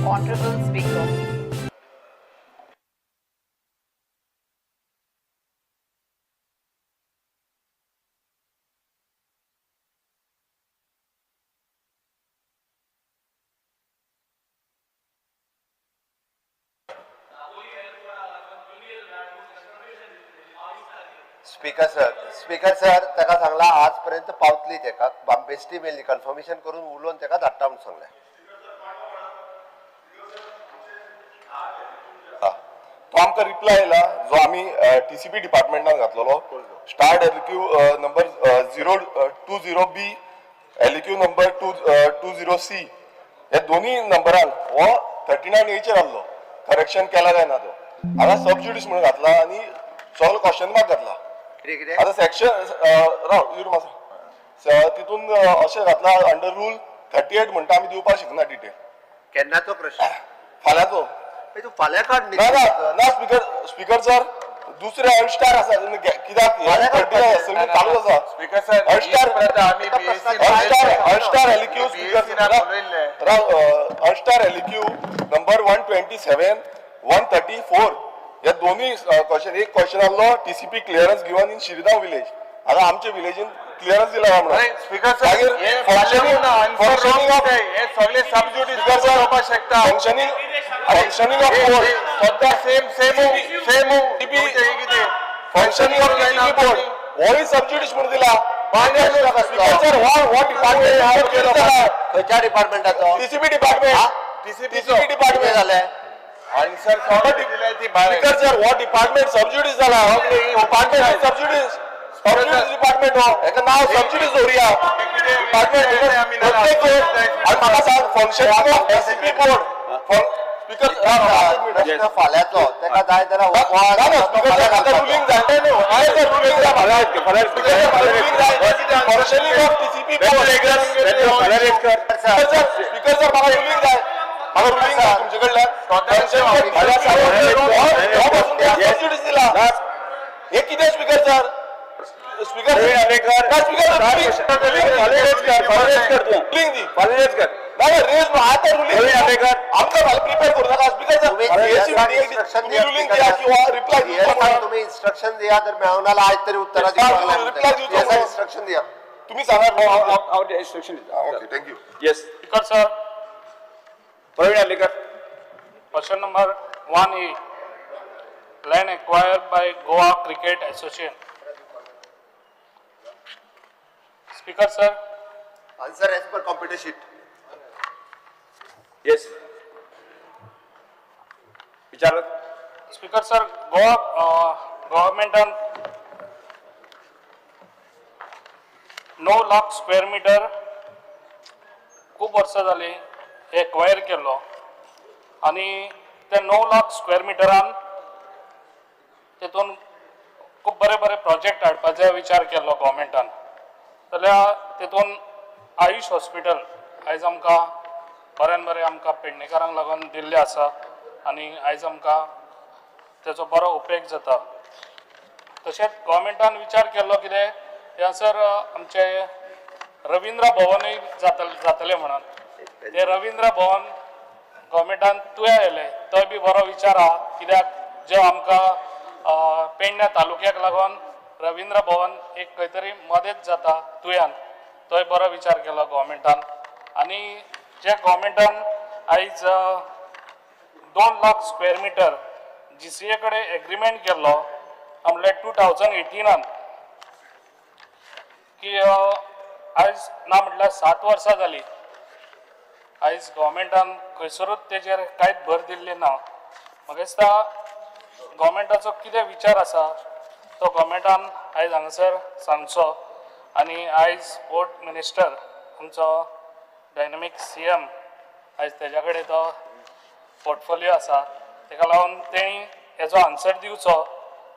Honorable Speaker. Speaker sir, speaker sir, ताका सांगला आजपर्यंत पावतली तेका बेश्टी मेळ्ळी कन्फर्मेशन करून उलोवन तेका धाडटा म्हणून सांगलें. तो आमकां रिप्लाय आयला जो आमी टीसीपी डिपार्टमेंटान घातलेलो, starred LQ number 020B, LQ number 220C, हे दोन्ही नंबरान हो 39 एचेर आहलो. करेक्शन केला काय ना तो हांगा सब ज्युडीस म्हणून घातला आनी सगलो क्वेश्चन मार्क घातला. कितें कितें? आतां सेक्शन राव युर मातसो तितून अशें घातला अंडर रूल 38 म्हणटा आमी दिवपाक शकना डिटेल. केन्नाचो प्रश्न? फाल्यांचो. तूं फाल्यां काड न्ही. ना ना ना, स्पीकर, स्पीकर सर, दुसरे अल्स्टार आसा कित्याक फाल्यां काडपाचें. सगळें चालूच आसा. स्पीकर सर, अल्स्टार प्रथा आमी एका प्रश्नाक अल्स्टार अल्स्टार एलक्यू स्पीकर बोलयल्ले. अल्स्टार एलक्यू नंबर 127, 134 हे दोन्ही क्वेश्चन. एक क्वेश्चन आहलो TCP clearance given in Shirgaon village. आतां आमच्या विलेजीन क्लियरन्स दिला काय म्हणून. अरे स्पीकर सर, मागीर हे functioning- answer functioning of- हे सगळे सब ज्युडीस स्पीकर सर, जावपाक शकता. फंक्शनिंग ऑफ बोर्ड, सद्या सेम सेम सेम कितें फंक्शनिंग ऑफ टीसीपी बोर्ड होय सब ज्युडीस म्हणून दिला. स्पीकर सर, हो हो डिपार्टमेंट खंयच्या डिपार्टमेंटाचो? TCP department. टीसीपी टीसीपी कितें डिपार्टमेंट. जालें? आन्सर सगळे दिले ती भायर. स्पीकर सर, हो डिपार्टमेंट सब ज्युडीस जाला. डिपार्टमेंट सब ज्युडीस, सब ज्युडीस डिपार्टमेंट हो हेका नांव सब ज्युडीस दवरुया डिपार्टमेंट प्रत्येक. आनी म्हाका सांग, functioning of TCP board, speaker. प्रश्न फाल्यांचो, तेका जाय जाल्यार ना ना स्पीकर सर, म्हाका रुलींग जाय न्हू. हय सर, रुलींग जाय म्हाका. स्पीकर सर, म्हाका रुलींग जाय functioning of TCP board. Speaker sir, speaker sir, म्हाका रुलींग जाय, म्हाका रुलींग जाय तुमचे कडल्यान. सबसिडीज दिला हे कितें स्पीकर सर? स्पीकर ना, स्पीकर रुलींग दी ना ना, रेज आतां रुलींग आमकां फाल्यां प्रिपेर करूं नाका स्पीकर सर. तुम्ही इन्स्ट्रक्शन तुम्ही रुलींग दिया किंवा रिप्लाय दिया, तुम्ही इन्स्ट्रक्शन दिया तर मेळोंक ना आयज तरी उत्तरां दिवपाक Reply लागले. दिवचो म्हणून. इन्स्ट्रक्शन दिया. तुम्ही सांगा. हांव इन्स्ट्रक्शन दिता. Okay, thank you. Yes. Speaker sir, Praveen Arlekar. Question number 1A, land acquired by Goa Cricket Association. Speaker sir, Answer as per computer sheet. Yes, विचारात. Speaker sir, Goa गव्हर्मेंटान 9 लाख स्क्वेअर मिटर खूब वर्सां जालीं acquire केल्लो आनी ते 9 lakh square मिटरान तेतून खूब बरे बरे प्रोजेक्ट हाडपाचो विचार केल्लो गव्हर्मेंटान. जाल्यार तेतून आयुश हॉस्पिटल आयज आमकां बऱ्यान बरें आमकां पेडणेकारांक लागून दिल्लें आसा आनी आयज आमकां तेचो बरो उपेग जाता. तशेंच गव्हर्मेंटान विचार केल्लो कितें ह्यासर आमचें रविंद्र भवनूय जातलें म्हणून. तें रविंद्र भवन गव्हर्मेंटान तुया येयलें, तोय बी बरो विचार आहा, कित्याक जे आमकां पेडण्या तालुक्याक लागून रविंद्र भवन एक खंय तरी मदत जाता तुयान. तोय बरो विचार केलो गव्हर्मेंटान. आनी जे गव्हर्मेंटान आयज 2 लाख स्क्वेअर मिटर जीसीए कडेन एग्रीमेंट केल्लो म्हणल्यार 2018नान की आयज ना म्हटल्यार 7 वर्सां जालीं, आयज गव्हर्मेंटान खंयसरूच तेजेर कांयच भर दिल्ली ना. म्हाका दिसता गव्हर्मेंटाचो कितें विचार आसा तो गव्हर्मेंटान आयज हांगासर सांगचो. आनी आयज स्पोर्ट मिनिस्टर आमचो डायनमीक सीएम, आयज तेज्या कडेन तो पोर्टफोलियो आसा, तेका लागून तेणी हेजो आन्सर दिवचो.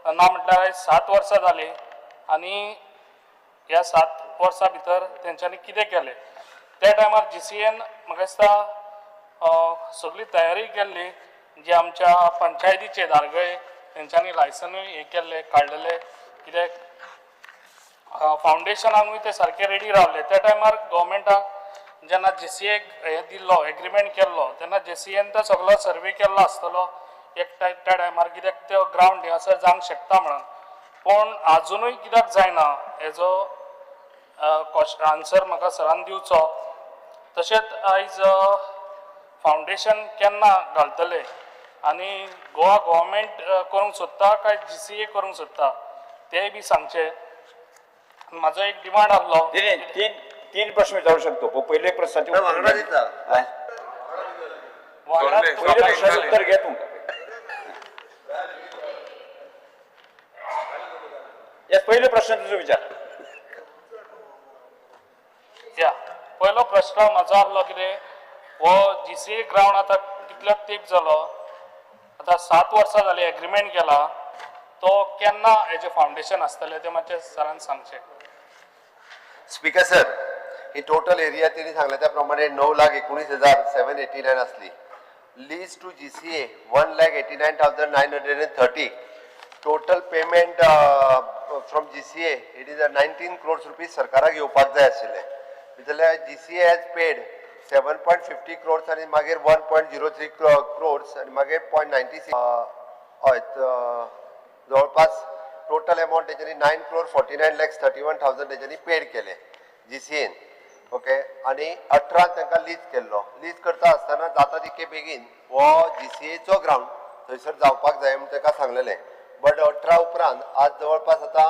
ना म्हटल्यार आयज 7 वर्सां जालीं आनी ह्या 7 वर्सां भितर तेंच्यांनी कितें केलें? त्या टायमार जीसीएन म्हाका दिसता सगळी तयारी केल्ली, जी आमच्या पंचायतीचे दारगय तेंच्यांनी लायसनूय हे केल्ले काडलेले, कित्याक फावंडेशनाकूय ते सारके रेडी रावले. त्या टायमार गव्हर्मेंटाक जेन्ना जीसीएक हें दिल्लो एग्रीमेंट केल्लो तेन्ना जीसीएन तो सगलो सर्वे केल्लो आसतलो एक त्या टायमार कित्याक त्यो ग्रावंड थंयसर जावंक शकता म्हणून. पूण आजुनूय कित्याक जायना हेजो आन्सर म्हाका सरान दिवचो. तशेंच आयज फावंडेशन केन्ना घालतले आनी गोवा गोवोरमेंट करूंक सोदता काय जीसीए करूंक सोदता तेंय बी सांगचें. म्हाजो एक डिमांड आहलो. नाही, नाही, तीन तीन प्रश्न विचारू शकतो, पण पहिले प्रश्नाचे नाही, उत्तर वांगडा घे. दिता. हा? वांगडा दोनले, पहिले प्रश्नाचे झाले. उत्तर घे तुमका. या पहिले प्रश्न तुझो विचार. या पयलो प्रश्न म्हाजो आहलो कितें, हो जीसीए ग्रावंड आतां कितलो तेंप जालो, आतां 7 वर्सां जालीं एग्रीमेंट केला, तो केन्ना हेजें फावंडेशन आसतलें तें मातशें सरान सांगचें. स्पीकर सर, ही टोटल एरिया तेणी सांगल्या त्या प्रमाणे 9,19,789 आसली. Lease to GCA 1,89,930. Total payment from GCA it is a 19 crores rupees सरकाराक येवपाक जाय आशिल्ले. जाल्यार GCA has paid 7.50 crores आनी मागीर 1.03 क्रोर्स आनी मागीर .96. हय, जवळपास टोटल अमावंट तेच्यांनी 9 crore 49 lakhs 31 thousand तेच्यांनी पेड केले जीसीएन. ओके, आनी 18 तांकां लीज केल्लो. लीज करता आसतना जाता तितके बेगीन हो जीसीएचो ग्रावंड थंयसर जावपाक जाय म्हूण ताका सांगलेलें. बट 18 उपरांत आज जवळपास आतां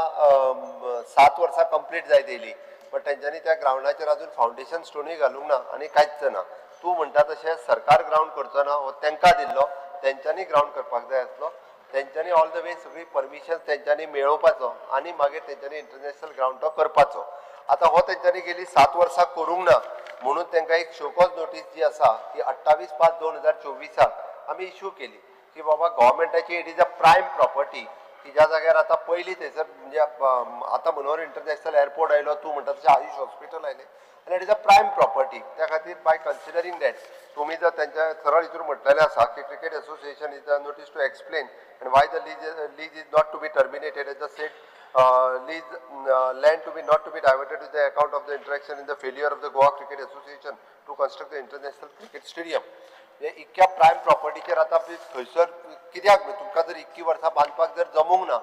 7 वर्सां कंप्लीट जायत येयली, बट तेंच्यांनी त्या ग्रावंडाचेर अजून फावंडेशन स्टोनूय घालूंक ना आनी कांयच ना. तूं म्हणटा तशें सरकार ग्रावंड करचो ना, हो तांकां दिल्लो, तेंच्यांनी ग्रावंड करपाक जाय आसलो. तेंच्यांनी ऑल the way सगळी परमिशन तेंच्यांनी मेळोवपाचो आनी मागीर तेंच्यांनी इंटरनॅशनल ग्रावंड तो करपाचो. आतां हो तेंच्यांनी गेली 7 वर्सां करूंक ना म्हणून तांकां एक शोकॉज नोटीस जी आसा ती 28/5/2024 आमी इशू केली की बाबा गव्हर्मेंटाची it is a prime property की ज्या जाग्यार आतां पयलीं थंयसर म्हणजे आतां मनोहर इंटरनॅशनल एअरपोर्ट आयलो, तूं म्हणटा तशें आयुश हॉस्पिटल आयलें आनी it is a prime property. त्या खातीर बाय कन्सिडरींग that तुमी जर तेंच्या सरळ हितून म्हटलेलें आसा की Cricket Association is a notice to explain and why the lease is not to be terminated as the said lease land to be not to be diverted to the account of the interaction in the failure of the Goa Cricket Association to construct the international cricket stadium. म्हणजे इतक्या prime प्रॉपर्टीचेर आतां थंयसर कित्याक तुमकां जर इतकी वर्सां बांदपाक जर जमूंक ना,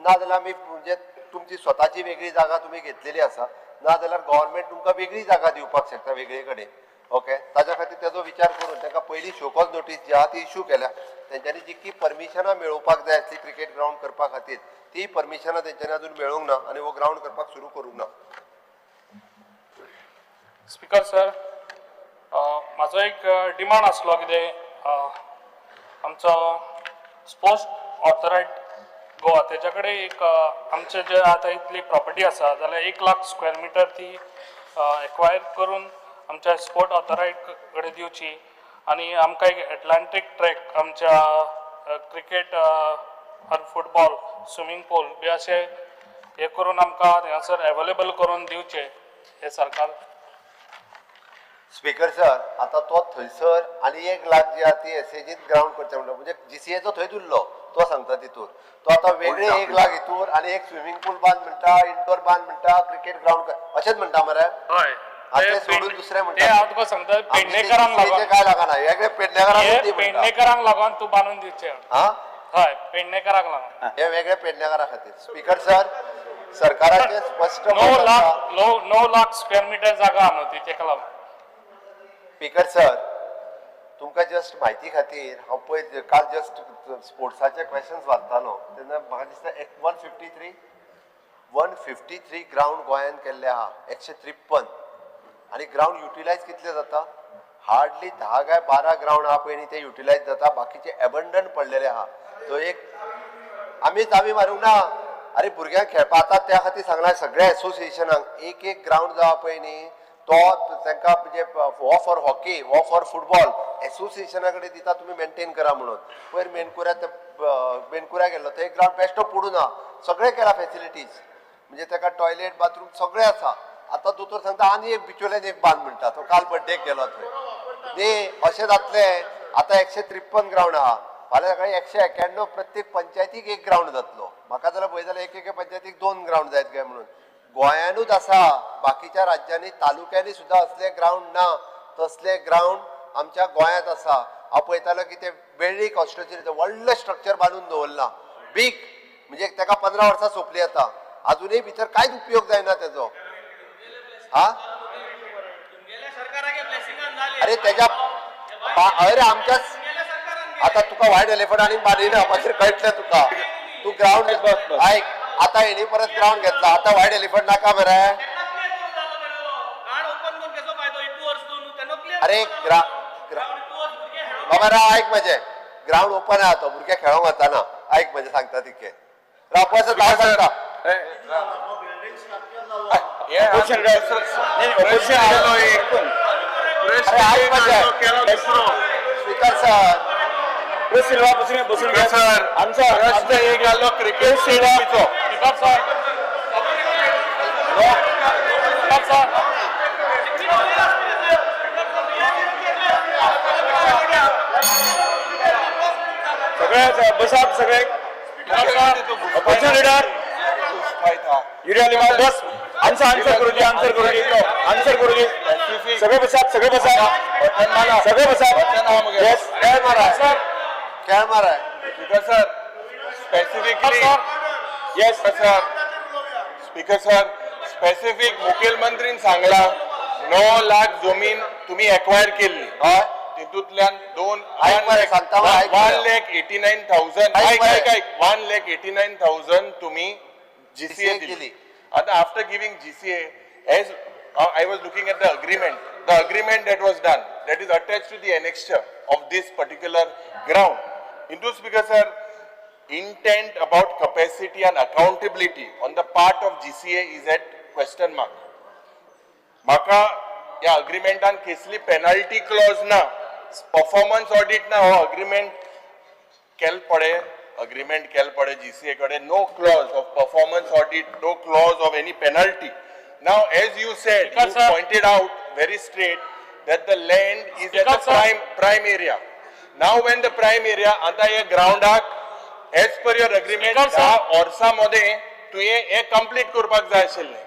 ना जाल्यार आमी म्हणजे तुमची स्वताची वेगळी जागा तुमी घेतलेली आसा, ना जाल्यार गव्हर्मेंट तुमकां वेगळी जागा दिवपाक शकता वेगळे कडेन. ओके, ताज्या खातीर तेजो विचार करून तांकां पयली शोकॉज नोटीस जी आहा ती इशू केल्या. तेंच्यांनी जितकी परमिशनां मेळोवपाक जाय आसली क्रिकेट ग्रावंड करपा खातीर ती परमिशनां तेंच्यांनी अजून मेळूंक ना आनी हो ग्रावंड करपाक सुरू करूंक ना. स्पीकर सर, म्हाजो एक डिमांड आसलो कितें, आमचो स्पोर्ट्स ऑथॉरिटी गोवा तेच्या कडेन एक आमचे जे आतां इतली प्रॉपर्टी आसा जाल्यार 1 लाख स्क्वेअर मिटर ती एक्वायर करून आमच्या स्पोर्ट ऑथॉरिटी कडेन दिवची आनी आमकां एक एटलांटीक ट्रॅक आमच्या क्रिकेट आनी फुटबॉल स्विमींग पूल बी अशें हें करून आमकां थंयसर एवेलेबल करून दिवचें हें सरकार. स्पीकर सर, आता तो थंयसर आनी 1 लाख जी आहा ती एसएजीन ग्रावंड करचें म्हणटा, म्हणजे जीसीएचो थंयच उरलो तो सांगता तितूर तो आतां वेगळे 1 लाख हितूर आनी एक स्विमींग पूल बांद म्हणटा, इंडोर बांद म्हणटा, क्रिकेट ग्रावंड अशेंच म्हणटा मरे. हय. आतां सोडून दुसरें म्हणटा. ते हांव तुका सांगता, पेडणेकरांक आमचे लागून काय लागना, वेगळे पेडणेकारांक हे ती म्हणटा. पेडणेकरांक लागून तूं बांदून दिवचें. हा. हय, पेडणेकरांक लागून. हे वेगळे पेडणेकारा खातीर. स्पीकर सर, सरकाराचे स्पश्ट णव मत आसा. लाख 9 लाख स्क्वेअर मिटर जागा आहा न्हू ती तेका लागून. स्पीकर सर, तुमकां जस्ट म्हायती खातीर हांव पळय काल जस्ट स्पोर्ट्साचे क्वेश्चन्स वाचतालो तेन्ना म्हाका दिसता एक 153 ग्रावंड गोंयान केल्ले आहा, 153. आनी ग्रावंड युटिलायज कितले जाता? हार्डली 10 काय 12 ग्रावंड आहा पळय न्ही ते युटिलायज जाता, बाकीचे एबंडन पडलेले आहा. तो एक आमी चावी मारूंक ना. अरे, भुरग्यांक खेळपा आतां त्या खातीर सांगलां सगळ्या एसोसिएशनांक एक एक ग्रावंड जावा पळय न्ही तो तांकां म्हणजे हो फॉर हॉकी, हो फॉर फुटबॉल एसोसिएशना कडेन दिता, तुमी मेंटेन करा म्हणून. पयर मेनकुऱ्या मेनकुऱ्या गेल्लो, थंय ग्रावंड बेश्टो पडून आहा, सगळें केलां फेसिलिटीज, म्हणजे ताका टॉयलेट बाथरूम सगळें आसा. आतां दोतोर सांगता आनी एक बिचोल्यान एक बांद म्हणटा, तो काल बड्डेक गेलो थंय. न्ही अशें जातलें. आतां 153 ग्रावंड आहा, फाल्यां सकाळी 191, प्रत्येक पंचायतीक एक ग्रावंड जातलो. म्हाका जाल्यार पळय जाल्यार एक एके पंचायतीक दोन ग्रावंड जायत काय म्हणून. गोंयानूच आसा, बाकीच्या राज्यांनी तालुक्यांनी सुद्दां असले ग्रावंड ना, तसले ग्रावंड आमच्या गोंयांत आसा. हांव पळयतालो की ते वेळ्ळी कॉन्स्टिट्युन्सी व्हडलें स्ट्रक्चर बांदून दवरलां बीग, म्हणजे ताका 15 वर्सां सोंपली आतां, अजुनूय भितर कांयच उपयोग जायना तेजो. हा, अरे तेज्या, अरे आमच्याच आता तुका व्हायट एलिफंट आणि बांदिना, मागीर कळटलें तुका. तूं ग्रावंड आयक, आता हेणी परत ग्रावंड घेतला, आता व्हायट एलिफंट नाका मरे. अरे बाबा राव, ऐक म्हजे, ग्रावंड ओपन आहा तो, भुरगे खेळोंक वताना, ऐक म्हजे सांगता तितके. राव बस, हांव सांगता. Opposition leader. नाही, नाही, opposition leader. अरे ऐक म्हजे स्पीकर सर. प्रेस सिल्वा, बसून बसून घ्या. सर, आमचा प्रश्न एक आलो क्रिकेट स्टेडियमचो. Speaker sir, speaker sir. सगळे बसात सगळे. अपोजिशन लीडर युरिया लिमा, बस. आन्सर आन्सर करू दे, आन्सर करू दे, आन्सर करू दे. सगळे बसात, सगळे बसात, सगळे बसात. येस. खेळ माराय, खेळ माराय. Speaker sir, specifically sir. Yes sir. Speaker sir, specific मुखेलमंत्रीन सांगला 9 लाख जमीन तुम्ही एक्वायर केल्ली. हय. तितूंतल्यान दोन ऐक मरे, सांगता मरे, ऐक मरे. 1,89,000. ऐक ऐक मरे. ऐक ऐक, 1,89,000 तुम्ही जीसीए GCA दिली. दिली. आता after giving GCA, as I was looking at the agreement, the agreement that was done, that is attach to the annexure of this particular ground. Into speaker sir, intent about capacity and accountability on the part of GCA is at question mark. म्हाका ह्या अग्रीमेंटान कसली penalty Claus ना, performance audit ना, हो agreement केल पडे, agreement केल पडे जीसीए कडेन, no clause of performance audit, no clause of any penalty. Now as you said, Speaker you sir. Pointed out very straight that the land is at the Speaker sir. Prime area. Now when the prime area, आता हे ग्रावंडाक as per your agreement Speaker sir. 10 वर्सां मदें तुवें हें complete करपाक जाय आशिल्लें.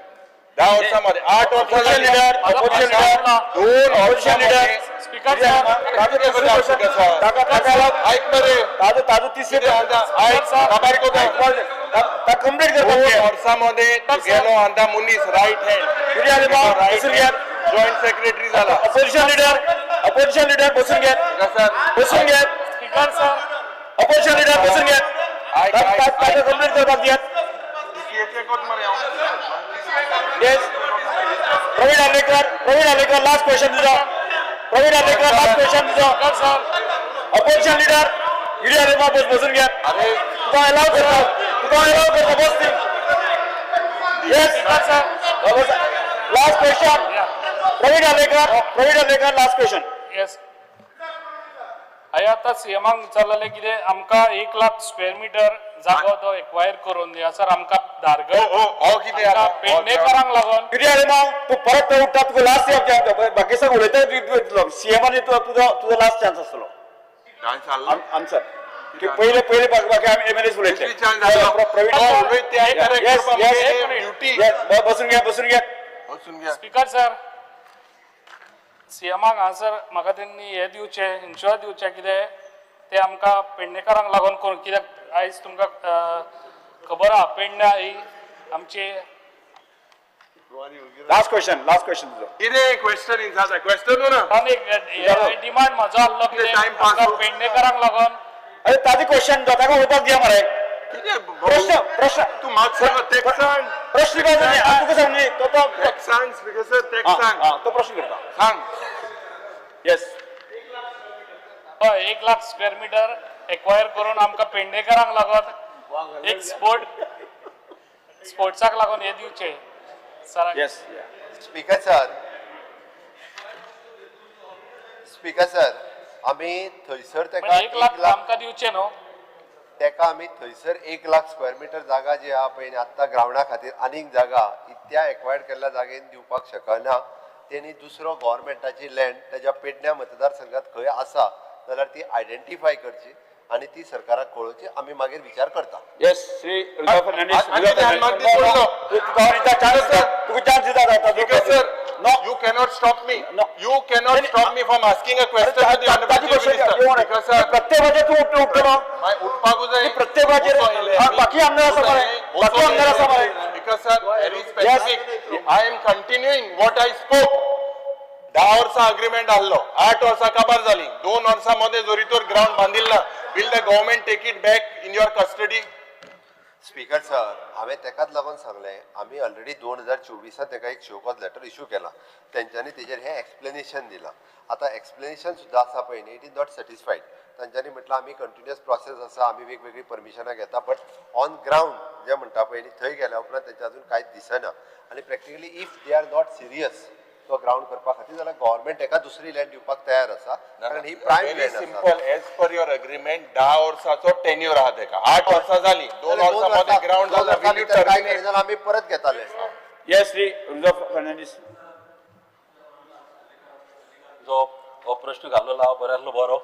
10 वर्सां मदें, 8 वर्सां Opposition leader, opposition leader. दोन Opposition leader. Speaker sir. ताका ताका ऐक मरे, ताजो ताजो तिसरे कितें आतां ऐक, काबार कोता. कंप्लीट दोन करपाक. वर्सां मदें तुगेलो आतां मनीस रायट हँड कितें जालें बा? बसून घेयात. जॉयंट सेक्रेटरी जाला. अपोजिशन लीडर, अपोजिशन लीडर, बसून घेत, बसून घेत. Speaker sir. अपोजिशन लीडर, बसून घेत. ऐक, ऐक, ताका कंप्लीट करपाक दियात. Yes. Praveen Alekar, Praveen Alekar, last question तुझो. प्रवीण आलेकर, लास्ट क्वेश्चन तुझो. Speaker sir. अपोजिशन लीडर युरिया लिमा, बस, बसून घ्या. अरे तुका अलाव करता, तुका अलाव करता, बस. Yes. Speaker sir. Last question, Praveen Alekar, Praveen Alekar, last question. Yes. हांवें आतां सीएमाक विचारलेलें कितें आमकां 1 लाख स्क्वेअर मिटर जागो तो एक्वायर करून दी सर आमकां धारगळ, हो हो कितें आमकां आतां? पेडणेकरांक लागून. युरिया लिमा, तू परत ते उठता, तुका लास्ट बाकी सगळं उलयता. सीएमाने तुझो तुझो लास्ट चान्स आसतलो काय चाललं? आन्सर की पहिले पहिले बाकी आम्ही एमएलए उलयतले. कितली chance जालो? प्रवीण हो, उलयत ते correct Yes, करपा yes. मुगे duty. Yes, बसून घ्या, बसून घ्या. बसून घ्या. स्पीकर सर, सीएमाक हांगासर म्हाका तेंनी हें दिवचें, इन्शुरन्स दिवचें कितें तें आमकां पेडणेकारांक लागून करून, कित्याक आयज तुमकां खबर आहा पेडण्या ही आमची. लास्ट क्वेश्चन, लास्ट क्वेश्चन तुझो. कितें क्वेश्चन इन्साता क्वेश्चन ना. आनी एक डिमांड म्हाजो आहलो कितें Time pass आमकां हो. पेडणेकारांक लागून. अरे ताजी क्वेश्चन ताका उलोवपाक दिया मरे. कितें प्रश्न प्रश्न तूं म्हाका सांग, तेक सांग. प्रश्न काय न्ही, हांव तुका सांग न्ही, तो तो तेक सांग स्पीकर सर, तेक हा, सांग. हा, तो प्रश्न करता. सांग. येस. हय, 1 लाख स्क्वेअर मिटर एक्वायर करून आमकां पेडणेकारांक लागून एक स्पोर्ट्साक लागून हें दिवचें सराक. Yes. Speaker sir, speaker sir, आमी थंयसर तेका म्हणजे एक लाख एक लाख आमकां दिवचें न्हू. तेका आमी थंयसर 1 लाख स्क्वेअर मिटर जागा जी आहा पळय न्ही, आत्तां ग्रावंडा खातीर आनीक जागा त्या एक्वायर्ड केल्ल्या जागेन दिवपाक शकना. तेणी दुसरो गोवोरमेंटाची लँड तेज्या पेडण्या मतदारसंघात खंय आसा जाल्यार ती आयडेंटिफाय करची. आनी ती सरकाराक कळोवची, आमी मागीर विचार करता. येस, श्री रुजा फर्नांडीस. आनी ते मागीर सोडलो. तुका चान्स दिता, तुका चान्स दिता आता. Speaker sir, No. you cannot stop me. No. You cannot stop me from asking a question to the honorable Chief Minister. Speaker sir, प्रत्येकाचे तूं उठलो उठलो. मागीर उठपाकूच जाय. प्रत्येकाचेर हा, बाकी आमदार आसा मरे, बाकी आमदार आसा मरे. Speaker sir, very specific. I am continuing what I spoke. 10 वर्सां अग्रीमेंट आहलो, 8 वर्सां काबार जाली, 2 वर्सां मदें जरी तर ग्रावंड बांदिल ना, will the government take it back in your custody? Speaker sir, हांवें तेकाच लागून सांगलें, आमी ऑलरेडी 2024 तेका एक शो कॉज लेटर इशू केला. तेंच्यांनी तेजेर हें एक्सप्लेनेशन दिलां. आतां एक्सप्लेनेशन सुद्दां आसा पळय न्ही, it is not satisfied. तांच्यांनी म्हटलां आमी कंटिन्युअस प्रोसेस आसा, आमी वेगवेगळीं परमिशनां घेता, बट ऑन ग्रावंड जें म्हणटा पळय न्ही, थंय गेल्या उपरांत तेंचें अजून कांयच दिसना. आनी practically if they are not serious तो ग्रावंड करपा खातीर, जाल्यार गव्हर्मेंट तेका दुसरी लँड दिवपाक तयार आसा, कारण ही प्रायम व्हेरी लँड आसा. Simple, as per your agreement 10 वर्साचो टेन्युअर आहा तेका, 8 वर्सां जाली, दोन जाल्यार वर्सां मदें ग्रावंड दोन जाला, वर्सां will you भितर कांय टर्मिनेट? करिना, आमी परत घेताले. येस, श्री रुजा फर्नांडीस. जो हो प्रश्न घाल्लेलो आहा बऱ्यांतलो बरो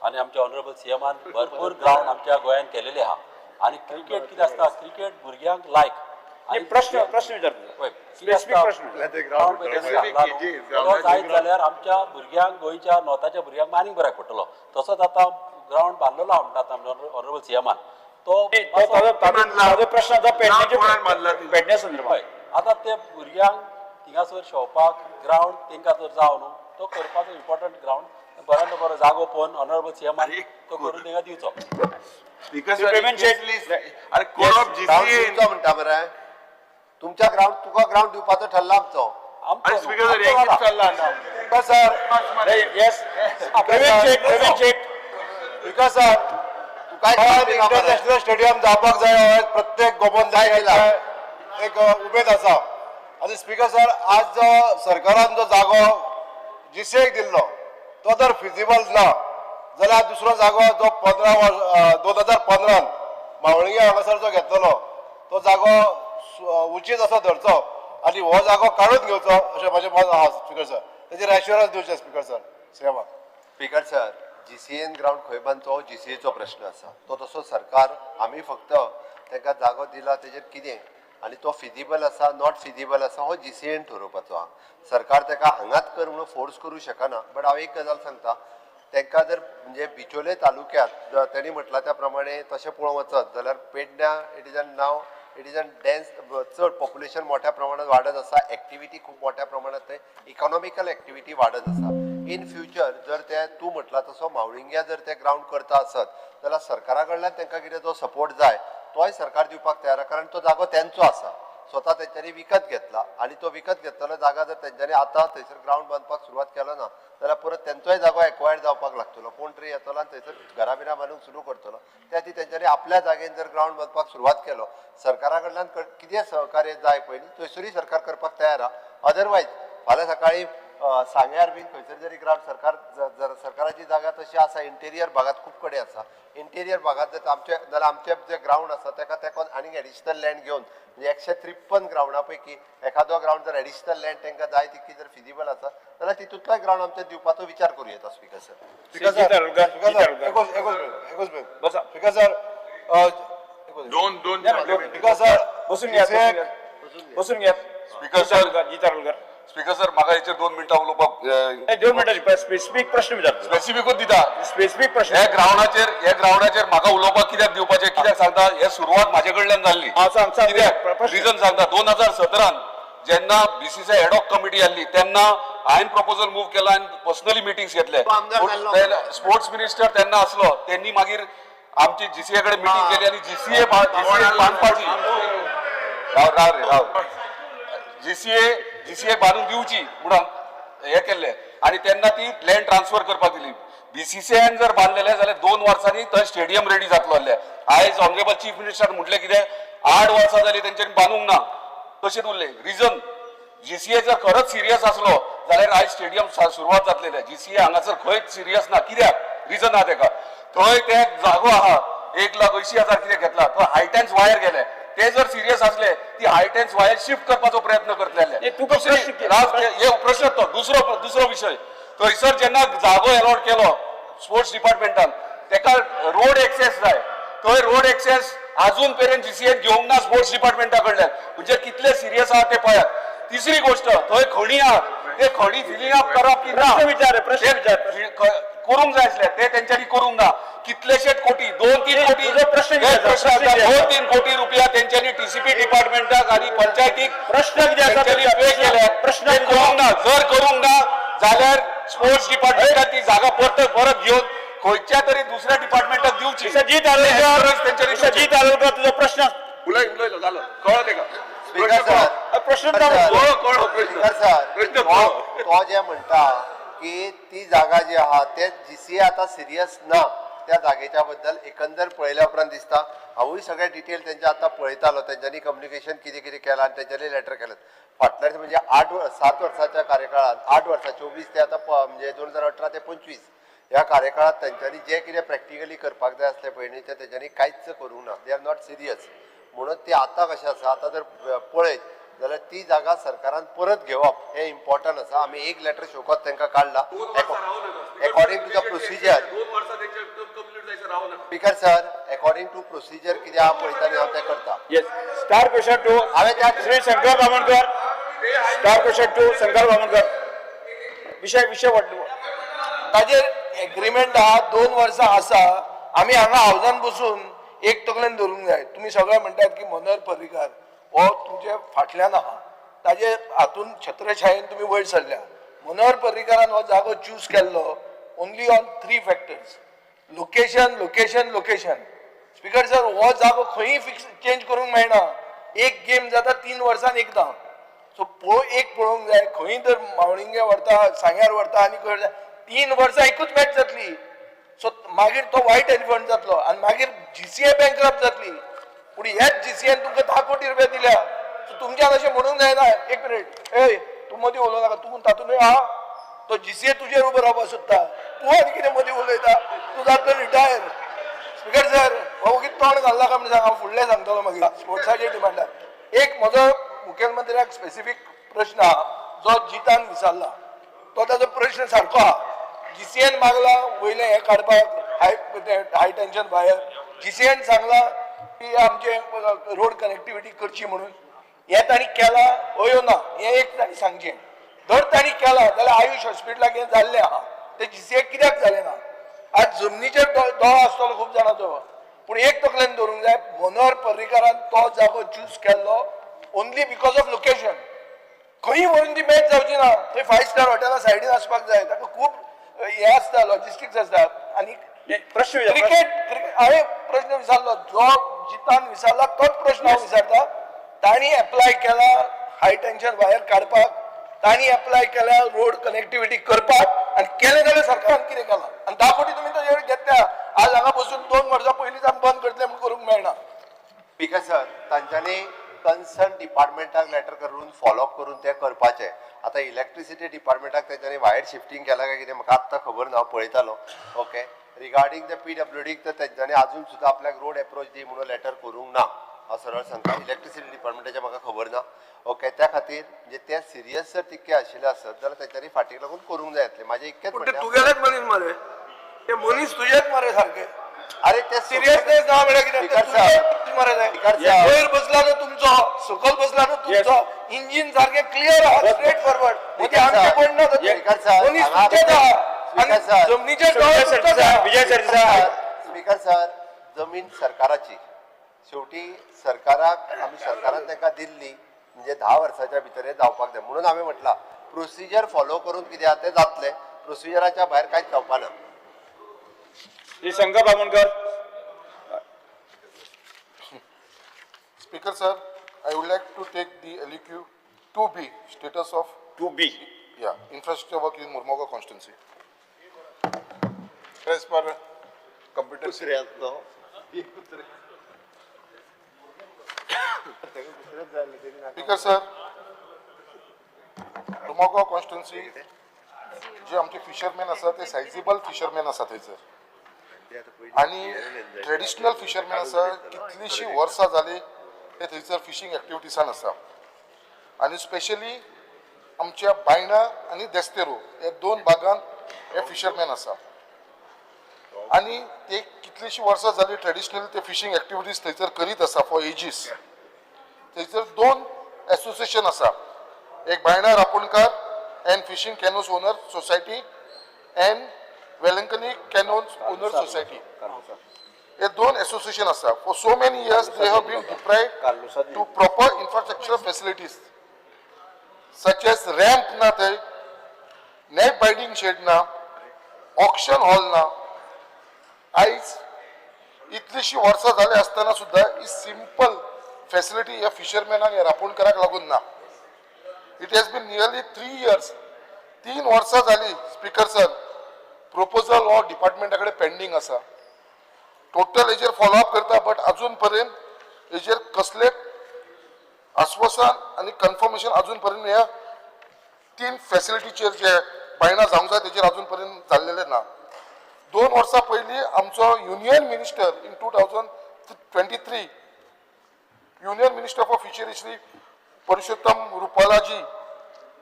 आनी आमच्या ऑनरेबल सीएमान भरपूर ग्रावंड आमच्या गोंयान केलेले आहा. आनी क्रिकेट कितें आसता, क्रिकेट भुरग्यांक लायक. आनी प्रश्न प्रश्न विचारता. पळय, कितें स्पेसिफीक आसता, प्रश्न. ग्रावंड पळय तसो घातला न्हू, तो जायत जाल्यार आमच्या भुरग्यांक, गोंयच्या नॉर्थाच्या भुरग्यांक आनीक बऱ्याक पडटलो. तसोच आतां ग्रावंड बांदलेलो आहा म्हणटा आतां ऑनरेबल सीएमान तो ताजो प्रश्न आसा कोणान बांदला पेडण्याचे, ती? पेडण्या संदर्भात. हय, आतां ते भुरग्यांक थिंगासर शोवपाक ग्रावंड तेंकां जर जाव न्हू, तो करपाचो इम्पॉर्टंट ग्रावंड बऱ्यांतलो बरो जागो पळोवन ऑनरेबल सीएमान तो करून तेंकां दिवचो. स्पीकर श्री प्रेमेन शेट. अरे कोरप ग्रावंड जीसीए तुमचो म्हणटा मरे, तुमच्या ग्रावंड, तुका ग्रावंड दिवपाचो ठरला आमचो. आमचो अरे न्हू, स्पीकर सर, आमचो एक जाला. चल्ला ना. स्पीकर सर, येस, प्रेमेन शेट, प्रेमेन शेट. स्पीकर सर, तुका इंटरनॅशनल स्टेडियम जावपाक जाय हो प्रत्येक गोमोन जाय दिला. एक उमेद आसा. आनी स्पीकर सर, आज जो सरकारान जो जागो जीसीएक दिल्लो तो जर फिजिबल ना जाल्यार दुसरो जागो जो 15 वर्स 2015 मावळिंगे हांगासर जो घेतलेलो तो जागो उचीत असो धरचो आनी हो जागो काडून घेवचो अशें म्हाजें मत आहा. स्पीकर सर, तेजेर एश्युरन्स दिवचें स्पीकर सर सीएमाक. स्पीकर सर, जीसीएन ग्रावंड खंय बांदचो हो जीसीएचो प्रश्न आसा. तो तसो सरकार आमी फक्त तांकां जागो दिला तेजेर कितें आनी तो फिजिबल आसा not feasible आसा हो जीसीएन ठरोवपाचो आहा. सरकार ताका हांगाच कर म्हणून फोर्स करूं शकना. बट हांव एक गजाल सांगता, तांकां जर म्हणजे बिचोले तालुक्यांत जर तेणी म्हटलां त्या प्रमाणे तशें पळोवंक वचत जाल्यार पेडण्यां it is an now it is an dense, चड पॉप्युलेशन मोठ्या प्रमाणात वाडत आसा, एक्टिविटी खूब मोठ्या प्रमाणात थंय इकॉनॉमिकल एक्टिविटी वाडत आसा. इन फ्युचर जर ते तूं म्हटलां तसो मावळिंग्या जर ते ग्रावंड करता आसत जाल्यार सरकारा कडल्यान तांकां कितें जो सपोर्ट जाय तोय सरकार दिवपाक तयार आसा, कारण तो जागो तेंचो आसा, स्वता तेंच्यांनी विकत घेतला. आनी तो विकत घेतलेलो जागा जर तेंच्यांनी आतां थंयसर ग्रावंड बांदपाक सुरवात केलो ना जाल्यार परत तेंचोय जागो एक्वायर्ड जावपाक लागतलो, कोण तरी येतलो आनी थंयसर घरां बिरां बांदूंक सुरू करतलो. त्या खातीर तेंच्यांनी आपल्या जागेन जर ग्रावंड बांदपाक सुरवात केलो, सरकारा कडल्यान कितें सहकार्य जाय पळय न्ही थंयसरूय सरकार करपाक तयार आहा. अदरवायज फाल्यां सकाळीं सांग्यार बीन खंयसर जरी ग्रावंड सरकार जर सरकाराची जागा तशी आसा, इंटेरियर भागात खूब कडेन आसा, इंटेरियर भागात जर आमचे जाल्यार आमचे जे ग्रावंड आसा तेका तेका आनीक एडिशनल लँड घेवन म्हणजे 153 ग्रावंडा पैकी एखादो ग्रावंड जर एडिशनल लँड तांकां जाय तितकी जर फिजिबल आसा जाल्यार तितूंतलोय ग्रावंड आमचे दिवपाचो विचार करूं येता. स्पीकर सर, स्पीकर जी सर, तालुका, स्पीकर जी सर, तालुका. एकूच एकूच मिनिट, एकूच मिनिट. बसा. स्पीकर सर, एकूच मिनिट. दोन दोन स्पीकर सर, बसून घ्या, बसून GCA घ्या, बसून घ्या. स्पीकर सर, जी तारुलकर. स्पीकर सर, म्हाका हेचेर 2 मिनटां उलोवपाक नाही, 2 मिनिटां स्पेसिफीक प्रश्न विचारतो. स्पेसिफिकूच दिता. स्पेसिफीक प्रश्न. ह्या ग्रावंडाचेर म्हाका उलोवपाक कित्याक दिवपाचें, कित्याक सांगता, हे सुरवात म्हाजे कडल्यान जाल्ली. हा, सांग, सांग. कित्याक प्रश्न. रिजन सांगता, 2017 जेन्ना बीसीसीआय एडॉक कमिटी आसली तेन्ना हांवें प्रपोजल मूव केला आनी पर्सनली मिटिंग्स घेतले. तो आमदार जाल्लो. स्पोर्ट्स मिनिस्टर तेन्ना आसलो, तेन्नी मागीर आमची जीसीए कडेन मिटींग केली आनी जीसीए बांदपाची, राव राव रे राव, जीसीए जीसीए बांदून दिवची म्हणून हे केल्ले आनी तेन्ना ती लँड ट्रान्सफर करपाक दिली. बीसीसीआयन जर बांदलेले जाल्यार 2 वर्सांनी थंय स्टेडियम रेडी जातलो आहले. आयज ऑनरेबल चीफ मिनिस्टर म्हटलें कितें, 8 वर्सां जाली तेंच्यांनी बांदूंक ना, तशेंच उरलें. रिजन, जीसीए जर खरोच सिरियस आसलो जाल्यार आयज स्टेडियम सुरवात जातलेले. जीसीए हांगासर खंयच सिरियस ना, कित्याक रिजन आहा तेका, थंय ते जागो आहा 1,80,000 कितें घेतला, थंय हायटेन्स वायर गेले. ते जर सिरियस असले ती हायटेन्स वायर शिफ्ट करपाचो प्रयत्न करतले. नाही, तुका प्रश्न हे प्रश्न तो दुसरो दुसरो विशय. थंयसर जेन्ना जागो एलॉट केलो स्पोर्ट्स डिपार्टमेंटान तेका रोड एक्सेस जाय. थंय रोड एक्सेस अजून पर्यंत जीसीएन घेवंक ना स्पोर्ट्स डिपार्टमेंटा कडल्यान. म्हणजे कितले सिरियस आहा ते पळयात. तिसरी गोष्ट, थंय खणी आहात, ते खणी फिलिंग अप करप की ना? प्रश्न विचार, प्रश्न ते विचार. करूंक जाय आसले ते तेंच्यांनी करूंक ना. कितलेशेच कोटी, 2-3 कोटी. तुजो प्रश्न कितें हे आसा? प्रश्न प्रश्न आसा. कितें आसा? 2-3 कोटी रुपया तेंच्यांनी टीसीपी डिपार्टमेंटाक आनी पंचायतीक प्रश्न कितें आसा? तेंच्यांनी पे केले. प्रश्न ते कितें? करूंक ना. जर करूंक ना जाल्यार स्पोर्ट्स डिपार्टमेंटान ती जागा परत परत घेवन खंयच्या तरी दुसऱ्या डिपार्टमेंटाक दिवची. जीत ते आरोलकर. assurance तेंच्यांनी दिवची. जीत आरोलकर, तुजो प्रश्न. उलय उलयलो, जालो, कळ्ळो तेका. स्पीकर सर, प्रश्न सर, कळ्ळो प्रश्न. स्पीकर सर, प्रश्न तो कळ्ळो. तो जे म्हणटा की ती जागा जी आहा ते जीसीए आतां सिरियस ना त्या जागेच्या बद्दल. एकंदर पळयल्या उपरांत दिसता, हांवूय सगळे डिटेल तेंचे आतां पळयतालो, तेंच्यांनी कम्युनिकेशन कितें कितें केलां आनी तेंच्यांनी लेटर केलें फाटल्या म्हणजे 8-7 वर्साच्या कार्यकाळात, 8 वर्सां 24 ते आतां म्हणजे 2018 ते 25 ह्या कार्यकाळात तेंच्यांनी जें कितें प्रॅक्टिकली करपाक जाय आसलें पळय न्ही, तें तेंच्यांनी कांयच करूंक ना. They are not serious. म्हणून ती आतां कशें आसा, आतां जर पळयत जाल्यार ती जागा सरकारान परत घेवप हें इम्पॉर्टंट आसा. आमी एक लेटर शोकत तांकां काडला according to the procedure. 2 वर्सां तेंचे कंप्लीट जायसर रावू नाका. Speaker sir, according to procedure कितें आहा पळयता न्ही, हांव तें करता. Yes, star question 2. हांवें त्या श्री शंकर बामणकर. Star question 2, Shankar Bamankar. विषय विषय वाटलो. ताजेर एग्रीमेंट आहा, 2 वर्सां आसा. आमी हांगा हावजान बसून एक तकलेन धरूंक जाय. तुमी सगळे म्हणटात की मनोहर पर्रीकार हो तुमचे फाटल्यान आहा, ताजे हातून छत्रछायेन तुमी वयर सरल्या. मनोहर पर्रीकारान हो जागो चूज केल्लो only on 3 factors: location, location, location. Speaker sir, हो जागो खंयी फिक्स चेंज करूंक मेळना. एक गेम जाता 3 वर्सान एकदां. सो एक पळोवंक जाय, खंय तर मावळिंगे व्हरता, सांग्यार व्हरता आनी खंय व्हरता, 3 वर्सां एकूच मॅच जातली. सो मागीर तो वायट एलिफंट जातलो आनी मागीर जीसीए बँकरप्ट जातली. पूण ह्याच जीसीएन तुमकां 10 कोटी रुपया दिल्या. सो तुमच्यान अशें म्हणूंक जायना. एक मिनीट, ए तूं मदीं उलोवं नाका. तूं तातूंत आहा, तो जीसीए तुजेर उबो रावपाक सोदता, तूं आनी कितें मदीं उलयता? तूं जातलो रिटायर. स्पीकर सर, हो वगीत तोंड घालना काय म्हण सांग. हांव फुडलें सांगतलो मागीर स्पोर्ट्साचेर डिमांडार. एक म्हजो मुखेलमंत्र्याक स्पेसिफीक प्रश्न आहा, जो जितान विचारला तो ताजो प्रश्न सारको आहा. जीसीएन मागला वयलें हें काडपाक, हाय टेन्शन वायर. जीसीएन सांगला की आमचे रोड कनेक्टिविटी करची म्हणून. हें तांणी केलां हय ना, हें एक तांणी सांगचें. जर तांणी केलां जाल्यार आयुश हॉस्पिटलाक हें जाल्लें आहा, तें जीसीएक कित्याक जालें ना? आज जमनीचेर दोळो आसतलो खूब जाणांचो, पूण एक तकलेन धरूंक जाय, मनोहर पर्रीकारान तो जागो चूज केल्लो ओनली because of location. खंय व्हरून ती मॅच जावची ना. थंय 5 स्टार हॉटेला सायडीन आसपाक जाय. ताका खूब हें आसता, लॉजिस्टिक्स आसता आनी प्रश्न विचार. क्रिकेट क्रिकेट हांवें प्रश्न विचारलो, जो जितान विचारला तोच प्रश्न हांव विचारता. तांणी एप्लाय केला हाय टेन्शन वायर काडपाक, तांणी एप्लाय केल्या रोड कनेक्टिविटी करपाक, आनी केलें जाल्यार सरकारान कितें केलां? आनी 10 कोटी तुमी ताजेर घेतल्या. आज हांगा बसून 2 वर्सां पयलींच आमी बंद करतले म्हूण करूंक मेळना. स्पीकर सर, तांच्यांनी कन्सर्न डिपार्टमेंटाक लेटर करून फॉलोअप करून तें करपाचें. आतां इलेक्ट्रिसिटी डिपार्टमेंटाक तेंच्यांनी वायर शिफ्टींग केलां काय कितें म्हाका आत्तां खबर ना, हांव पळयतालो. Okay, regarding the पीडब्ल्यूडीक तर तेंच्यांनी आजून सुद्दां आपल्याक रोड एप्रोच दी म्हणून लेटर करूंक ना. हांव सरळ सांगता, इलेक्ट्रिसिटी डिपार्टमेंटाचें म्हाका खबर ना. ओके, त्या खातीर म्हणजे ते सिरियस जर तितके आशिल्ले आसत जाल्यार तेंच्यांनी फाटीक लागून करूंक जाय आसलें. म्हाजें इतकेंच पूण ते म्हणणें. तुगेलेच मनीस मरे, ते मनीस तुजेच मरे सारके. अरे ते सिरियसनेस ना म्हळ्यार कितें? स्पीकर सर, मरे ते. स्पीकर सर, वयर बसला तो तुमचो, सकयल बसला तो तुमचो, इंजीन सारकें क्लियर आहा, स्ट्रेट फॉरवर्ड. मदीं आमचें कोण ना. स्पीकर सर, मनीस हांगा तुमचेच आहा स्पीकर आनी सर, जमनीचेर दोळे विजय तुमचोच सरदेसाय, आहा. विजय सरदेसाय. स्पीकर सर, जमीन सरकाराची. शेवटी सरकाराक आमी सरकारान तांकां दिल्ली म्हणजे 10 वर्साच्या भितर हें जावपाक जाय म्हणून हांवें म्हटलां, प्रोसिजर फॉलो करून कितें आहा तें जातलें, प्रोसिजराच्या भायर कांयच जावपा ना. Shri Shankar Bamonkar. Speaker sir, I would like to take the LEQ 2B, status of 2B. Yeah, infrastructure work in Murmoga constituency. As per computer. Speaker sir, Murmagaon constituency जे आमचे फिशरमॅन आसा ते सायजेबल फिशरमॅन आसा थंयसर आनी traditional fisherman आसा. कितलींशीं वर्सां जालीं ते थंयसर फिशींग एक्टिविटीसान आसा आनी स्पेशली आमच्या बायणा आनी देस्तेरो हे 2 भागांत हे फिशरमॅन आसा. आनी ते कितलीशीं वर्सां जाली ट्रेडिशनल ते फिशींग एक्टिविटीज थंयसर करीत आसा फॉर एजीस. थंयसर दोन एसोसिएशन आसा, एक Baina Raponkar and fishing canoes owner society and Velankanni canoes owner society. हे दोन एसोसिएशन आसा. For so many years they have been deprived to proper infrastructure facilities such as ramp ना थंय, नेट बायडींग शेड ना, ऑक्शन हॉल ना. आयज इतलीशी वर्सां जाली आसतना सुद्दां ही सिंपल फॅसिलिटी ह्या फिशरमॅनाक, ह्या रापोणकाराक लागून ना. It has been nearly 3 years, 3 वर्सां जाली स्पीकर सर, प्रपोजल हो डिपार्टमेंटा कडेन पेंडींग आसा. टोटल हेजेर फॉलोअप करता, बट अजून पर्यंत हेजेर कसलेच आश्वासन आनी कन्फर्मेशन अजून पर्यंत ह्या तीन फॅसिलिटीचेर जे बायणा जावंक जाय तेजेर अजून पर्यंत जाल्लेलें ना. 2 वर्सां पयलीं आमचो union minister in 2023, union minister for fishery Shri Parshottam रुपालाजी,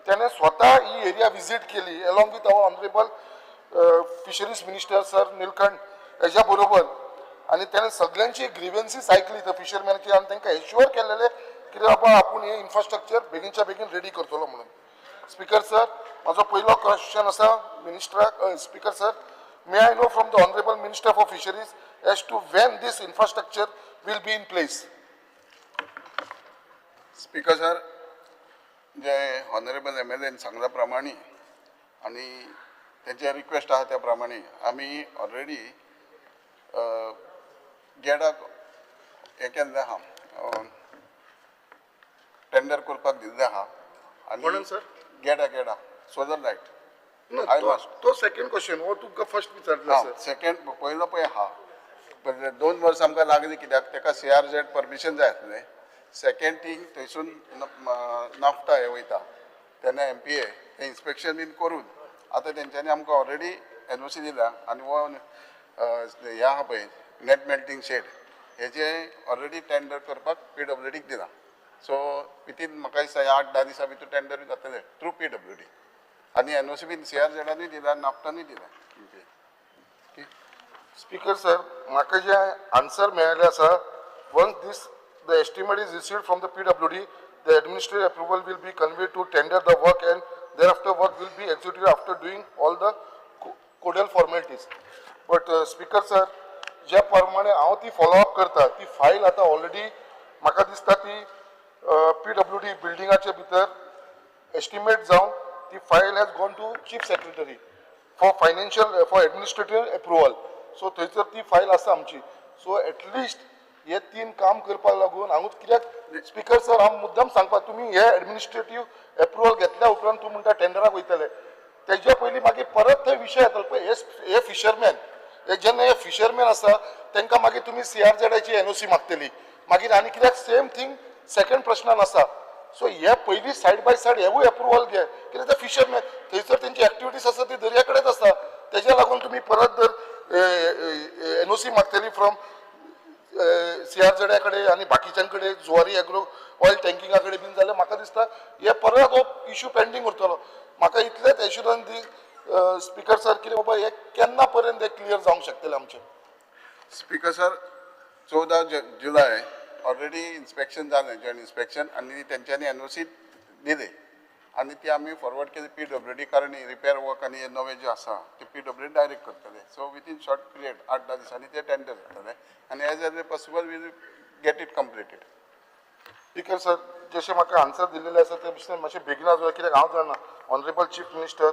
त्याने स्वतः ही एरिया विजीट केली along with our honourable fisheries minister sir Nilkanth हेज्या बरोबर आनी त्याने सगळ्यांची ग्रिव्हन्सीस आयकली थंय फिशरमॅनची आनी तांकां एश्युअर केलेले कितें बाबा आपूण हे इन्फ्रास्ट्रक्चर बेगीनच्या बेगीन रेडी करतलो म्हणून. स्पीकर सर, म्हाजो पयलो क्वेश्चन आसा मिनिस्टराक. Speaker sir, may I know from the honourable minister for fisheries as to when this infrastructure will be in place? Speaker sir, J honourable MLN सांगल्या प्रमाणे आनी तेंचे रिक्वेस्ट आहा त्या प्रमाणे आमी ऑलरेडी गेडाक हें केल्लें आहा, टेंडर करपाक दिल्लें आहा. कोणाक, sir? GEDA, GEDA solar light. No, I तो must. तो सेकंड क्वेश्चन हो तुमकां फर्स्ट विचारला सर. सेकंड पयलो पळय आहा, पण 2 वर्सां आमकां लागली कित्याक तेका सीआरझेड परमिशन जाय आसलें. सेकंड थिंग, थंयसून नाफ्टा हे वयता तेन्ना एमपीए हें इन्स्पेक्शन बीन करून आतां तेंच्यांनी आमकां ऑलरेडी एनओसी दिल्या आनी हो हें आहा पळय नेट मेल्टींग शेड, हेजें ऑलरेडी टेंडर करपाक पीडब्ल्यूडीक दिलां. सो वितीन म्हाका दिसता ह्या 8-10 दिसां भितर टेंडर जातलें थ्रू पीडब्ल्यूडी आनी एनओसी बीन सीआरझेडानूय दिला, नाफ्टानूय दिला एमपीए. स्पीकर सर, म्हाका जे आन्सर मेळ्ळें आसा, once this the estimate is received from the PWD, the administrative approval will be conveyed to tender the work and thereafter work will be executed after doing all the codal formalities. But speaker sir, ज्या प्रमाणे हांव ती follow up करता, ती file आतां already म्हाका दिसता ती पीडब्ल्यूडी बिल्डिंगाचे भितर एस्टिमेट जावन ती file has gone to chief secretary for financial, for administrative approval. So थंयसर ती फायल आसा आमची. सो एटलिस्ट हे तीन काम करपाक लागून हांगूच कित्याक स्पीकर सर, हांव मुद्दम सांगपाक, तुमी हे एडमिनिस्ट्रेटीव एप्रुवल घेतल्या उपरांत तूं म्हणटा टेंडराक वयतले, तेज्या पयलीं मागीर परत थंय विशय येतलो. पळय, हे फिशरमॅन, हे जेन्ना हे फिशरमॅन आसा तांकां मागीर तुमी सीआरझेडाची एनओसी मागतली मागीर. आनी कित्याक सेम थींग सेकंड प्रश्नान आसा. सो हे पयलीं सायड बाय सायड हेवूय एप्रुवल घे, कित्याक ते फिशरमॅन थंयसर तेंची एक्टिविटीज आसा ती दर्या कडेच आसा. तेज्या लागून तुमी परत जर एनओसी मागतली फ्रॉम सीआरझेडा कडेन आनी बाकीच्यां कडेन, जुवारी एग्रो ऑयल टँकिंगा कडेन बीन, जाल्यार म्हाका दिसता हे परत हो इशू पेंडींग उरतलो. म्हाका इतलेंच एश्युरन्स दी स्पीकर सर, कितें बाबा हे केन्ना पर्यंत हे क्लियर जावंक शकतलें आमचें? स्पीकर सर, 14 जुलय ऑलरेडी इन्स्पेक्शन जालें, जॉयंट इन्स्पेक्शन, आनी तेंच्यांनी एनओसी दिली आनी ती आमी फॉरवर्ड केली पीडब्ल्यूडी, कारण रिपेर वर्क आनी हे नवे जे आसा ते पीडब्ल्यूडी डायरेक्ट करतले. सो विथीन शॉर्ट पिरियड 8-10 दिसांनी ते टेंडर जातले आनी as early possible we'll get it completed. Speaker sir, जशें म्हाका आन्सर दिल्लेले आसा ते भशेन मातशें बेगीन जाय, कित्याक हांव जाणा honourable chief minister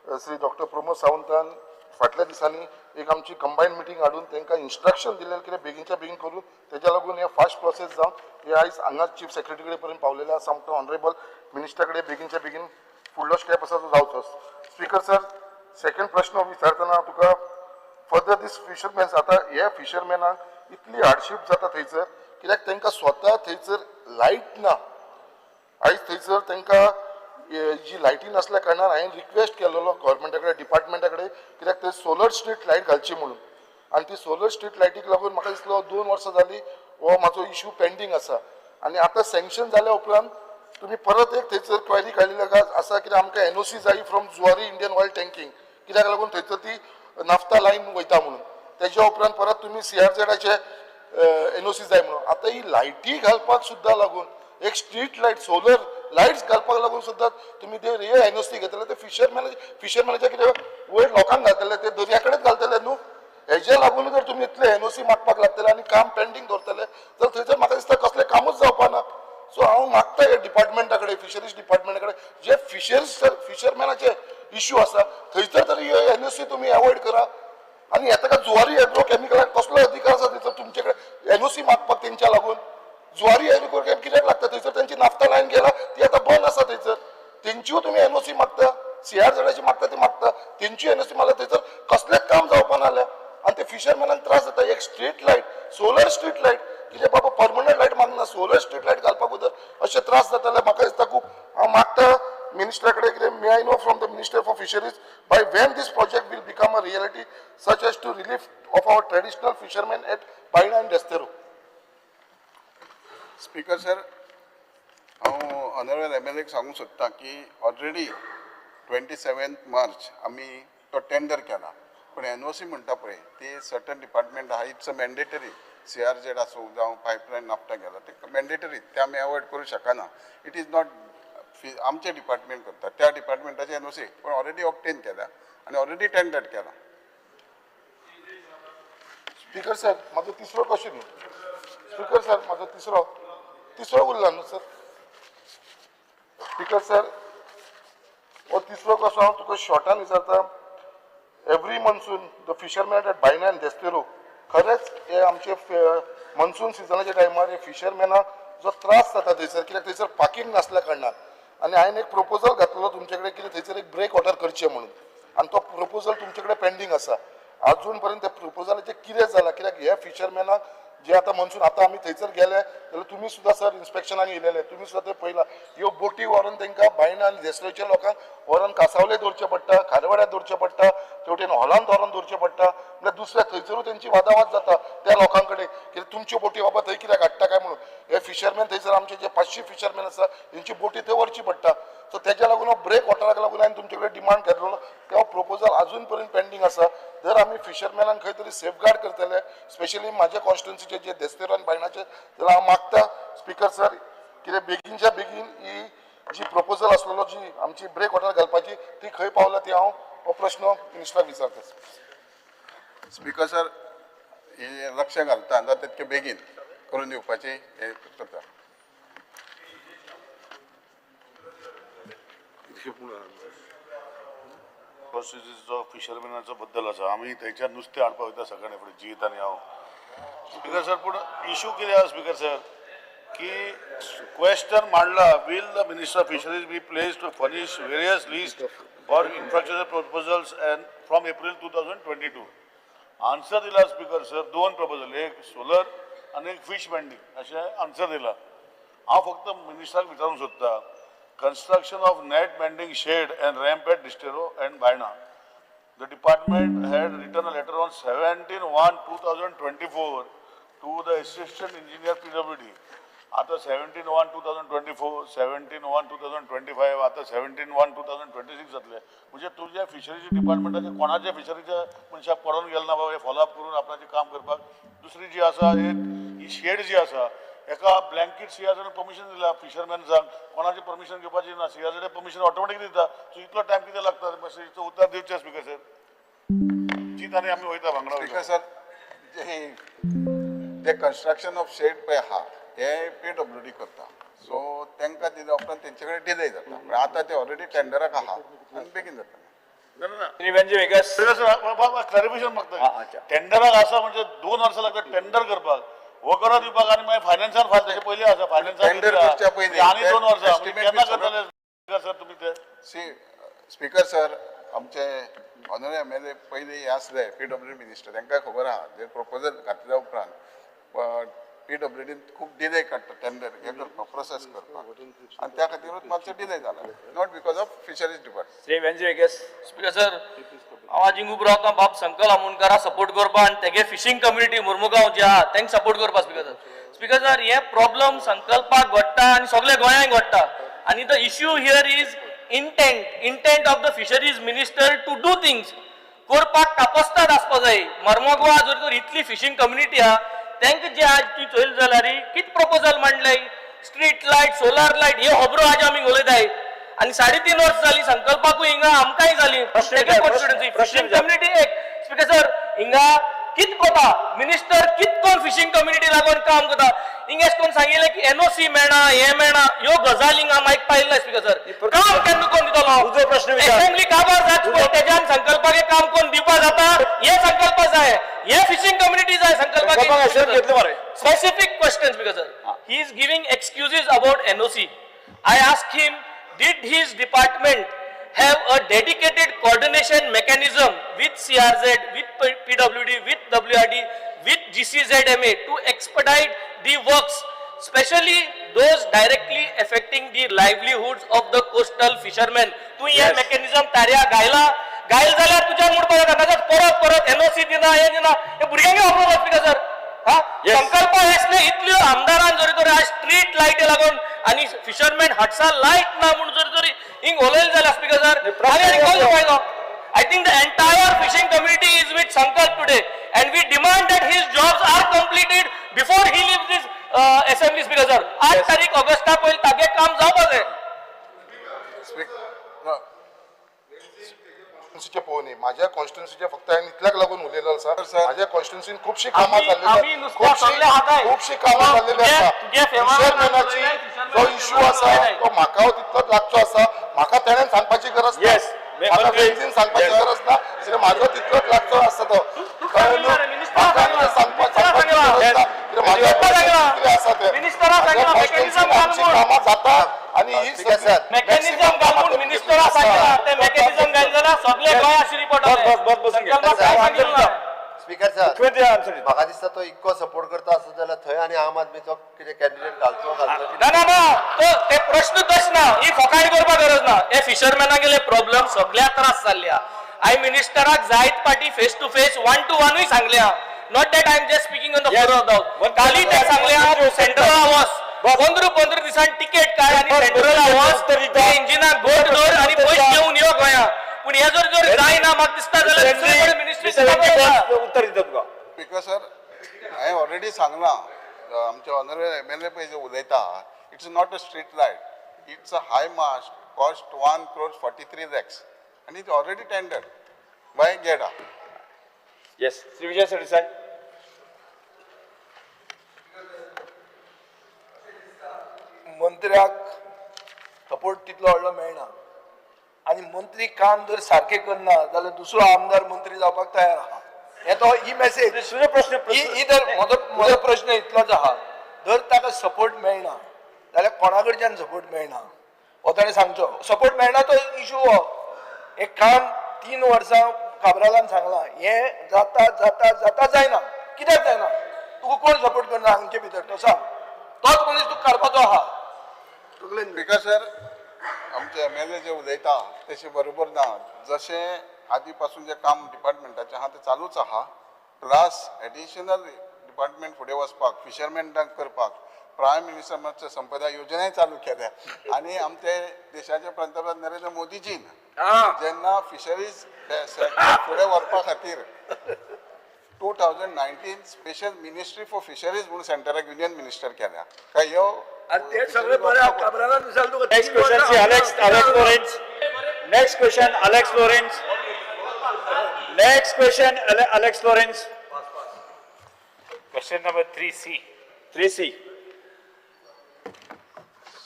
Shri doctor Pramod सावंतान फाटल्या दिसांनी एक आमची कंबायन मिटींग हाडून तांकां इन्स्ट्रक्शन दिल्लें कितें बेगीनच्या बेगीन करून. तेज्या लागून हे फास्ट प्रोसेस जावन हे आयज हांगा चीफ सेक्रेटरी कडेन पर्यंत पावलेले आसा. आमकां ऑनरेबल मिनिस्टरा कडेन बेगीनच्या बेगीन फुडलो स्टेप आसा तो जावचो. स्पीकर सर, सेकंड प्रश्न विचारतना तुका, फर्दर दीस फिशरमॅन्स, आतां हे फिशरमॅनाक इतली हार्डशीप जाता थंयसर, कित्याक तांकां स्वता थंयसर लायट ना. आयज थंयसर तांकां जी लायटी नासल्या कारणान हांवें रिक्वेस्ट केलेलो गव्हर्मेंटा कडेन, डिपार्टमेंटा कडेन, कित्याक थंय सोलर स्ट्रीट लायट घालची म्हणून. आनी ती सोलर स्ट्रीट लायटीक लागून म्हाका दिसलो 2 वर्सां जालीं हो म्हाजो इशू पेंडींग आसा. आनी आतां सँक्शन जाल्या उपरांत तुमी परत एक थंयसर क्वेरी काडलेली आसा कित्याक आमकां एनओसी जाय from Zuari Indian oil tanking, कित्याक लागून थंयसर ती नाफ्ता लायन वयता म्हणून. तेज्या उपरांत परत तुमी सीआरझेडाचे एनओसी जाय म्हणून. आतां ही लायटी घालपाक सुद्दां लागून, एक स्ट्रीट लायट, सोलर लायट्स घालपाक लागून सुद्दां तुमी ते हे एनओसी घेतले. ते फिशरमॅनाच्या कितें वयर लोकांक घालतले, ते दर्या कडेच घालतले न्हू. हेजे लागून जर तुमी इतले एनओसी मागपाक लागतले आनी काम पेंडींग दवरतले तर थंयसर म्हाका दिसता कसलें कामूच जावपा ना. सो हांव मागता हे डिपार्टमेंटा कडेन, फिशरीज डिपार्टमेंटा कडेन, जे फिशरमॅनाचे इश्यू आसा थंयसर तरी एनओसी तुमी एवॉयड करा. आनी हें ताका जुवारी एग्रो केमिकलाक कसलो अधिकार आसा थंयसर तुमचे कडेन एनओसी मागपाक? तेंच्या लागून जुवारी एग्रो केम कित्याक लागता थंयसर? तेंची नाफ्ता लायन गेला, ती आतां बंद आसा थंयसर. तेंच्यो तुमी एनओसी मागता, सीआरझेडाची मागता, ती मागता, तेंची एनओसी मागता. थंयसर कसलेंच काम जावपा ना जाल्यार आनी ते फिशरमॅनाक त्रास जाता. एक street light, solar street light, कितें बाबा परमनंट लायट मागना, सोलर स्ट्रीट लायट घालपाक जर अशे त्रास जाता जाल्यार म्हाका दिसता खूब. हांव मागता मिनिस्टरा कडेन कितें, may I know from the Minister for Fisheries by when this project will become a reality such as to relief of our traditional fishermen at Baina and Desterro? Speaker sir, हांव ऑनरेबल एमएलएक सांगूंक सोदता की already 27 मार्च आमी तो tender केला, पूण NOC म्हणटा पळय ती सर्टन डिपार्टमेंट आहा, it's a mandatory. CRZ आसूं जावं पायपलायन नाफ्ता गेला, ते मॅन्डेटरी, ते आमी एवॉयड करूं शकना. It is not आमचे डिपार्टमेंट करता, त्या डिपार्टमेंटाचे एनओसी पण ऑलरेडी ऑब्टेन केल्या आनी ऑलरेडी टेंडर केला. स्पीकर सर, म्हाजो तिसरो क्वेश्चन. स्पीकर सर, म्हाजो तिसरो उरला न्हू सर? स्पीकर सर, हो तिसरो कसो हांव तुका शॉर्टान विचारता. Every monsoon the fishermen at Baina and Desterro, खरेंच हे आमचे मनसून सिजनाच्या टायमार हे फिशरमॅनाक जो त्रास जाता थंयसर, कित्याक थंयसर पार्किंग नासल्या कारणान, आनी हांवें एक प्रपोजल घातलेलो तुमचे कडेन की थंयसर एक ब्रेक वॉटर करचें म्हणून, आनी तो प्रपोजल तुमचे कडेन पेंडींग आसा. अजून पर्यंत त्या प्रपोजलाचें कितें जालां? कित्याक हे फिशरमॅनाक जे आतां मनसून, आतां आमी थंयसर गेले जाल्यार तुमी सुद्दां सर इन्स्पेक्शनाक येयलेले, तुमी सुद्दां ते पळयला, ह्यो बोटी व्हरोन तांकां बायणा आनी देसलेच्या लोकांक व्हरोन कासावले दवरचें पडटा, खारवाड्यार दवरचें पडटा, ते वटेन हॉलांत व्हरोन दवरचें पडटा. म्हणल्यार दुसऱ्या थंयसरूय तेंची वादावाद जाता त्या लोकां कडेन की तुमच्यो बोटी बाबा थंय कित्याक हाडटा काय म्हणून. हे फिशरमॅन थंयसर आमचे जे 500 फिशरमॅन आसा, तेंची बोटी थंय व्हरची पडटा. सो तेज्या लागून हो ब्रेक वॉटराक लागून हांवें तुमचे कडेन डिमांड केल्लो, तो प्रपोजल अजून पर्यंत पेंडींग आसा. जर आमी फिशरमॅनाक खंय तरी सेफगार्ड करतले, स्पेशली म्हाज्या कॉन्स्टिट्युन्सीचे जे देस्तेरो आनी बायणाचे, जाल्यार हांव मागता स्पीकर सर, कितें बेगीनच्या बेगीन ही जी प्रपोजल आसलेलो, जी आमची ब्रेक वॉटर घालपाची, ती खंय पावला ती हांव हो प्रश्न मिनिस्टराक विचारता. स्पीकर सर, हे लक्ष घालता, जाता तितके बेगीन करून दिवपाची हे करता. कॉन्स्टिट्युन्सीचो फिशरमॅनाचो बद्दल आसा. आमी थंयच्यान नुस्तें हाडपाक वयता सकाळीं फुडें जीत आनी हांव. स्पीकर सर, पूण इशू कितें आसा स्पीकर सर, की क्वेश्चन मांडला, will the Minister of Fisheries be pleased to furnish various list for infrastructure proposals and from April 2022? Answer दिला स्पीकर सर, दोन प्रपोजल, एक सोलर आनी एक फिश वेंडींग अशें आन्सर दिला. हांव फक्त मिनिस्टराक विचारूंक सोदता, construction of net mending shed and ramp at Desterro and Baina. The department had written a letter on 17/1/2024 to the Assistant Engineer PWD. आता 17/1/2024, 17/1/2025, आता 17/1/2026 जातले. म्हणजे तुज्या फिशरीज डिपार्टमेंटाचे कोणाच्या फिशरीच्या मनशाक पडोन गेले ना बाबा हे फॉलोअप करून आपणाचें काम करपाक? दुसरी जी आसा, एक ही शेड जी आसा, एका ब्लँकेट सीआरझेड परमिशन दिला फिशरमॅन्सांक, कोणाचें परमिशन घेवपाची ना, सीआरझेड परमिशन ऑटोमॅटीक दिता. सो इतलो टायम कितें लागता? मातशें हिचो उतर दिवचें स्पीकर सर. जीत आनी आमी वयता वांगडा स्पीकर वयता. सर, जे ते कन्स्ट्रक्शन ऑफ शेड पळय आहा, हे पीडब्ल्यूडी करता, सो तांकां दिल्या उपरांत तेंचे कडेन डिले जाता, पण आतां ते ऑलरेडी टेंडराक आहा आनी बेगीन जाता. ना, ना. श्री वेंजी वेगस. क्लॅरिफिकेशन मागता. टेंडराक आसा म्हणजे 2 वर्सां लागता टेंडर करपाक, वखदां दिवपाक, आनी मागीर फायनान्सान फायल तेजे पयलीं आसा फायनान्सान. Tender करच्या पयलीं आनी ते 2 वर्सां म्हणजे estimate केन्ना बी सगळं- करतले सर तुमी ते? सी, स्पीकर सर, आमचे ऑनरेबल एमएलए पयलीं हे आसले पीडब्ल्यूडी मिनिस्टर, तांकां खबर आहा, जे प्रपोजल घातल्या उपरांत पीडब्ल्यूडीन खूब डिले काडटा टेंडर हे करपाक, प्रोसेस करपाक, आनी त्या खातीरूच मातसो डिले जाला, not because of fisheries department. Shri Venzy Viegas. Speaker sir, हांव आज हिंग उबो रावता बाब संकल आमोणकारा सपोर्ट करपा आनी तेगे फिशींग कम्युनिटी मुर्मुगांव जी आहा तेंका सपोर्ट करपा. स्पीकर सर, स्पीकर सर, हे प्रॉब्लम संकल्पाक घडटा आनी सगळे गोंयांक घडटा आनी the issue here is intent, intent of the fisheries minister to do things. करपाक कापस्ताद आसपा जाय. मर्मगोवा जर तर इतली फिशींग कम्युनिटी आहा, तांकां जे आज तूं चोयले जाल्यार कित प्रपोजल मांडले, स्ट्रीट लायट, सोलार लायट, ह्यो खबरो आज आमी उलयताय. आनी 3.5 वर्स जाली संकल्पाकूय हिंगा आमकांय जाली. प्रश्न विचार, प्रश्न फिशींग विचार. कम्युनिटी एक, स्पीकर सर, हिंगा कित कोता मिनिस्टर, कित कोण फिशींग कम्युनिटी लागून काम करता. हिंगा कोण सांगिल्लें की एनओसी मेळना, हें मेळना, ह्यो गजाली हिंगा मायक पायल्ले. स्पीकर सर, काम केन्ना कोण दितलो? तुजो प्रश्न विचार. असेंब्ली काबार जात पळय, तेज्यान संकल्पाक काम कोण दिवपा जाता? हे संकल्प जाय, हे फिशींग कम्युनिटी जाय. संकल्पाक assurance घेतले मरे. Specific questions, because sir, he is giving excuses about NOC. I asked him, did his department have a dedicated coordination mechanism with CRZ, with PWD, with WRD, with GCZMA to expedite the works, especially those directly affecting the livelihoods of the coastal fishermen? तू हे mechanism तार्या गायला गायल जाल्यार तुज्यान म्हणपाक जाता, नाजाल्यार परत परत एनओसी दिना, हें दिना, हे भुरग्यांक वापरूंक स्पीकर सर. हा संकल्प हेसले इतल्यो आमदारान जरी तर आज स्ट्रीट लायटी लागून आनी फिशरमॅन हटसा लायट ना म्हूण जरी तरी हिंग उलयले जाल्यार स्पीकर सर, आनी कोण फायदो? I think the entire fishing community is with Sankalp today and we demand that his jobs are completed before he leaves this assembly, speaker sir. 8 तारीख ऑगस्टा पयलीं तागे काम जावपा जाय. कॉन्स्टिट्युन्सीचे पळोवनी, माझ्या कॉन्स्टिट्युन्सीचे फक्त हांवें इतल्याक लागून उलयलो आसा. माझ्या कॉन्स्टिट्युन्सीन खुबशीं कामां आमी जाल्लीं, नुस्त्या सगळे हाताय. खुबशीं कामां जाल्लेली आसा. तुगे फेवरान फिशरमॅनाची जो इश्यू आसा तो म्हाका तितलोच लागचो आसा. म्हाका तेणें सांगपाची गरज ना, Yes. म्हाका मंत्री. वेंझीन सांगपाची Yes. गरज ना, कित्याक म्हाजो तितलोच लागचो आसा तो. तू सांगला रे, मिनिस्टरा म्हाका सांगला. सांगपाची मिनिस्टरा गरज ना, कित्याक म्हाज्या सांगला. कितें आसा तें. मिनिस्टरा म्हाज्या सांगला, कॉन्स्टिट्युन्सीन mechanism आमची घाल म्हूण. कामां जाता आनी ही स्पीकर सर. मेकॅनिझम घालून मिनिस्टरा सांगला, ते मेकॅनिझम घाल जाल्यार सगळे गोंय आशिल्ली बस बस बस बसून घे. संकल्पाक काय सांगितलं ना. स्पीकर सर, मुख्यमंत्री आन्सर दिता. म्हाका दिसता तो इतको सपोर्ट करता आसत जाल्यार थंय आनी आम आदमीचो कितें कॅन्डिडेट घालचो घालचो. ना ना ना, तो ते प्रश्न तश ना, ही फकाणी करपाक गरज ना. हे फिशरमॅना गेले प्रॉब्लम सगळ्या त्रास जाल्ले. हांवें मिनिस्टराक जायत पाटी face to face, one to वनूय सांगल्या. Not that I am just speaking on the floor of the house. काली ते सांगल्या, सेंट्रला वच, 15 15 दिसान तिकेट काड आनी बस, सेंट्रला बस, वच, उत्तर दिता. ते इंजिनाक गोट धर आनी पयशे घेवन यो गोंया. पूण हे जर जर जायना म्हाका दिसता जाल्यार दुसरे कडेन मिनिस्ट्री उत्तर दिता तुका. स्पीकर सर, हांवें ऑलरेडी सांगलां, आमचे ऑनरेबल एम एल ए पळय जे उलयता, it's not a street light, it's a high mast, cost 1 crore 43 lakhs आनी it's already tender by GEDA. Yes, Shri Vijay Sardesai. मंत्र्याक सपोर्ट तितलो व्हडलो मेळना आनी मंत्री काम जर सारकें करना जाल्यार दुसरो आमदार मंत्री जावपाक तयार आहा, हे तो ही मेसेज. तुजो प्रश्न. ही ही तर म्हजो प्रश्न इतलोच आहा, जर ताका सपोर्ट मेळना जाल्यार कोणा कडच्यान सपोर्ट मेळना हो ताणें सांगचो. सपोर्ट मेळना तो इशू हो. एक काम 3 वर्सां काब्रालान सांगलां, हें जाता जाता जाता, जायना. कित्याक जायना? तुका कोण सपोर्ट करना हांगचे भितर तो सांग. तोच मनीस तुका काडपाचो आहा. स्पीकर सर, आमचे एम एल ए जे उलयता तशें बरोबर ना. जशें आदी पासून जें काम डिपार्टमेंटाचें आहा तें चालूच आहा. प्लस एडिशनल डिपार्टमेंट फुडें वचपाक, फिशरमॅनाक करपाक प्रायम मिनिस्टर मत्स्य संपदा योजनाय चालू केल्या. आनी आमचे देशाचे पंतप्रधान नरेंद्र मोदीजीन जेन्ना फिशरीज सेक्टर फुडें व्हरपा खातीर 2019 special ministry for fisheries म्हणून सेंटराक युनियन मिनिस्टर केल्या काय ह्यो. आनी ते सगळें बरें आहा, काब्रालान सांग तुका. Next question, Shri Alex Lawrence. Next question, Alex Lawrence. Next question, Alex Lawrence. Question number 3C. 3C.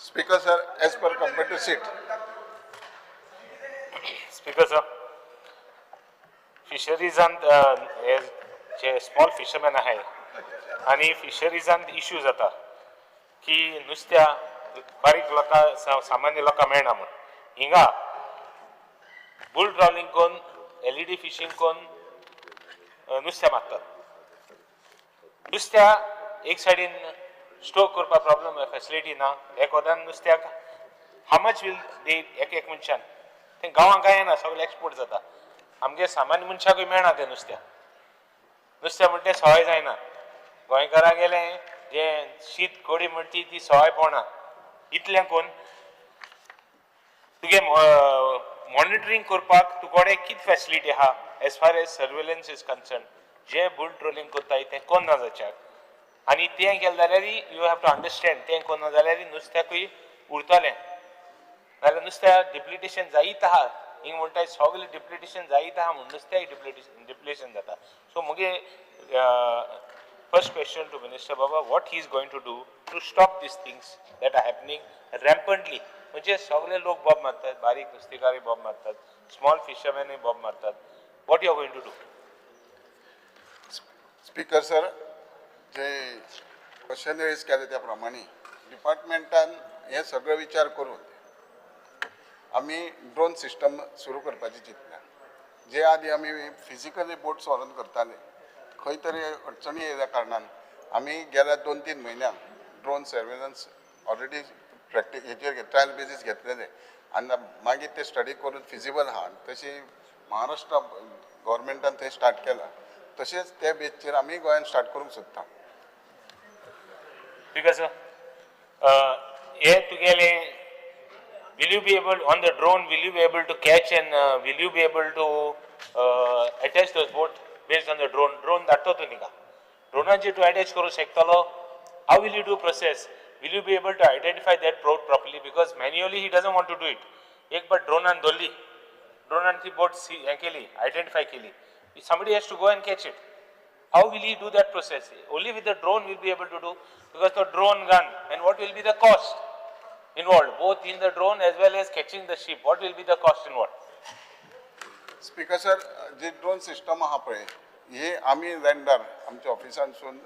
Speaker sir, as per computer sheet. Speaker sir, फिशरीजांत हे जे स्मॉल फिशरमॅन आहाय आनी फिशरीजांत इश्यू जाता की नुस्त्या बारीक लोकां, सामान्य लोकांक मेळना म्हूण. हिंगा बुल ट्रॉलिंग करून, एलईडी फिशींग करून नुस्त्या मारतात. नुस्त्या एक सायडीन स्टोर करपाक प्रॉब्लम, फॅसिलिटी ना. एक वदान नुस्त्याक how much will they एक एक मनशान तें गांवांत कांय येना, सगळें एक्सपोर्ट जाता. आमगे सामान्य मनशाकूय मेळना तें नुस्त्या. नुस्तें म्हणटा तें सवाय जायना. गोंयकारां गेलें जें शीत कडी म्हणटा ती ती सवाय पडना. इतलें करून तुगे मॉनिटरींग करपाक तुकोडे कित फॅसिलिटी आहा? As far as surveillance is concern, J bull trolling करताय तें कोन्ना जाच्याक आनी तें केलें जाल्यार, you have to understand, तें कोन्ना जाल्यार नुस्त्याकूय उरतलें, नाल्यार नुस्त्या डिप्लिटेशन जायत आहा. हिंग म्हणटाय सगळें डिप्लिटेशन जायत आहा म्हूण नुस्त्याय डिप्लिटेशन जाता. सो मुगे first question to minister Baba, what he is going to do to stop these things that are happening rampantly? म्हणजे सगळे लोक बोब मारतात, बारीक नुस्तेकारय बोब मारतात, स्मॉल फिशरमॅनूय बोब मारतात. What you are going to do? Speaker sir, J question raise केले त्या प्रमाणे डिपार्टमेंटान हे सगळे विचार करून आमी ड्रोन सिस्टम सुरू करपाची चिंतल्या. जे आदी आमी फिजिकली बोट्स व्हरून करताले, खंय तरी अडचणी येयल्या कारणान आमी गेल्या 2-3 म्हयन्यान ड्रोन सर्वेलन्स ऑलरेडी प्रॅक्टीस हेचेर ट्रायल बेजीस घेतलेले आनी मागीर ते स्टडी करून फिजिबल आहा. तशी महाराष्ट्र गव्हर्मेंटान थंय स्टार्ट केला, तशेंच त्या बेजीचेर आमी गोंयान स्टार्ट करूंक सोदता. स्पीकर सर, हे तुगेले, will you be able, on the drone, will you be able to catch and will you be able to attach those boat based on the drone? Drone धाडटलो तूं तिका, ड्रोनाचेर तूं अटॅच करूंक शकतलो? How will you do process? Will you be able to identify that boat properly? Because manually he doesn't want to do it. एक bar ड्रोनान धरली, ड्रोनान ती बोट हें केली, आयडेंटिफाय केली, somebody has to go and catch it. How will he do that process? Only with the drone will be able to do, because the drone gun, and what will be the cost involved, both in the drone as well as catching the ship? What will be the cost involved? Speaker sir, ji drone system आहा पळय, ही आमी लँडार आमच्या ऑफिसांसून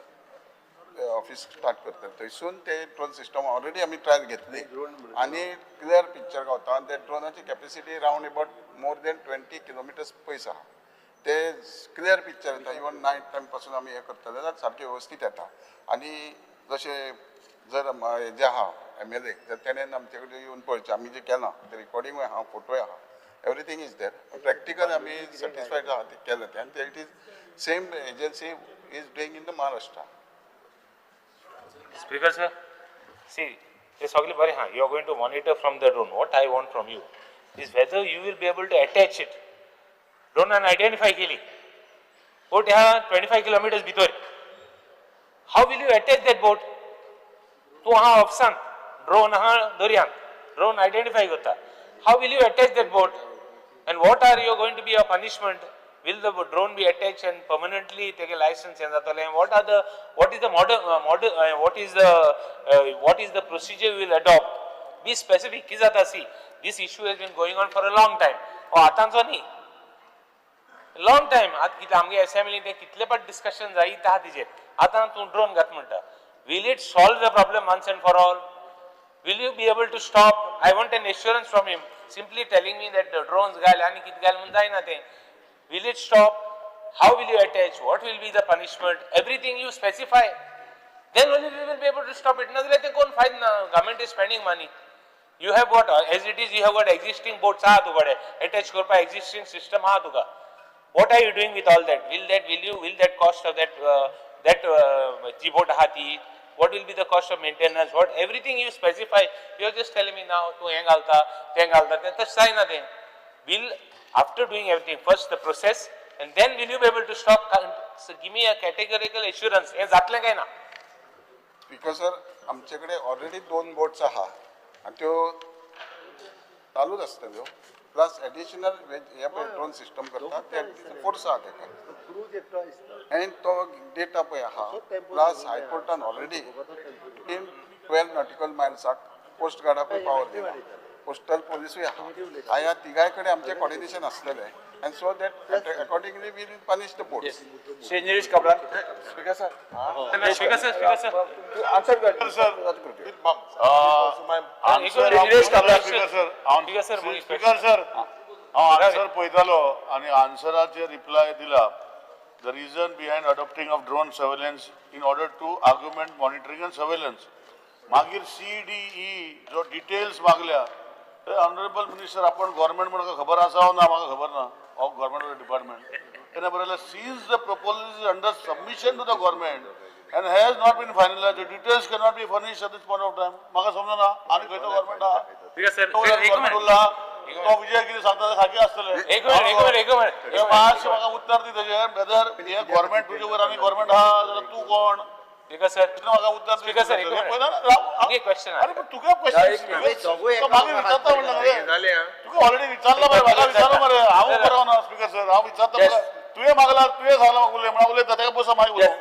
office start करतात, थंयसून ते drone system already आमी trial घेतली आनी क्लियर पिक्चर गावता. आनी ते ड्रोनाची capacity round about more than 20 kilometers पयस आहा. ते क्लियर पिक्चर येता. इवन नायट टायम पासून आमी हें करतले जाल्यार सारकें वेवस्थीत येता. आनी जशें जर हेजें आहा एमएलए, जर तेणेन आमचे कडेन येवन पळोवचें आमी जें केलां तें रिकॉर्डिंगूय आहा, फोटोय आहा, everything is there. Practical आमी सॅटिस्फायड आहा तें केलें तें. आनी ते it is same agency is doing in the Maharashtra. Speaker sir, see, ते सगळें बरें आहा. You are going to monitor from the drone. What I want from you is whether you will be able to attach it. ड्रोनान identify केली, बोट ह्या 25 kilometres भितर, how will you attach that boat? तूं आहा ऑफिसान, ड्रोन आहा दर्यान, drone identify करता. How will you attach that boat and what are you going to be a punishment? Will the drone be attach and permanently तेगे licence हें जातलें? What is the model, what is the procedure will adopt? Be specific. कितें जाता, see, this issue has been going on for a long time. हो आतांचो न्ही, long time. आतां कितें आमगे असेंब्ली ते कितले पाट डिस्कशन जायत आहा तिजेर. आतां तूं ड्रोन घात म्हणटा, will it solve the problem once and for all? Will you be able to stop? I want an assurance from him. Simply telling me that the drones घाल आनी कितें घाल म्हूण जायना तें. Will it stop? How will you attach? What will be the punishment? Everything you specify, then only we will be able to stop it. नाजाल्यार तें कोण फायद ना. Government is spending money. You have what, as it is, you have got existing boats आहा तुकडे attach करपाक, existing system आहा तुका. What are you doing with all that? Will that cost of that ji boat आहा ती, what will be the cost of maintenance? What, everything you specify. You are just telling me now तूं हें घालता, तें घालता, तें तशें जायना तें. Will, after doing everything, first the process and then will you be able to stop? So give me a categorical assurance, हें जातलें काय ना? स्पीकर सर, आमचे कडेन ऑलरेडी दोन बोट्स आहा आनी त्यो चालूच आसतल्यो. प्लस एडिशनल हे पळय ड्रोन सिस्टम करता ते फोर्स आहा तेका आनी तो डेटा पळय आहा. प्लस हायकोर्टान ऑलरेडी 10 12 नॉटिकल मायल्साक कोस्ट गार्डाकूय पावर दिला, कोस्टल पोलिसूय आहा. ह्या तिगाय कडेन आमचें कॉर्डिनेशन आसलेलें and so that accordingly we'll punish the boats. Shri Nilesh Cabral. Speaker sir. Speaker sir, speaker sir. Answer कर. Sir, answer. Nilesh Cabral. Speaker sir, speaker sir, speaker sir, हांव answer पळयतालो आनी आन्सराचेर रिप्लाय दिला, the reason behind adopting of drone surveillance in order to augment monitoring and surveillance. मागीर C D E जो details मागल्या ते honourable minister, आपण government म्हणून खबर आसा ना, म्हाका खबर ना ऑफ गव्हर्मेंट डिपार्टमेंट. तेन्ना बरयलें, since the proposal is under submission to the government and has not been finalized, the details cannot be furnished at this point of time. म्हाका समजना आनी खंयचो गव्हर्मेंट आहा? स्पीकर सर, गव्हर्मेंट उरला. तो विजय कितें सांगता तें सारकें आसतलें. एक मिनिट, एक मिनिट, एक मिनिट. मातशें म्हाका उत्तर दी तेजेर ब्रदर. हे गव्हर्मेंट तुजे वयर आनी गव्हर्मेंट आहा जाल्यार तूं कोण? स्पीकर सर, म्हाका उत्तर. स्पीकर सर, एक मिनिट. क्वेश्चन. अरे पण तुका क्वेश्चन मागीर विचारता म्हणलं, तुका ऑलरेडी विचारलं मरे. म्हाका विचारलं मरे. हांव बरो ना स्पीकर सर, हांव विचारता. तुवें मागला, तुवें सांगला म्हाका उलय म्हणून उलयता. तेका बसा मागीर उलोवं.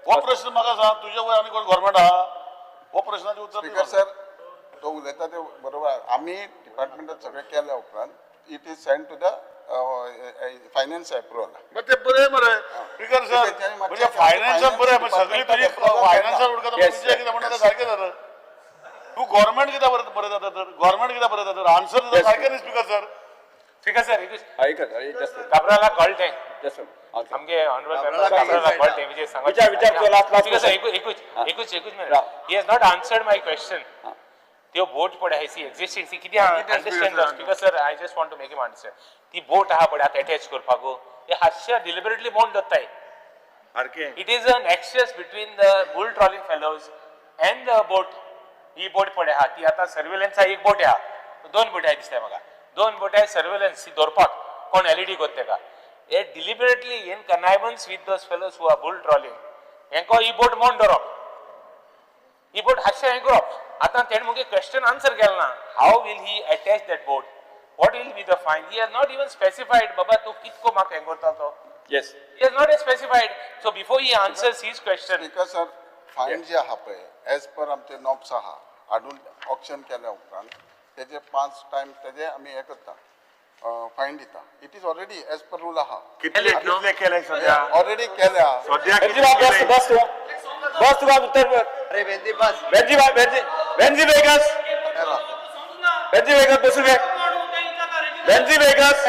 हो प्रश्न म्हाका सांग, तुजे वयर आनी कोण गव्हर्मेंट आहा? हो प्रश्नाचें उत्तर. स्पीकर सर, तो उलयता ते बरोबर. आमी डिपार्टमेंटात सगळें केल्या उपरांत it is send to the finance approval. ते बरें मरे स्पीकर सर, म्हणजे फायनान्साक बरें, पण सगळी तुजी फायनान्साक उडकता. विजय कितें म्हणटा तें सारकें जाता. तूं गव्हर्मेंट कित्याक बरें जाता तर? गव्हर्मेंट कित्याक बरें जाता तर? आन्सर दिता सारकें न्ही स्पीकर सर. स्पीकर सर, ऐकत काब्राला कळटें आमगे ऑनरेबल मेंबर काब्राला कळटें. विजय सांग. विचार विचार लास्ट लास्ट. स्पीकर सर, एकूच एकूच एकूच minute. He has not answered my question. त्यो बोट पळय आहा, सी एक्झिस्टिंग सी कितें understand. Speaker sir, I just want to make him understand. ती बोट आहा पळय आतां अटॅच करपाक, ते हातशे डिलिबरेटली मोड दत्ताय. It is an access between the bull trawling fellows and the boat. ही बोट पळय आहा ती आतां सर्वेलन्सा एक बोट आहा, दोन बोटी आहा दिसता म्हाका. दोन बोटी आहा सर्वेलन्स दवरपाक, कोण एलईडी कोत्ता तेका. हे deliberately in connivance with those fellows who are bull trawling, हेंको ही बोट मोड दवरप, ही बोट हातशे हें करप. आतां तेणें मुगे क्वेश्चन आन्सर केलें ना. How will he attach that boat? What will be the fine? He has not even specified. बाबा तूं कितको म्हाका हें करता तो. Yes. He has not specified. So before he answers his question, speaker sir, fine जे आहा पळय एज पर आमचे नॉब्स आहा हाडून ऑक्शन केल्या उपरांत तेजे 5 टायम तेजे आमी हें करता, फायन दिता. It is already as per rule आहा. कितले कितले केले सध्या? ऑलरेडी केल्या. सध्या. बस बस बस, तुका उत्तर. अरे वेंदी बस. वेंजी वेंजी वेंजी वेगस, वेंजी वेगस, बसून घे. वेंजी वेगस,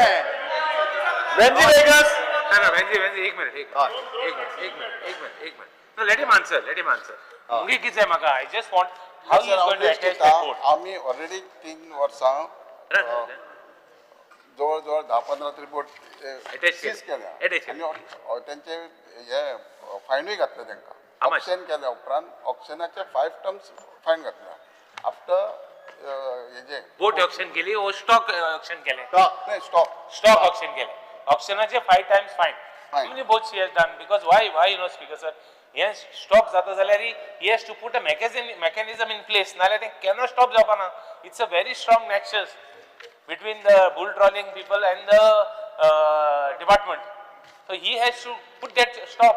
वेंजी वेगस. ना ना, वेंजी वेंजी, एक मिनिट, एक मिनिट, एक मिनिट, एक मिनिट, एक minute. No, let him answer, let him answer. मुगे कितें जाय म्हाका, I just want how he is going to attach that boat. आमी ऑलरेडी 3 वर्सां जवळ जवळ 10-15 तरी बोट सीज केल्या आनी तेंचे हे फायनूय घातले तांकां. ऑक्शन केल्या उपरांत ऑक्शनाचे 5 टर्म्स फायन घातल्या आफ्टर हेजे. बोट ऑक्शन केली ओ स्टॉक ऑक्शन केलें? नाही, स्टॉक. स्टॉक ऑक्शन केलें. ऑक्शनाचे 5 टायम्स फायन म्हणजे both she has done. Because why you know speaker sir, हें स्टॉप जाता जाल्यार he has to put a mechanism in place, नाल्यार तें केन्ना स्टॉप जावपाना. It's a very strong nexus between the bull trawling people and the department. So he has to put that stop,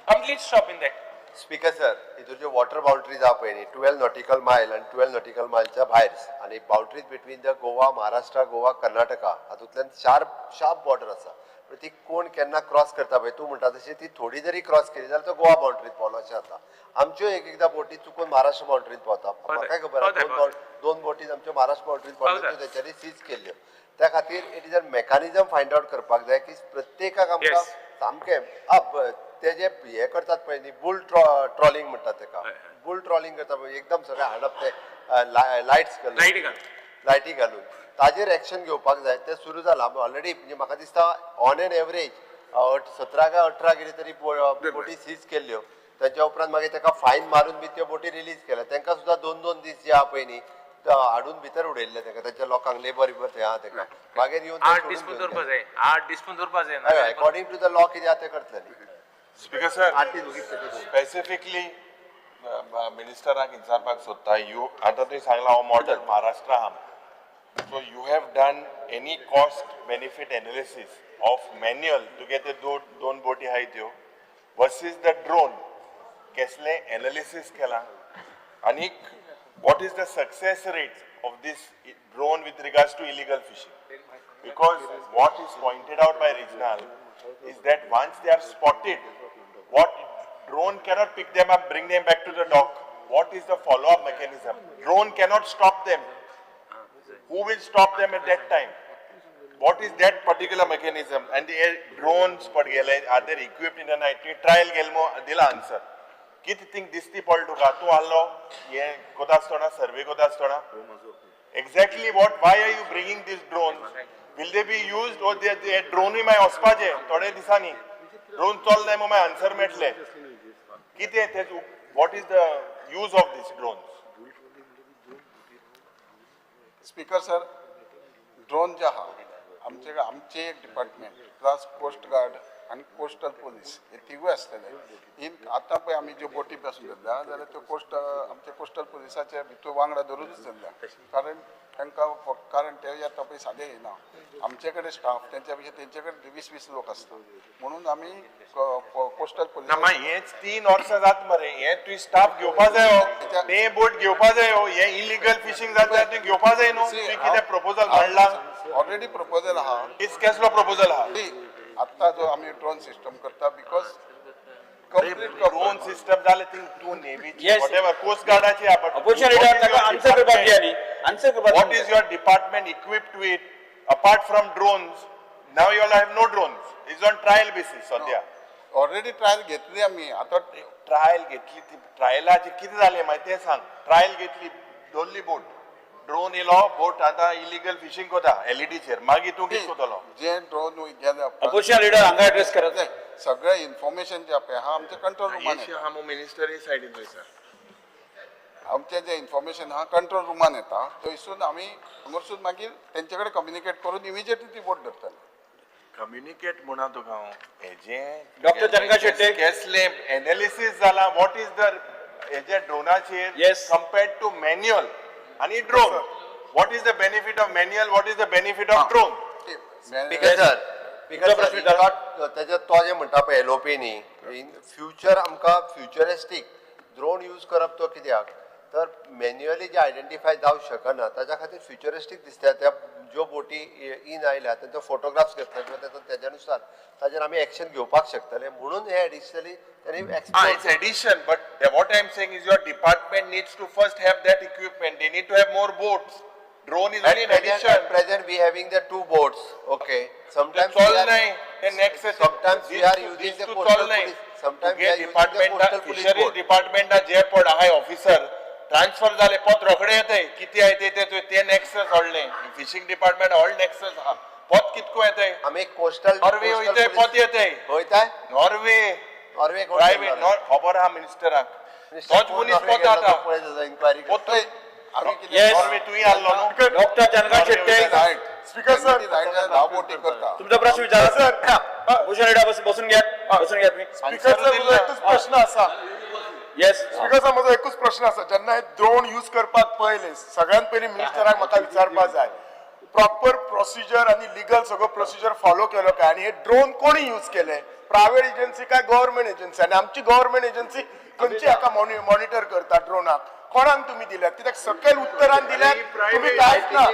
complete stop in that. Speaker sir, हितून ज्यो water boundaries आहा पळय न्ही, 12 nautical मायल आनी 12 नॉटिकल मायलच्या भायर, आनी boundaries between the Goa, Maharashtra, Goa, Karnataka, हातूंतल्यान sharp sharp border आसा. पूण ती कोण केन्ना क्रॉस करता पळय, तूं म्हणटा तशी ती थोडी जरी क्रॉस केली जाल्यार तो गोवा बाउंड्रीत पावलो अशें जाता. आमच्यो एक एकदां बोटी चुकून महाराष्ट्र बाउंड्रीत पावता. म्हाकाय खबर आहा, दोन बोटी आमच्यो महाराष्ट्र बाउंड्रीत पावल्यो, त्यो तेंच्यांनी सीज केल्ल्यो. त्या खातीर it is a mechanism find out करपाक जाय की प्रत्येकाक आमकां सामकें ते जे हे करतात पळय न्ही, बुल ट्रॉलिंग म्हणटात तेका. बुल ट्रॉलिंग करता पळय, एकदम सगळें हाडप ते लायट्स घालून, लायटी घालून, ताजेर एक्शन घेवपाक जाय. तें सुरू जालां ऑलरेडी. म्हणजे म्हाका दिसता ऑन एन एवरेज 17 काय 18 कितें तरी बोटी सीज केल्ल्यो. ताच्या उपरांत मागीर ताका फायन मारून बी त्यो बोटी रिलीज केल्या. तांकां सुद्दां 2-2 दीस जे आहा पळय न्ही हाडून भितर उडयल्ले तांकां, तांच्या लोकांक लेबर बिबर थंय आहा तांकां मागीर येवन 8 दीस पूण दवरपा जाय, 8 दीस पूण दवरपा जाय. अकॉर्डिंग टू the law कितें आहा तें करतले. स्पीकर सर, स्पेसिफिकली मिनिस्टराक विचारपाक सोदता. You आतां तुवें सांगलां हो मॉडल महाराष्ट्रा आहा. So you have done any cost benefit analysis of manual तुगे ते दोन बोटी आहाय त्यो वर्सीस the drone? केसलें एनालिसीस केलां आनीक what is the success rate of this drone with regards to illegal fishing? Because what is pointed out by regional is that once they are spotted, what drone cannot pick them up, bring them back to the dock. What is the follow-up mechanism? Drone cannot stop them. Who will stop them at that time? What is that particular mechanism? And the drones are they equipped in the night? Trial gelmo dila answer. कित thing दिसती पडलो तुका तूं आहलो हे कोता आसतना, survey कोता आसतना. Exactly what, why are you bringing these drones? Will they be used or they ड्रोनूय मागीर वचपाचे थोडे दिसांनी? ड्रोन चोल्ले म्हूण मागीर आन्सर मेळटले कितें ते? What is the use of this drones? Speaker sir, drone जे आहा आमचे आमचे एक डिपार्टमेंट प्लस कोस्ट गार्ड आनी कोस्टल पोलीस हे तिगूय आसतले. इन आतां पळय आमी ज्यो बोटी पासून धरल्या जाल्यार त्यो कोस्ट आमचे कोस्टल पोलिसाचे भितर वांगडा धरूनच धरल्या, कारण तांकां कारण ते येता पळय सादे येना. आमचे कडेन स्टाफ तेंच्या पेक्षा तेंचे कडेन 20-20 लोक आसता, म्हणून आमी कोस्टल ना पोलीस मागीर हेच 3 वर्सां जात मरे, हे तुवें स्टाफ घेवपा जायो, ते बोट घेवपा जायो, हे इलिगल फिशींग जाता तुवें घेवपा जाय न्हू. तुवें कितें प्रपोजल मांडला? ऑलरेडी प्रपोजल आहा. केसलो प्रपोजल आहा? आत्तां जो आमी ड्रोन सिस्टम करता because complete drone system जालें ती तूं नेवीची Yes. Whatever coast गार्डाची. Opposition leader ताका आन्सर करपाक दिया न्ही, आन्सर करपाक. What is your department equipped with apart from drones? Now you all have no drones. It's on trial basis सध्या. ऑलरेडी ट्रायल घेतली आमी आतां. ट्रायल घेतली ती ट्रायलाची कितें जालें मागीर तें सांग. ट्रायल घेतली, दवरली बोट, ड्रोन येयलो, बोट आतां इलिगल फिशींग करता एलईडीचेर, मागीर तूं कितें करतलो? जे ड्रोन गेले अपोजिशन लिडर हांगा एड्रेस करात. सगळें इन्फॉर्मेशन जें पळय आहा आमच्या कंट्रोल रुमान येता. आहा मिनिस्टरी सायडीन वयता. आमचें जें इन्फॉर्मेशन आहा कंट्रोल रुमान येता, थंयसून आमी हांगासून मागीर तेंचे कडेन कम्युनिकेट करून इमिजिएटली ती बोट धरतले. कम्युनिकेट म्हणा तुका हांव हेजें डॉक्टर चंद्रकांत शेट्टे. केसलें एनालिसीस जाला, what is the हेजे ड्रोनाचेर कंपेर्ड टू मॅन्युअल आनी drone, what is the benefit of manual, what is the benefit of drone? Speaker sir, speaker sir, तेजे तो जे म्हणटा पळय एलओपी न्ही, इन फ्युचर आमकां फ्युचरिस्टीक ड्रोन यूज करप तो कित्याक तर मॅन्युअली जे आयडेंटिफाय जावंक शकना ताच्या खातीर फ्युचरिस्टीक दिसता. त्या ज्यो बोटी इन आयल्या तेंचो फोटोग्राफ्स घेतले किंवा तेच्या नुसार ताजेर आमी एक्शन घेवपाक शकतले, म्हणून हे एडिशनली त्यांनी. It's addition, but what I am saying is your department needs to first have that equipment. They need to have more boats. Drone is only an addition. At present we having the 2 boats. Okay. Sometimes चोल नाही ते next. Sometimes we are using the coastal police. Sometimes we are using the coastal police fisheries boat. डिपार्टमेंटा जे पड आहाय officer transfer जाले पोत रोखडे येताय, कितें आहाय ते ते ते नॅक्सस हाडले. फिशींग डिपार्टमेंट ऑल नॅक्सस आहा, पोत कितको येताय? आमी कोस्टल नॉर्वे वयताय पोत येताय. वयताय नॉर्वे नॉर्वे प्रायवेट खबर आहा मिनिस्टराक, तोच मनीस पोत जाता. इन्क्वायरी नॉर्वे तुवें आहलो न्हू. Doctor Chandrakant Shetye. Speaker sir, 10 बोटी करता. तुमचा प्रश्न विचारा सर. अपोजिशन लिडर बसून घ्या, बसून घ्या तुम्ही. स्पीकर सर, म्हजो एकूच प्रश्न आसा. येस स्पीकर सर, म्हजो एकूच प्रश्न आसा. जेन्ना हे ड्रोन यूज करपाक पळयले, सगळ्यात पयलीं मिनिस्टराक म्हाका विचारपाक जाय, प्रॉपर प्रोसिजर आनी लिगल सगळो प्रोसिजर फॉलो केलो काय, आनी हे ड्रोन कोणी यूज केले, प्रायव्हेट एजन्सी काय गव्हर्मेंट एजन्सी, आनी आमची गव्हर्मेंट एजन्सी खंयची हाका मॉनिटर करता ड्रोनाक, कोणाक तुमी दिल्यात? कित्याक सकयल उत्तरान दिल्यात तुमी कांयच ना.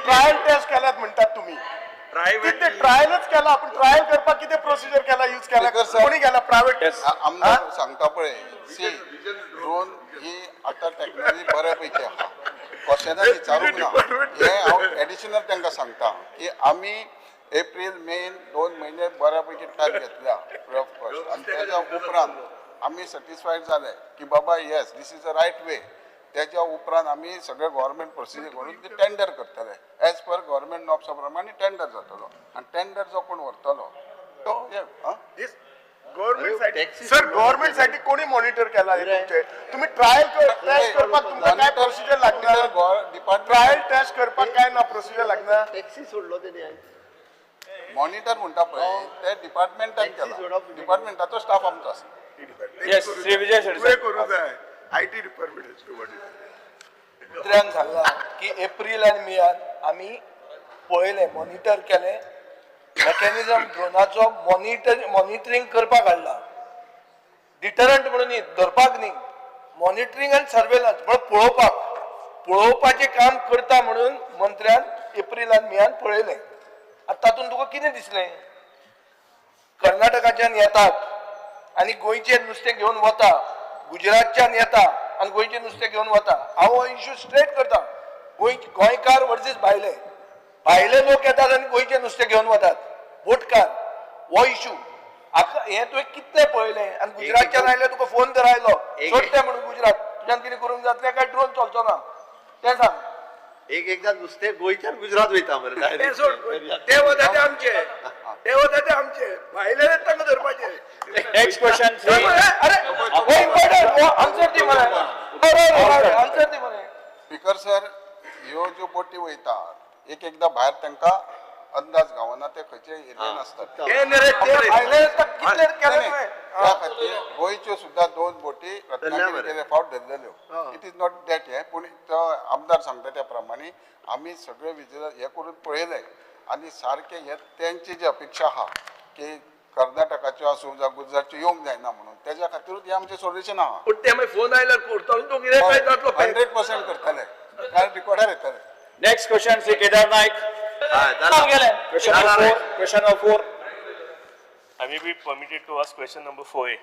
ट्रायल टेस्ट केल्यात म्हणटात तुमी, ते ट्रायलच केला. आपण ट्रायल करपाक कितें प्रोसिजर केला, यूज केला, कोणी केला प्रायव्हेट? आमदार सांगता पळय, सी ड्रोन ही आतां टॅक्नॉलॉजी बऱ्या पैकी आहा, क्वेश्चनाक विचारूंक ना. हें हांव एडिशनल तांकां सांगता की आमी एप्रील मे 2 म्हयने बऱ्या पैकी ट्रायल घेतल्या फ्री ऑफ कॉस्ट, आनी तेज्या उपरांत आमी सॅटिस्फायड जाले की बाबा yes this is a right way. तेज्या उपरांत आमी सगळे गव्हर्मेंट प्रोसिजर करून ते टेंडर करतले, एज पर गव्हर्मेंट नॉर्म्सा प्रमाणे टेंडर जातलो, आनी टेंडर जो कोण व्हरतलो तो गव्हर्मेंट साठी सर, गव्हर्मेंट साठी कोणी मॉनिटर केला हे तुमचे? तुम्ही ट्रायल टेस्ट करपाक तुमकां काय प्रोसिजर लागना? ट्रायल टेस्ट करपाक काय ना प्रोसिजर लागना? टॅक्सी सोडलो तेणी. मॉनिटर म्हणटा पळय ते डिपार्टमेंटान केला, डिपार्टमेंटाचो स्टाफ आमचो आसा. येस श्री विजय शेट्टी. करूं जाय IT department. मंत्र्यान सांगला की एप्रील आनी मेयान आमी पळयलें, मॉनिटर केलें, मेकॅनिझम ड्रोनाचो मॉनिटरींग करपाक हाडला. डिटरंट म्हणून न्ही, धरपाक न्ही, मॉनिटरींग आनी सर्वेलन्स म्हळ्यार पळोवपाक, पळोवपाचें काम करता म्हणून मंत्र्यान एप्रील आनी मेयान पळयलें. आतां तातूंत तुका कितें दिसलें? कर्नाटकाच्यान येतात आनी गोंयचें नुस्तें घेवन वता, गुजरातच्यान येता आनी गोंयचें नुस्तें घेवन वता. हांव हो इशू स्ट्रेट करता. गोंयकार वर्सीस भायले, भायले लोक येतात आनी गोंयचें नुस्तें घेवन वतात, बोटकार. हो इशू हें तुवें कितलें पळयलें? आनी गुजरातच्यान आयले तुका फोन तर आयलो सोडटे म्हणून गुजरात, तुज्यान कितें करूंक जातलें काय ड्रोन चलचो ना तें सांग. एक एकदा नुस्तें गोंयच्यान गुजरात वयता मरे. ते सोड, ते वता ते आमचे, ते वता ते आमचे, भायले तांकां धरपाचे. Next question. अरे हो इम्पॉर्टंट, हो आन्सर दी मरे, आन्सर दी मरे. स्पीकर सर, ह्यो ज्यो बोटी वयता एक एकदां भायर तांकां अंदाज गावना ते खंयचे एरियेन आसतात. ते कितले केले तुवें? त्या खातीर गोंयच्यो सुद्दां 2 बोटी रत्नागिरी गेले फावट धरलेल्यो. It is not that हें, पूण तो आमदार सांगता त्या प्रमाणे आमी सगळे विजिलन्स हें करून पळयलें आनी सारकें हें तेंची जी अपेक्षा आहा की कर्नाटकाच्यो आसूं जावं गुजरातच्यो येवंक जायना म्हणून, तेज्या खातीरूच हें आमचें सोल्युशन आहा. पूण ते मागीर फोन आयल्यार करतलो तूं कितें काय जातलो? 100% करतले, कारण रिकॉर्डार येतले. Next question Shri Kedar Naik. Question number 4. Question number 4. I may be permitted to ask question number 4A.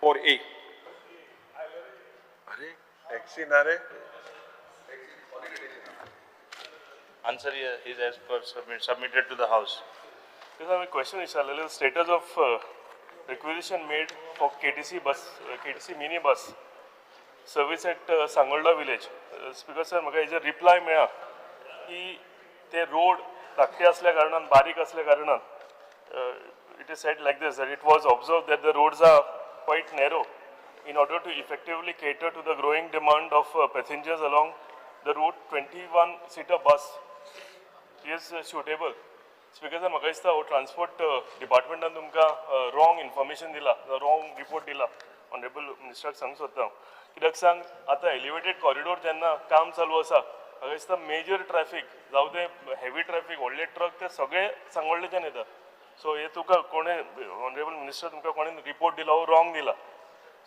4A. अरे टॅक्सी ना रे. Answer is as per submitted to the house. This my question is the status of requisition made for KTC bus, KTC mini bus service at Sangolda village. Speaker sir, म्हाका हेजेर reply मेळ्ळा की ते road धाकटे असल्या कारणान, बारीक असल्या कारणान, it is said like this that it was observed that the roads are quite narrow. In order to effectively cater to the growing demand of passengers along the route, 21 seater bus is suitable. Speaker sir, म्हाका दिसता हो transport डिपार्टमेंटान तुमकां wrong information दिला, wrong report दिला. Honourable मिनिस्टराक सांगूंक सोदता हांव, कित्याक सांग, आतां एलिवेटेड कॉरिडोर जेन्ना काम चालू आसा, म्हाका दिसता मेजर ट्रॅफीक जावं ते हेवी ट्रॅफीक, व्हडले ट्रक ते सगळे सांगोल्डेच्यान येता. सो हे तुका कोणें ऑनरेबल मिनिस्टर तुमकां कोणें रिपोर्ट दिला हो रॉंग दिला.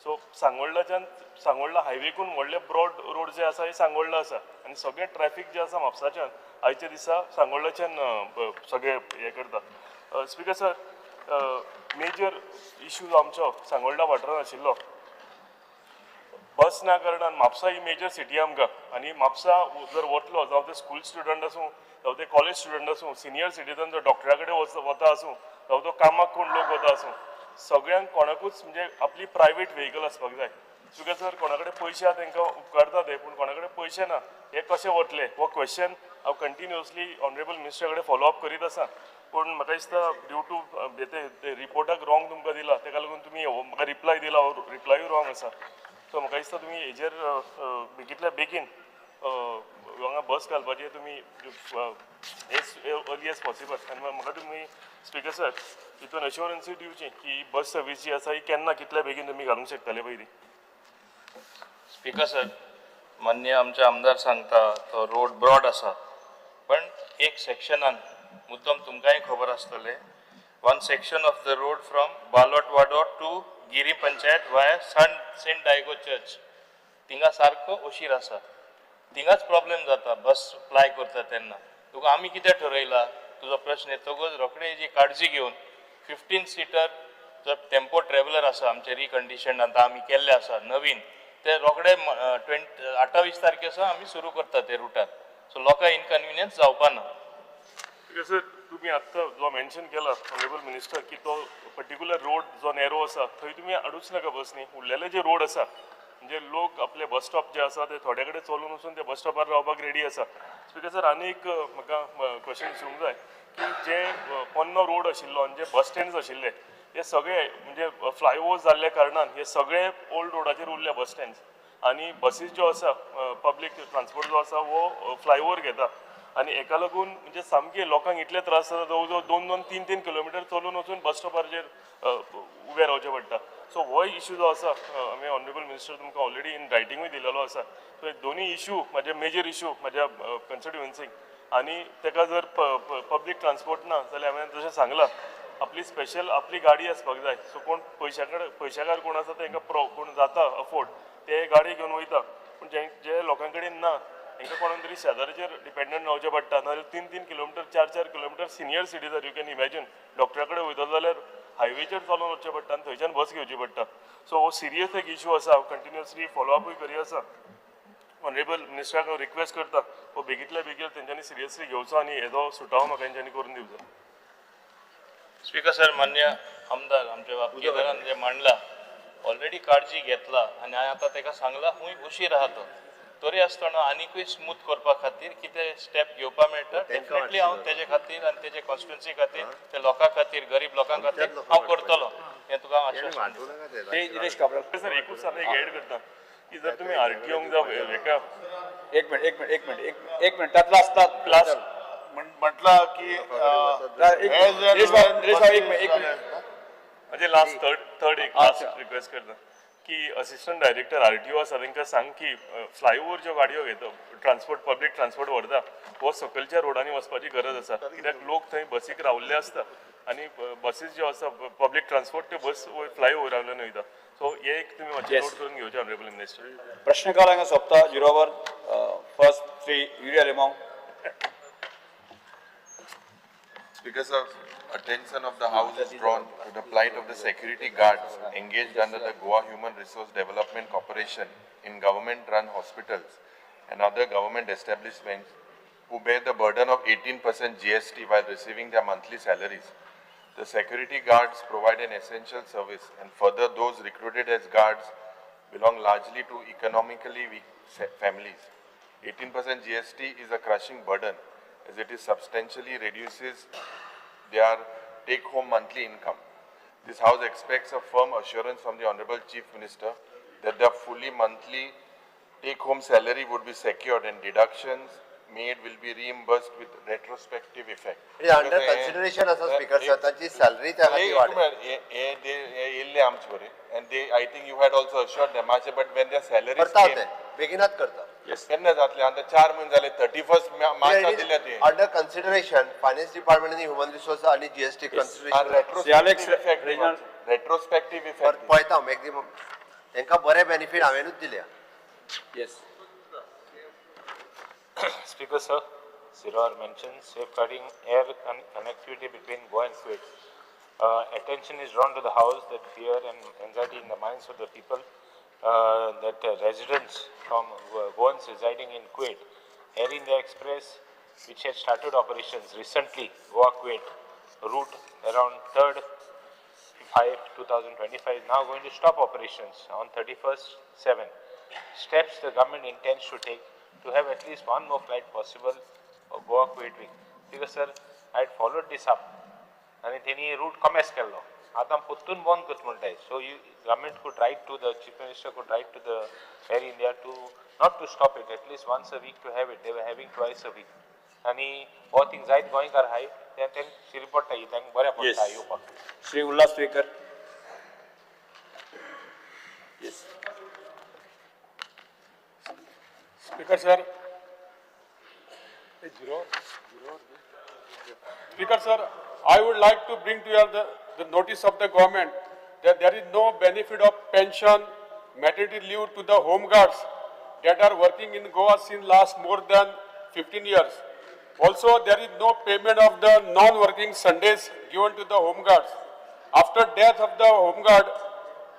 सो सांगोल्डाच्यान, सांगोल्डा हायवेकून व्हडले ब्रॉड रोड जे आसा हे सांगोल्डा आसा आनी सगळें ट्रॅफीक जें आसा म्हापसाच्यान आयच्या दिसा सांगोल्डाच्यान सगळें हें करता. स्पिकर सर, मेजर इश्यू जो आमचो सांगोल्डा वाठारान आशिल्लो बस ना कारणान, म्हापसा ही मेजर सिटी आमकां आनी म्हापसा जर वतलो जावं ते स्कूल स्टुडंट आसूं, जावं ते कॉलेज स्टुडंट आसूं, सिनियर सिटीजन जर डॉक्टरा कडेन वता आसूं, जावं तो कामाक कोण लोक वता आसूं, सगळ्यांक कोणाकूच म्हणजे आपली प्रायवेट व्हेकल आसपाक जाय. स्पिकर सर, कोणा कडेन पयशे आहा तांकां उपकारता ते, पूण कोणा कडेन पयशे ना हे कशे वतले हो क्वेश्चन हांव कंटिन्युअसली ऑनरेबल मिनिस्टरा कडेन फॉलो अप करीत आसा. पूण म्हाका दिसता ड्यू टू ते रिपोर्टाक रॉंग तुमकां दिला, तेका लागून तुमी म्हाका रिप्लाय दिला, हो रिप्लायूय रॉंग आसा. सो म्हाका दिसता तुमी हेजेर बेगींतल्या बेगीन हांगा बस घालपाचें तुमी एज अर्ली एज पॉसिबल. आनी म्हाका तुमी स्पिकर सर हितून अश्योरन्सूय दिवची की बस सर्वीस जी आसा ही केन्ना कितल्या बेगीन तुमी घालूंक शकतले पयलीं. स्पिकर सर, मान्य आमचे आमदार सांगता तो रोड ब्रॉड आसा, पण एक सेक्शनान मुद्दम तुमकांय खबर आसतलें, one section of the road from Balotwado to Giri panchayat via Saint Diego church, थिंगा सारको अशीर आसा, थिंगाच प्रॉब्लेम जाता बस प्लाय करता तेन्ना. तुका आमी कितें ठरयलां, तुजो प्रश्न येतकच रोखडे जी काळजी घेवन 15 सीटर जो टेम्पो ट्रॅव्हलर आसा आमचे रिकंडिशन आतां आमी केल्ले आसा नवीन, ते रोखडे 28 तारखे सावन आमी सुरू करता ते रुटार. सो लोकांक इनकन्विनियन्स जावपा ना. सर, तुम्ही आत्तां जो मेन्शन केला ऑनरेबल मिनिस्टर की तो पर्टिक्युलर रोड जो नॅरो आसा थंय तुमी हाडूच नाका बसनी. उरलेले जे रोड आसा म्हणजे लोक आपले बस स्टॉप जे आसा ते थोडे कडेन चलून वचून ते बस स्टॉपार रावपाक रेडी आसा. स्पिकर सर, आनी एक म्हाका क्वेश्चन विचारूंक जाय की जे पोन्नो रोड आशिल्लो आनी जे बस स्टँड्स आशिल्ले हे सगळे म्हणजे फ्लायओवर जाल्ल्या कारणान हे सगळे ओल्ड रोडाचेर उरले बस स्टँड्स आनी बसीस ज्यो आसा पब्लीक ट्रान्सपोर्ट जो आसा हो फ्लायओवर घेता आनी हेका लागून म्हणजे सामके लोकांक इतले त्रास जाता, जवळ जवळ 2-2, 3-3 किलोमिटर चलून वचून बस स्टॉपाचेर उबे रावचें पडटा. सो होय इशू जो आसा आमी ऑनरेबल मिनिस्टर तुमकां ऑलरेडी इन रायटिंगूय दिलेलो आसा. सो हे दोनूय इशू म्हाजे मेजर इशू म्हाज्या कॉन्स्टिट्युएन्सीक आनी तेका जर पब्लीक ट्रान्सपोर्ट ना जाल्यार हांवें जशें सांगलां आपली स्पेशल आपली गाडी आसपाक जाय. सो कोण पयशाकार कोण आसा तांकां कोण जाता अफोर्ड ते गाडी घेवन वयता, पूण जे लोकां कडेन ना तांकां कोणाक तरी शेजाऱ्याचेर डिपेंडंट रावचें पडटा. नाजाल्यार 3-3 kilometre, 4-4 kilometre senior citizen you can imagine डॉक्टरा कडेन वयतलो जाल्यार हायवेचेर चलोवन वचचें पडटा आनी थंयच्यान बस घेवची पडटा. सो हो सिरियस एक इशू आसा, हांव कंटिन्युअसली फॉलो अपूय करी आसा. ऑनरेबल मिनिस्टराक हांव रिक्वेस्ट करता हो बेगींतल्या बेगीन तेंच्यांनी सिरियसली घेवचो आनी हेजो सुटावो म्हाका तेंच्यांनी करून दिवचो. स्पिकर सर, मान्य आमदार आमच्या बाब केदारान जे मांडला ऑलरेडी काळजी घेतला आनी हांवें आतां ताका सांगलां खूंय उशीर आहा तो, तरी आसतना आनिकूय स्मूथ करपा खातीर कितें स्टेप घेवपा मेळटा डेफिनेटली हांव तेजे खातीर आनी तेजे कॉन्स्टिट्युएन्सी खातीर, ते लोकां खातीर, गरीब लोकां खातीर हांव करतलो हें तुका हांव आश्वासन दिता. दिनेश काब्राल. सर, एकूच सांग, एक एड करता की जर तुमी आरटीओंक जावं हेका एक मिनिट, एक मिनिट, एक मिनिट, एक मिनिट. त्यात लास्ट लास्ट म्हटला की एक मिनिट. म्हणजे लास्ट थर्ड एक लास्ट रिक्वेस्ट करता की असिस्टंट डायरेक्टर आरटीओ आसा तांकां सांग की फ्लायओवर ज्यो गाडयो घेता, ट्रान्सपोर्ट, पब्लीक ट्रान्सपोर्ट व्हरता, हो सकलच्या रोडांनी वचपाची गरज आसा, कित्याक लोक थंय बसीक रावल्ले आसता आनी बसीस ज्यो आसा पब्लीक ट्रान्सपोर्ट त्यो बस फ्लायओवरा वयल्यान वयता. सो हे एक तुमी मातशें नोट करून घेवचें, ऑनरेबल मिनिस्टर. प्रश्नकाल हांगा सोंपता. Zero hour. First Shri Yuri Alemao. Speaker sir, attention of the House is drawn to the plight of the security guards engaged under the Goa Human Resource Development Corporation in government-run hospitals and other government establishments who bear the burden of 18% GST while receiving their monthly salaries. The security guards provide an essential service, and further those recruited as guards belong largely to economically weak families. 18% GST is a crushing burden as it is substantially reduces their take-home monthly income. This House expects a firm assurance from the Honorable Chief Minister that their fully monthly take-home salary would be secured and deductions made will be reimbursed with retrospective effect. Under consideration आसा speaker sir, तांची salary त्या खातीर वाडय. येयल्ले आमचे बरे and they, I think you had also assured them, but when their salaries करता came, ते बेगिनात करता. केन्ना जातले? आतां 4 म्हयने जाले, 31 मार्चा दिल्या तुवें. अंडर कन्सिडरेशन, फायनान्स डिपार्टमेंट आनी ह्युमन रिसोर्स आनी GST consideration. Retrospective retrospective effect पळयता मॅक्झिमम तांकां बरे बेनिफीट हांवेनूच दिल्या. Yes. Speaker sir, Zero Hour mentioned safeguarding air connectivity between Goa and Kuwait. Attention is drawn to the House that fear and anxiety in the minds of the people that residents from Goans residing in Kuwait, Air India Express, which had started operations recently, Goa Kuwait route around 3rd 5 2025 is now going to stop operations on 31st 7. Steps the government intends to take to have at least one more flight possible of Goa Kuwait week. Because sir, I had followed this up आनी तेणी route कमेस केल्लो, आतां परतून बंद करता म्हणटाय. So you government could write to the Chief Minister, could write to the Air India to not to stop it, at least once a week to have it. They were having twice a week. आनी हो thing जायत गोंयकार आहाय ते तांकां शिरी पडटा, तांकां बरें पडटा येवपाक. Shri Ulhas Tuyekar. Yes. Speaker sir, Speaker sir, I would like to bring to your the notice of the government that there is no benefit of pension, maternity leave to the home guards that are working in Goa since last more than 15 years. Also, there is no payment of the non-working Sundays given to the home guards. After death of the home guard,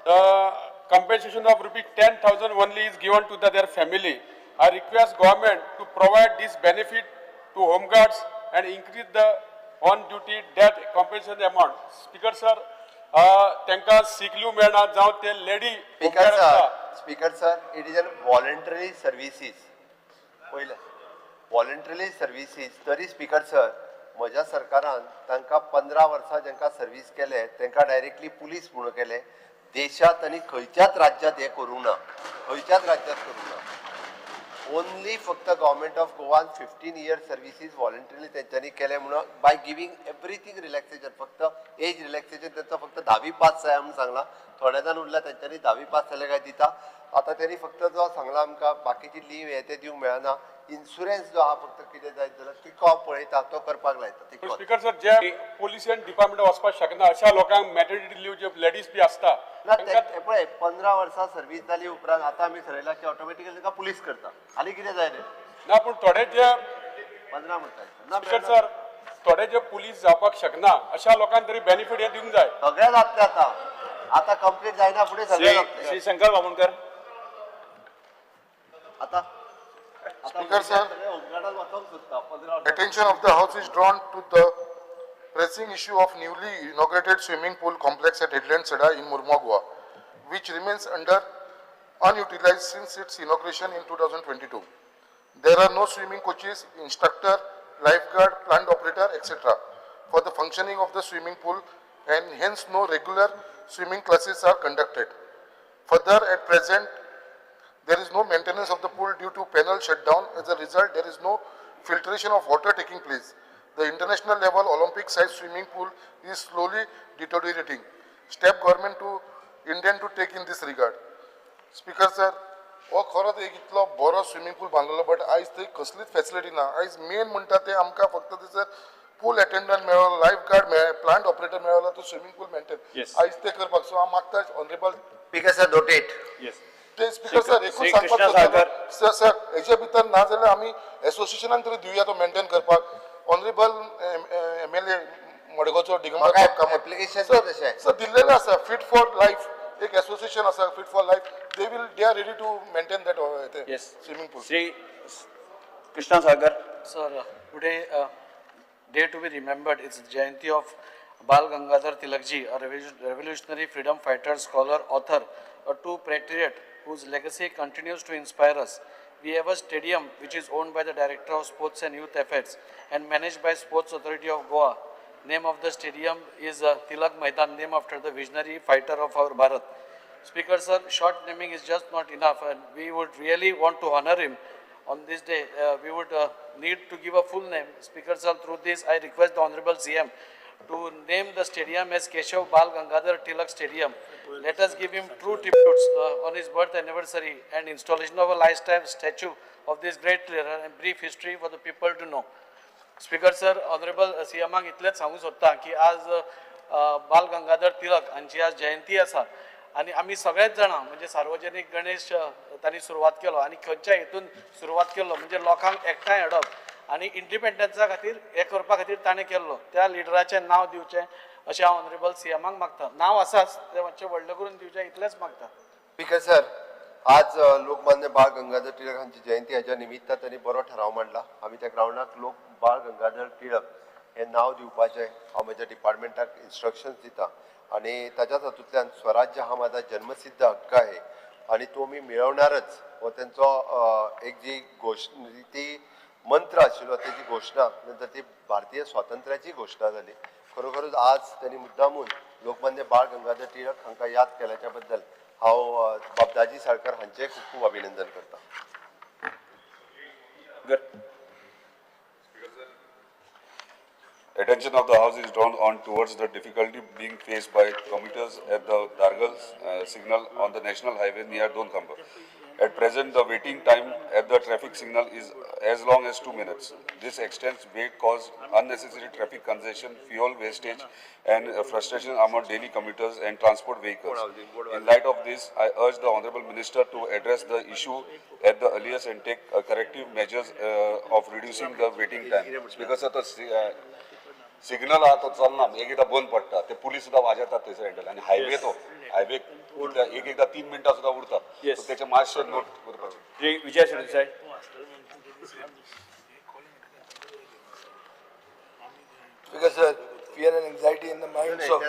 the compensation of rupees 10,000 only is given to their family. I request government to provide this benefit to home guards and increase the on-duty death compensation amount. Speaker sir, तांकां sick leave मेळना, जावं ते lady Speaker sir, Speaker sir, it is an voluntary services. पयलें voluntary services. तरी speaker sir, म्हज्या सरकारान तांकां 15 वर्सां जांकां सर्वीस केले तांकां डायरेक्टली पुलीस म्हणून केले. देशांत आनी खंयच्याच राज्यांत हें करूंक ना, खंयच्याच राज्यांत करूंक ना. ओनली फक्त government of Goan 15 year services voluntarily तेंच्यांनी केले म्हणून बाय गिवींग एवरीथींग रिलॅक्सेशन. फक्त एज रिलॅक्सेशन तेंचो फक्त 10वी पास जाय म्हणून सांगला. थोडे जाण उरला तेंच्यांनी 10वी पास जाले काय दिता. आतां तेणी फक्त जो सांगला आमकां बाकीची लीव हे ते दिवंक मेळना. इन्शुरन्स जो आहा फक्त कितें जायत जाल्यार तिको हांव पळयता, तो करपाक लायता तिको. स्पीकर सर, जे पोलिशन डिपार्टमेंट वचपाक शकना अशा लोकांक मॅटर्निटी लीव जे लेडीज बी आसता ना, ते पळय 15 वर्सां सर्वीस जाली उपरांत आतां आमी थरयला की ऑटोमॅटिकली ताका पुलीस करता. आनी कितें जाय रे? ना, पूण थोडे जे 15 म्हणटा. स्पीकर सर, थोडे जे पुलीस जावपाक शकना अशा लोकांक तरी बेनिफीट हे दिवंक जाय. सगळे जातले आतां, आतां कंप्लीट जायना फुडें सगळे जातले. श्री शंकर बामणकर. आतां Speaker sir, attention of the House is drawn to the pressing issue of newly inaugurated swimming pool complex at Headland Sada in Mormugao, Goa, which remains under unutilized since its inauguration in 2022. There are no swimming coaches, instructor, lifeguard, plant operator, etc. for the functioning of the swimming pool, and hence no regular swimming classes are conducted. Further, at present, there is no maintenance of the pool due to panel shutdown. As a result, there is no filtration of water taking place. The international level Olympic size swimming pool is slowly deteriorating. Step government to intend to take in this regard. Speaker sir, हो खरोच एक इतलो बरो swimming pool बांदलेलो, but आयज थंय कसलीच facility ना. आयज मेन म्हणटा ते आमकां फक्त थंयसर पूल अटेंडंट मेळ्ळो, लायफ गार्ड मेळ्ळे, प्लांट ऑपरेटर मेळ्ळो, तो स्विमींग पूल मेंटेन आयज ते करपाक. सो हांव मागता ऑनरेबल स्पीकर सर नोटेट. ते स्पीकर सर एकूच सांगपाक सर, सर हेजे भितर ना जाल्यार आमी एसोसिएशनाक तरी दिवया तो मेंटेन करपाक. ऑनरेबल एमएलए मडगांवचो दिगंबर कामत एप्लिकेशन सर दिल्लेलें आसा. फिट फॉर लायफ एक एसोसिएशन आसा, fit for life, they are ready to maintain that swimming pool. Shri Krishna Sagar. Sir, today day to be remembered is Jayanti of Bal Gangadhar Tilakji, a revolutionary freedom fighter, scholar, author, a true patriot whose legacy continues to inspire us. We have a stadium which is owned by the Director of Sports and Youth Affairs and managed by Sports Authority of Goa. Name of the stadium is Tilak Maidan, named after the visionary fighter of our Bharat. Speaker sir, short naming is just not enough, and we would really want to honor him on this day. We would need to give a full name. Speaker sir, through this I request the Honorable CM to name the stadium as Keshav Bal Gangadhar Tilak Stadium. Let us give him true tributes on his birth anniversary and installation of a lifetime statue of this great leader and brief history for the people to know. Speaker sir, Honorable CM इतलेंच सांगू सोदता की आज बाल गंगाधर तिलक हांची आज जयंती आसा आनी आमी सगळेच जाणां म्हणजे सार्वजनीक गणेश तांणी सुरवात केलो आनी खंयच्या हेतून सुरवात केलो म्हणजे लोकांक एकठांय हाडप आनी इंडिपेंडन्सा खातीर हें करपा खातीर ताणें केल्लो. त्या लिडराचें नांव दिवचें अशें हांव ऑनरेबल सीएमाक मागता. नांव आसाच, तें मातशें व्हडलें करून दिवचें इतलेंच मागता. स्पीकर सर, आज लोकमान्य बाळ गंगाधर टिळक हांची जयंती हाच्या निमित्तान त्यांनी बरो ठराव मांडला. आमी त्या ग्रावंडाक लोक बाळ गंगाधर टिळक हें नांव दिवपाचें हांव म्हज्या डिपार्टमेंटाक इन्स्ट्रक्शन्स दिता आनी ताच्याच हातूंतल्यान स्वराज्य हा माझा जन्मसिद्ध हक्क आहे आनी तो मी मेळवणारच हो तेंचो एक जी घोशणा ती मंत्र आशिल्लो तेजी घोशणा नंतर ती भारतीय स्वातंत्र्याची घोशणा जाली. खरोखरच आज त्यांनी मुद्दामून लोकमान्य बाळ गंगाधर टिळक हांकां याद केल्याच्या बद्दल हांव बाब दाजी साळकर हांचें खूब खूब अभिनंदन करता. Attention of the House is drawn on towards the difficulty being faced by commuters at the Dargal signal on the national highway near Donkhamba. At present, the waiting time at the traffic signal is as long as 2 minutes. This extends wait cause unnecessary traffic congestion, fuel wastage, and frustration among daily commuters and transport vehicles. In light of this, I urge the Honorable Minister to address the issue at the earliest and take corrective measures of reducing the waiting time. Because of the signal आहा तो चलना, एक एकदा बंद पडटा, ते police सुद्दां वाजयतात थंयसर हँडल आनी हायवे तो हायवे एक एकदा 3 मिनटां सुद्दां उरता. तेचे मातशें नोट करपाचें. Shri Vijay Sardesai. Because sir, fear and anxiety in the minds of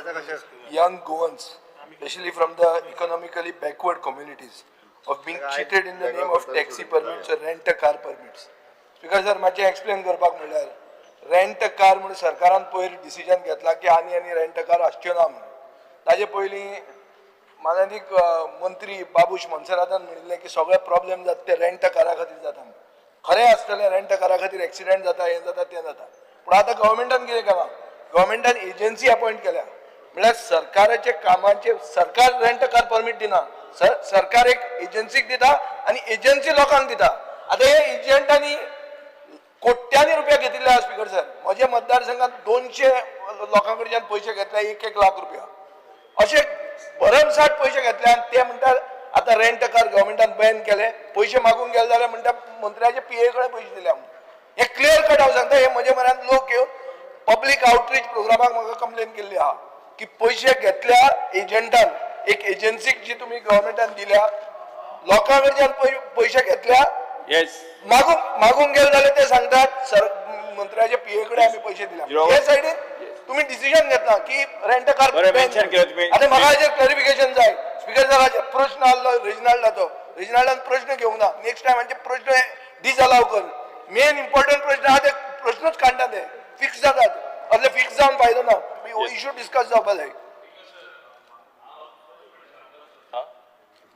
young Goans, especially from the economically backward communities, of being cheated in the name of taxi permits or rent a car permits. Because sir, मातशें explain करपाक म्हणल्यार rent a car म्हणून सरकारान पयर decision घेतला की आनी आनी रेंट अ कार आसच्यो ना म्हणून. ताजे पयलीं मानादीक मंत्री बाबूश मोन्सेरातान म्हणिल्लें की सगळे प्रॉब्लेम जाता ते रेंट अ कारा खातीर जाता. खरें आसतलें, रेंट अ कारा खातीर एक्सिडेंट जाता, हें जाता, तें जाता. पूण आतां गव्हर्मेंटान कितें केलां, गव्हर्मेंटान एजन्सी अपॉयंट केल्या. म्हणल्यार सरकाराचे कामाचे सरकार रेंट अ कार परमीट दिना, सरकार एक एजन्सीक दिता आनी एजन्सी लोकांक दिता. आतां हे एजंटांनी कोट्यांनी रुपया घेतिल्ले आसा. स्पीकर सर, म्हज्या मतदारसंघात 200 लोकां कडच्यान पयशे घेतले, 1-1 लाख रुपया अशे भरमसाठ पयशे घेतले. आनी ते म्हणटात आतां रेंट कार गव्हर्मेंटान बॅन केले, पयशे मागूंक गेले जाल्यार म्हणटा मंत्र्याचे पीए कडेन पयशे दिले म्हणून. हे क्लियर कट हांव सांगता, हे म्हजे म्हऱ्यान लोक येवन पब्लीक आउटरीच प्रोग्रामाक म्हाका कंप्लेन केल्ली आहा की पयशे घेतल्या एजंटान, एक एजन्सीक जी तुमी गव्हर्मेंटान दिल्या, लोकां कडच्यान पयशे घेतल्या, मागूंक गेले जाल्यार ते सांगतात सर मंत्र्याच्या पीए कडेन आमी पयशे दिल्या. हे सायडीन तुम्ही डिसिजन घेतला की रेंट कार. आतां म्हाका हाजेर क्लॅरिफिकेशन जाय. स्पीकर सर, हाजेर प्रश्न आहलो रेजिनाल्डाचो, रेजिनाल्डान प्रश्न घेवंक ना. नेक्स्ट टायम हांचे प्रश्न डिसअलाव कर. मेन इम्पॉर्टंट प्रश्न आहा ते प्रश्नूच काडटा, ते फिक्स जातात. असले फिक्स जावन फायदो ना, हो इशू डिस्कस जावपा जाय.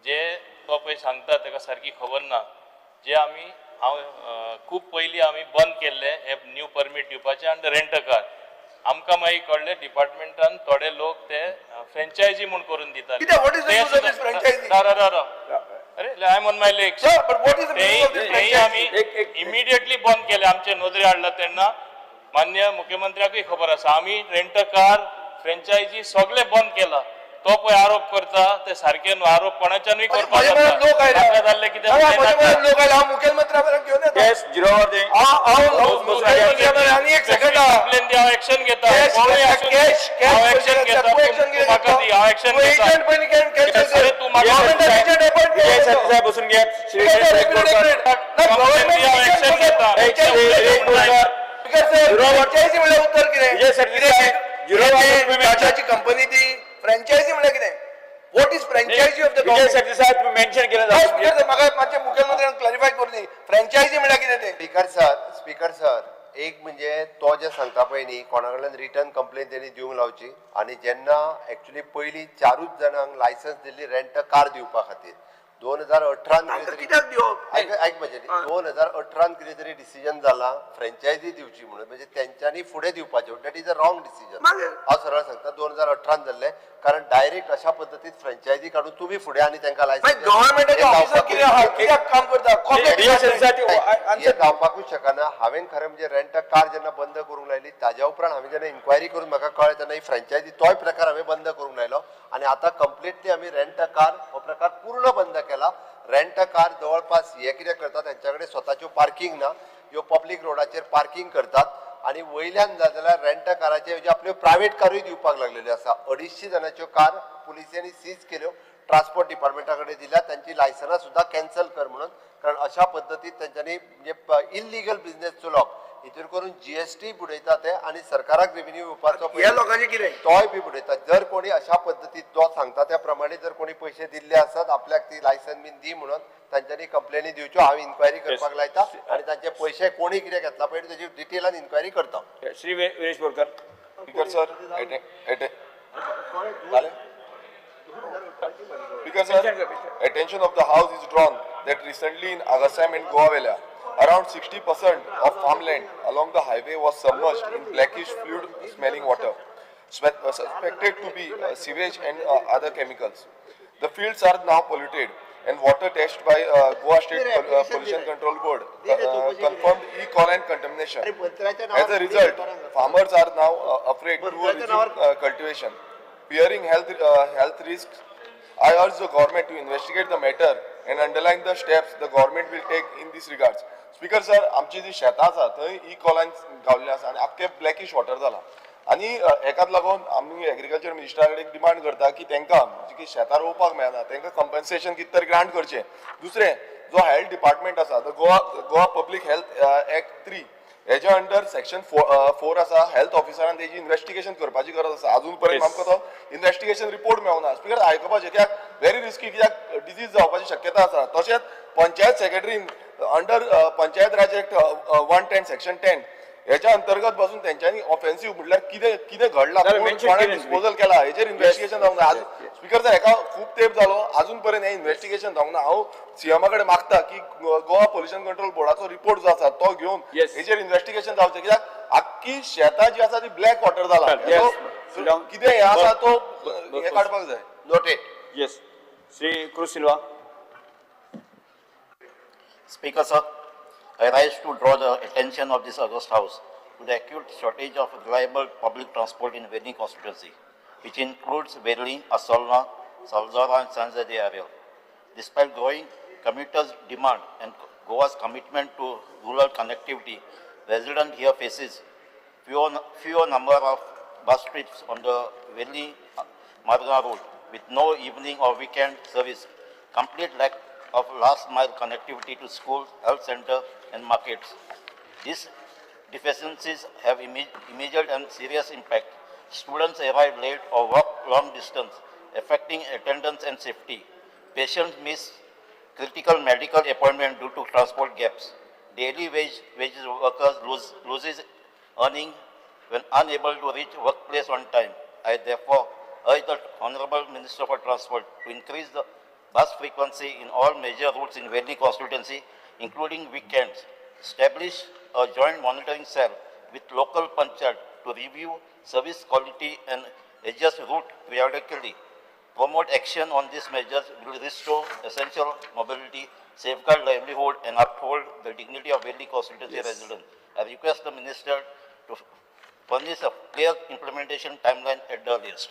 जे तो पळय सांगता ताका सारकी खबर ना. जे आमी हांव खूब पयलीं आमी बंद केल्ले हे न्यू परमीट दिवपाचे आनी रेंट कार. आमकां मागीर कळ्ळें डिपार्टमेंटान थोडे लोक ते फ्रेंचायजी म्हूण करून दिताले. कित्याक? What is the ते use of this franchise? राव राव राव, अरे I am on my leg. Sir, but what is the meaning of this तेही franchise? आमी इमिडिएटली बंद केले. आमचे नदरे हाडला तेन्ना मान्य मुख्यमंत्र्याकूय खबर आसा, आमी रेंट कार फ्रेंचायजी सगळे बंद केला. तो पळय आरोप करता ते सारके न्हू. आरोप कोणाच्यानूय करपाक म्हज्या मनात लोक आयले. नाका जाल्ले कितें ना, उलयनाका. म्हज्या मनात लोक आयले. हांव मुखेलमंत्र्या मेरेन घेवन येता. येस, जिरोवर. हांव मुखेलमंत्र्या मेरेन आनी एक सेकंड. कंप्लेन दी, हांव एक्शन घेता. कॅश, कोणूय आसूं दी, कॅश, हांव कॅश एक्शन घेता. तूं एक्शन तूं म्हाका दी, हांव एक्शन तूं घेता. एजंट पयलीं कॅन्सल अरे तूं म्हाका government agent appoint Vijay Sardesai बसून घेत. श्री कंप्लेन दी, हांव एक्शन घेता. फ्रँचायझी म्हणल्यार उत्तर कितें? विजय सरदेसाय, कितें टाटाची कंपनी ती फ्रँचायझी म्हणल्यार कितें? What is franchise of the Vijay Sardesai, तुम्ही मेन्शन केलं. हय स्पीकर सर, म्हाका मातशें मुखेलमंत्र्यान क्लॅरिफाय करून दी, फ्रँचायझी म्हणल्यार कितें तें? स्पीकर सर, स्पीकर सर, एक म्हणजे तो जे सांगता पळय न्ही, कोणा कडल्यान रिटन कंप्लेन तेणी दिवंक लावची. आनी जेन्ना एक्चुली पयलीं चारूच जाणांक लायसन्स दिल्ली रेंट कार दिवपा खातीर 2018 कितें तरी, कित्याक दिवप? आयक आयक म्हजें, 2018 कितें तरी डिसिजन जाला फ्रेंचायजी दिवची म्हणून, म्हणजे तेंच्यांनी फुडें दिवपाचें. That is a wrong decision. मागीर? हांव सरळ सांगता, 2018 जाल्लें, कारण डायरेक्ट अशा पद्दतीन फ्रेंचायजी काडून तुमी फुडें आनी तांकां लायसन्स गव्हर्नमेंटाचे ऑफिसर कितें आहा, कित्याक काम करता? विजय सरदेसाय, हे जावपाकूच शकना. हांवें खरें म्हणजे रेंट कार जेन्ना बंद करूंक लायली, ताज्या उपरांत हांवें जेन्ना इन्क्वायरी करून म्हाका कळ्ळें, तेन्ना ही फ्रेंचायजी तोय प्रकार हांवें बंद करूंक लायलो. आनी आतां कंप्लिटली आमी रेंट कार हो प्रकार पूर्ण बंद केला. रेंट कार जवळपास हे कितें करतात, तेंच्या कडेन स्वताच्यो पार्कींग ना, ह्यो पब्लीक रोडाचेर पार्कींग करतात. आनी वयल्यान जाय जाल्यार रेंट काराचे जे आपल्यो प्रायवेट कारूय दिवपाक लागलेल्यो आसा. 250 जाणांच्यो कार पुलिसांनी सीज केल्यो, ट्रान्सपोर्ट डिपार्टमेंटा कडेन दिल्या, तांची लायसनां सुद्दां कॅन्सल कर म्हणून. कारण अशा पद्दतीन तेंच्यांनी म्हणजे इल्लिगल बिझनेस चलोवप, हितून करून जीएसटी बुडयता ते आनी सरकाराक रेव्हेन्यू येवपाचो ह्या लोकांचें कितें? तोय बी बुडयता. जर कोणी अशा पद्दतीन तो सांगता त्या प्रमाणे जर कोणी पयशे दिल्ले आसत आपल्याक ती लायसन बीन दी म्हणून, तांच्यांनी कंप्लेनी दिवच्यो. हांव इन्क्वायरी करपाक लायता आनी तांचे पयशे कोणी कितें घेतला पळय तेजी डिटेलान इन्क्वायरी करता. Shri Viresh Borkar. Speaker sir, Speaker sir, attention of the house is drawn that recently in Agassaim and Goa Vela, around 60% of farmland along the highway was submerged in blackish fluid smelling water, suspected to be sewage and other chemicals. The fields are now polluted and water test by Goa State Pollution Control Board confirmed E. coli contamination. As a result, farmers are now afraid to resume cultivation, fearing health risks. I urge the government to investigate the matter and underline the steps the government will take in this regards. Speaker sir, आमची जी शेतां आसा थंय E कॉलायन गावल्लें आसा आनी आख्खें blackish water जाला. आनी हेकाच लागून आमी एग्रीकल्चर मिनिस्टरा कडेन डिमांड करता की तांकां जी शेतां रोवपाक मेळना तांकां कंपन्सेशन कितें तरी ग्रांट करचें. दुसरें, जो हेल्थ डिपार्टमेंट आसा, the Goa Public Health Act 3 हेज्या अंडर सेक्शन 4 आसा. हेल्थ ऑफिसरान तेजी इन्वेस्टिगेशन करपाची गरज आसा. अजून पर्यंत आमकां तो इन्वेस्टिगेशन रिपोर्ट मेळना. स्पिकर, आयकुपाचें कित्याक व्हेरी रिस्की, कित्याक डिजीज जावपाची शक्यता आसा. तशेंच panchayat सेक्रेटरीन under Panchayat Raj Act 110 section 10 हेच्या अंतर्गत बसून तेंच्यांनी ऑफेन्सिव्ह म्हटल्यार कितें कितें घडलां, कोणें डिस्पोजल केला, हेचेर इन्वेस्टिगेशन जावंक ना. स्पिकर सर, हेका खूब तेंप जालो, अजून पर्यंत हें इन्वेस्टिगेशन जावंक ना. हांव सीएमा कडेन मागता की गोवा पोल्युशन कंट्रोल बोर्डाचो रिपोर्ट जो आसा तो घेवन हेचेर इन्वेस्टिगेशन जावचें, कित्याक आख्खी शेतां जी आसा ती ब्लॅक वॉटर जाला. कितें हें आसा तो हें काडपाक जाय. Noted. Yes, Shri Cruz Silva. Speaker sir, I rise to draw the attention of this august house to the acute shortage of reliable public transport in Verlim constituency, which includes Verlim, Assolna, Salzora and San Jose area. Despite growing commuters' demand and Goa's commitment to rural connectivity, residents here faces fewer number of bus trips on the Verlim Marga route, with no evening or weekend service, complete lack of last mile connectivity to schools, health center and markets. These deficiencies have immediate and serious impact. Students arrive late or walk long distance, affecting attendance and safety. Patients miss critical medical appointment due to transport gaps. Daily wages workers loses earning when unable to reach workplace on time. I therefore urge the Honorable Minister for Transport to increase the bus frequency in all major routes in Verlim constituency including weekends. Establish a joint monitoring cell with local panchayat to review service quality and adjust route periodically. Promote action on these measures will restore essential mobility, safeguard livelihood, and uphold the dignity of Verli constituency residents. I request the minister to furnish a clear implementation timeline at the earliest.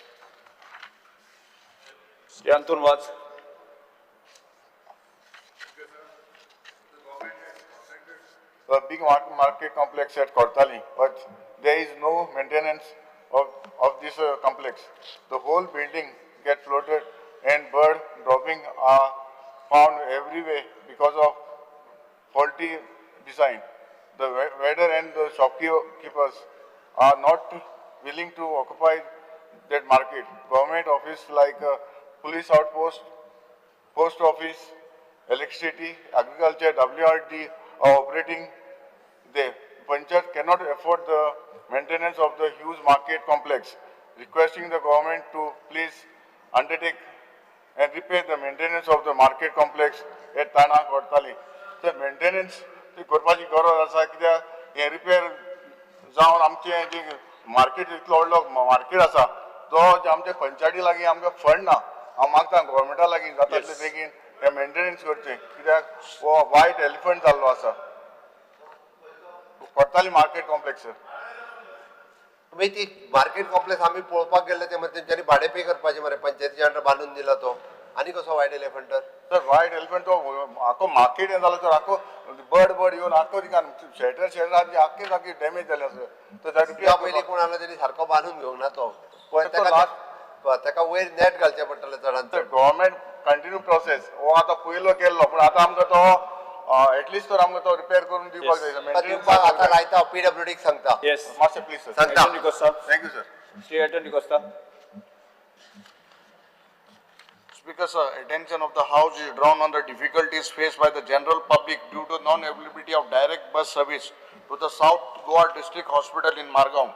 Shri Anton Vaz. The big market complex at Cortalim, but there is no maintenance of this complex. The whole building gets flooded and bird dropping are found everywhere because of faulty design. The vendor and the shopkeepers are not willing to occupy that market. Government office like police outpost, post office, electricity, agriculture, WRD are operating there. Panchayat cannot afford the maintenance of the huge market complex, requesting the government to please undertake and repair the maintenance of the market complex at Thana Cortalim. The maintenance ती करपाची गरज आसा, कित्याक हें repair जावन आमचें जे market इतलो व्हडलो मार्केट आसा तो जे आमच्या पंचायती लागीं आमकां फंड ना. हांव मागता गव्हर्मेंटा लागीं जाता तितले बेगीन हें मेंटेनन्स करचें, कित्याक हो वायट एलिफंट जाल्लो आसा कोर्ताली मार्केट कॉम्प्लेक्स. तुमी ती मार्केट कॉम्प्लेक्स आमी पळोवपाक गेल्ले ते तेंच्यांनी भाडें पे करपाचें मरे, पंचायतीच्या अंडर बांदून दिला तो आनी कसो वायट एलिफंट तर? सर, वायट एलिफंट तो आखो मार्केट हें जालो तर आखो बर्ड बर्ड येवन आखो थिंगा शेटर शेटर आमची आख्खे सारकी डॅमेज जाली आसा. तर तुज्या पयलीं कोण आसलो तेणी सारको बांदून घेवंक ना तो, पळय ताका वयर नेट घालचें पडटलें चडान चड. गव्हर्मेंट कंटिन्यू प्रोसेस हो आतां पयलो केल्लो, पूण आतां आमकां तो एटलिस्ट तर आमकां तो रिपेर करून दिवपाक जाय. दिवपाक आतां लायता, पीडब्ल्यूडीक सांगता. मातशें प्लीज सर. सांगता. Thank you sir. Shri Anton D'Costa. Speaker sir, attention of the House is drawn on the difficulties faced by the general public due to non-availability of direct bus service to the South Goa District Hospital in Margao.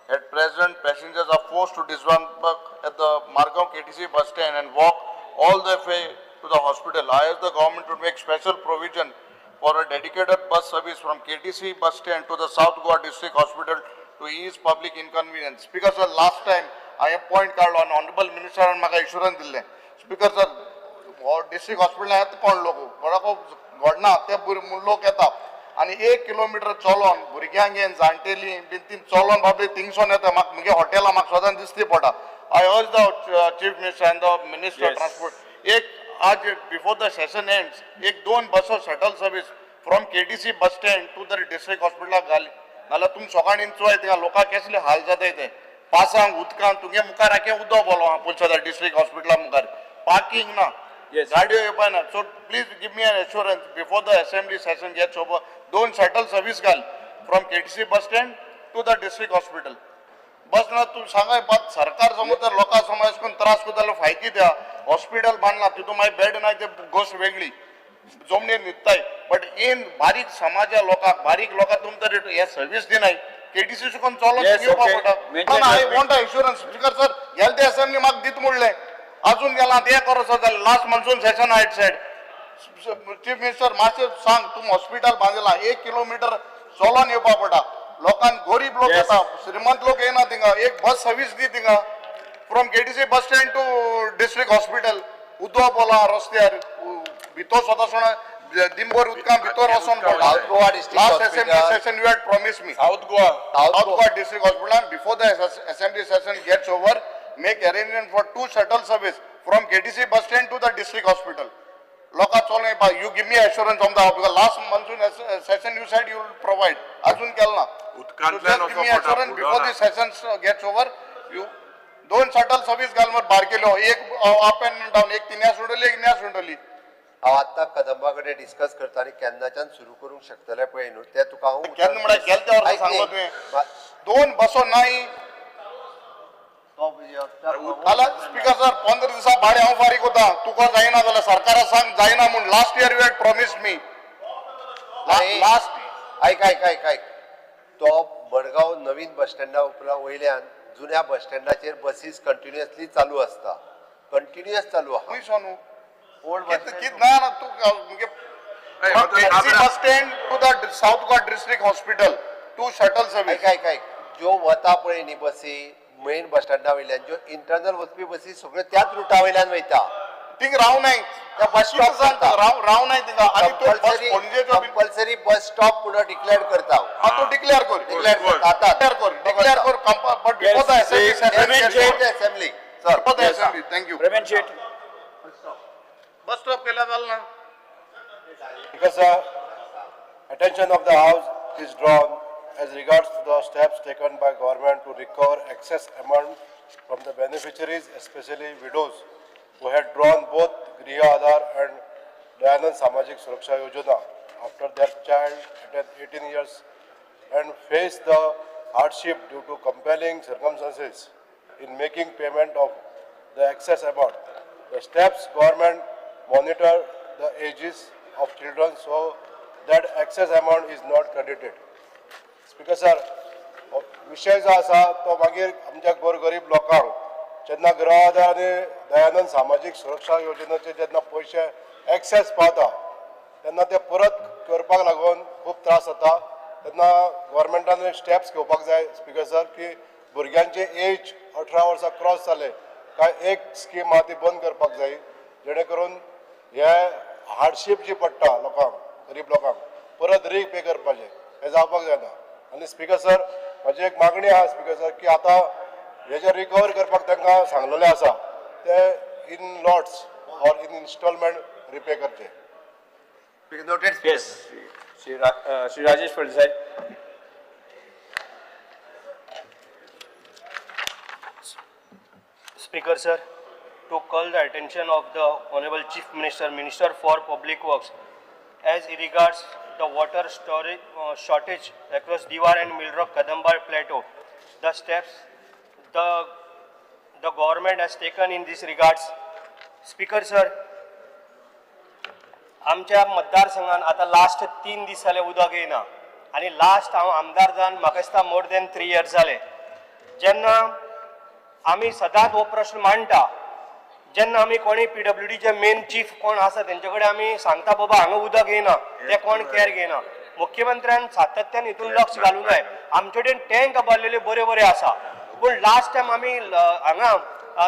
At present, passengers are forced to disembark at the Margao KTC bus stand and walk all the way to the hospital. I ask the government to make special provision for a dedicated bus service from KTC bus stand to the South Goa District Hospital to ease public inconvenience. Speaker sir, last time I appoint card on Honorable Minister and म्हाका insurance दिल्लें. Speaker sir, हो district hospital येता कोण लोक कोणाको घडना ते लोक येता आनी 1 किलोमिटर चलोन भुरग्यांक घेवन जाणटेली बीन ती चलोन बाबरे थिंगसोन येता. म्हाका मुगे हॉटेलां म्हाका सदांच दिसती पडटा. I urge the chief minister and the minister transport एक आज बिफोर the session ends एक 2 बसो shuttle service from KTC bus stand to the district हॉस्पिटलाक घाली, नाल्यार तुमी सकाळीं चोय थिंगा लोकांक कसले हाल जाताय ते. पासांक उदकान तुगे मुखार आखे उदक बोलो आहा पुलसा डिस्ट्रिक्ट हॉस्पिटला मुखार पार्किंग ना, गाडयो येवपा ना. So please give me an assurance before the assembly session gets over, 2 shuttle service घाल from KTC bus stand to the district hospital. बस ना तूं सांगाय बात सरकार समज तर लोकां समज अशें करून त्रास करता जाल्यार फायदी द्या. हॉस्पिटल बांदला तितून मागीर बेड ना ते गोश्ट वेगळी जमनीर न्हिदताय, बट इन बारीक समाजा लोकांक बारीक लोकांक तुमी तरी हे सर्वीस दिनाय. केटीसी सुकून चलोन येवपाक पडटा. I want assurance speaker sir. गेले ते असेंब्ली म्हाका दीत म्हणलें, अजून गेला ते करो सर. जालें last monsoon session I said chief minister मातशें सांग, तूं हॉस्पिटल बांदला 1 किलोमिटर चलोन येवपाक पडटा लोकांक. गरीब लोक येता, श्रीमंत लोक येना थिंगा. एक बस सर्वीस दी थिंगा from KTC bus stand to district hospital. उदक बोला रस्त्यार भितर स्वता सोणा दिनभर उदकां भितर वचोन पडटा. Last assembly session you had promise me South Goa South Goa district hospital before the assembly session gets over make arrangement for 2 shuttle service from KTC bus stand to the district hospital. लोकां चलोन येवपा. You give me assurance on the because last monsoon session you said you will provide, अजून केलें ना. उदकांतल्यान give me assurance before the session gets over you 2 shuttle service घाल मरे बारकेलो, एक अप एंड डावन, एक तिन्या सुंडली एक न्या सुंडली. हांव आतां कदंबा कडेन डिस्कस करता आनी केन्नाच्यान सुरू करूंक शकतले पळय न्हू ते तुका हांव. केन्ना म्हळ्यार गेले त्या वर्सा सांगलो तुवें 2 बसो नाय. जाल्यार स्पीकर सर 15 दिसा भाडें हांव फारीक कोता, तुका जायना जाल्यार सरकारा सांग जायना म्हूण. Last year you had promise me last. आयक आयक आयक आयक, तो मडगांव नवीन बस स्टँडा उपरांत वयल्यान जुन्या बस स्टँडाचेर बसीस कंटिन्युअसली चालू आसता, कंटिन्युअस चालू आहा. खंय सोनू ओल्ड कित ना तूं मुगे Taxi bus stand to the South Goa District Hospital to shuttle service. ऐक ऐक ऐक, ज्यो वता पळय न्ही बसी मेन बस स्टँडा वयल्यान, ज्यो इंटरनल वचपी बसी सगळ्यो त्याच रुटा वयल्यान वयता. थिंग रावनाय त्या बस स्टॉप सांग, रावनाय थिंगा आनी त्यो बस पणजेच्यो बी कंपल्सरी बस स्टॉप म्हणून डिक्लेअर करता. हा, तूं डिक्लेअर कर. डिक्लेअर करता आतां. डिक्लेअर कर, डिक्लेअर कर, but before the assembly. Assembly. Sir, before the assembly. Thank you. Premendra Shet. Bus stop केल्यार जालें ना. Because attention of the House is drawn as regards to the steps taken by government to recover excess amount from the beneficiaries, especially widows, who had drawn both Griha Aadhaar and Dayanand Samajik Suraksha Yojana after their child attained 18 years and faced the hardship due to compelling circumstances in making payment of the excess amount. The steps government monitor the ages of children so that excess amount is not credited. Speaker sir, विशय जो आसा तो मागीर आमच्या गोरगरीब लोकांक जेन्ना गृह आधार आनी दयानंद सामाजीक सुरक्षा योजनेचे जेन्ना पयशे एक्सेस पावता तेन्ना ते परत करपाक लागून खूब त्रास जाता. तेन्ना गव्हर्मेंटान स्टेप्स घेवपाक जाय स्पीकर सर, की भुरग्यांचे एज 18 वर्सां क्रॉस जाले काय एक स्कीम आहा ती बंद करपाक जाय, जेणे करून हे हार्डशीप जी पडटा लोकांक, गरीब लोकांक परत री पे करपाचें हें जावपाक जायना. आनी स्पीकर सर, म्हाजी एक मागणी आहा स्पीकर सर, की आतां हे जे रिकवर करपाक तांकां सांगलेलें आसा ते in lots or in installment repay करचे. Yes, Shri Rajesh Phaldesai. Speaker sir, to call the attention of the Honorable Chief Minister, Minister for Public Works, as regards the water storage shortage across Diwar and Milroc Kadambar Plateau, the steps the government has taken in this regards. Speaker sir, आमच्या मतदारसंघान आतां last 3 दीस जाले उदक येयना आनी last हांव आमदार जावन म्हाका दिसता मोर दॅन 3 इयर्स जाले. जेन्ना आमी सदांच हो प्रश्न मांडटा, जेन्ना आमी कोणी PWDचे मेन चीफ कोण आसा तेंचे कडेन आमी सांगता बाबा हांगा उदक येयना, ते कोण केअर घेयना. मुख्यमंत्र्यान सातत्यान हितून लक्ष घालूंक जाय. आमचे कडेन टँक बांदलेले बरे बरे आसा, पूण लास्ट टायम आमी हांगा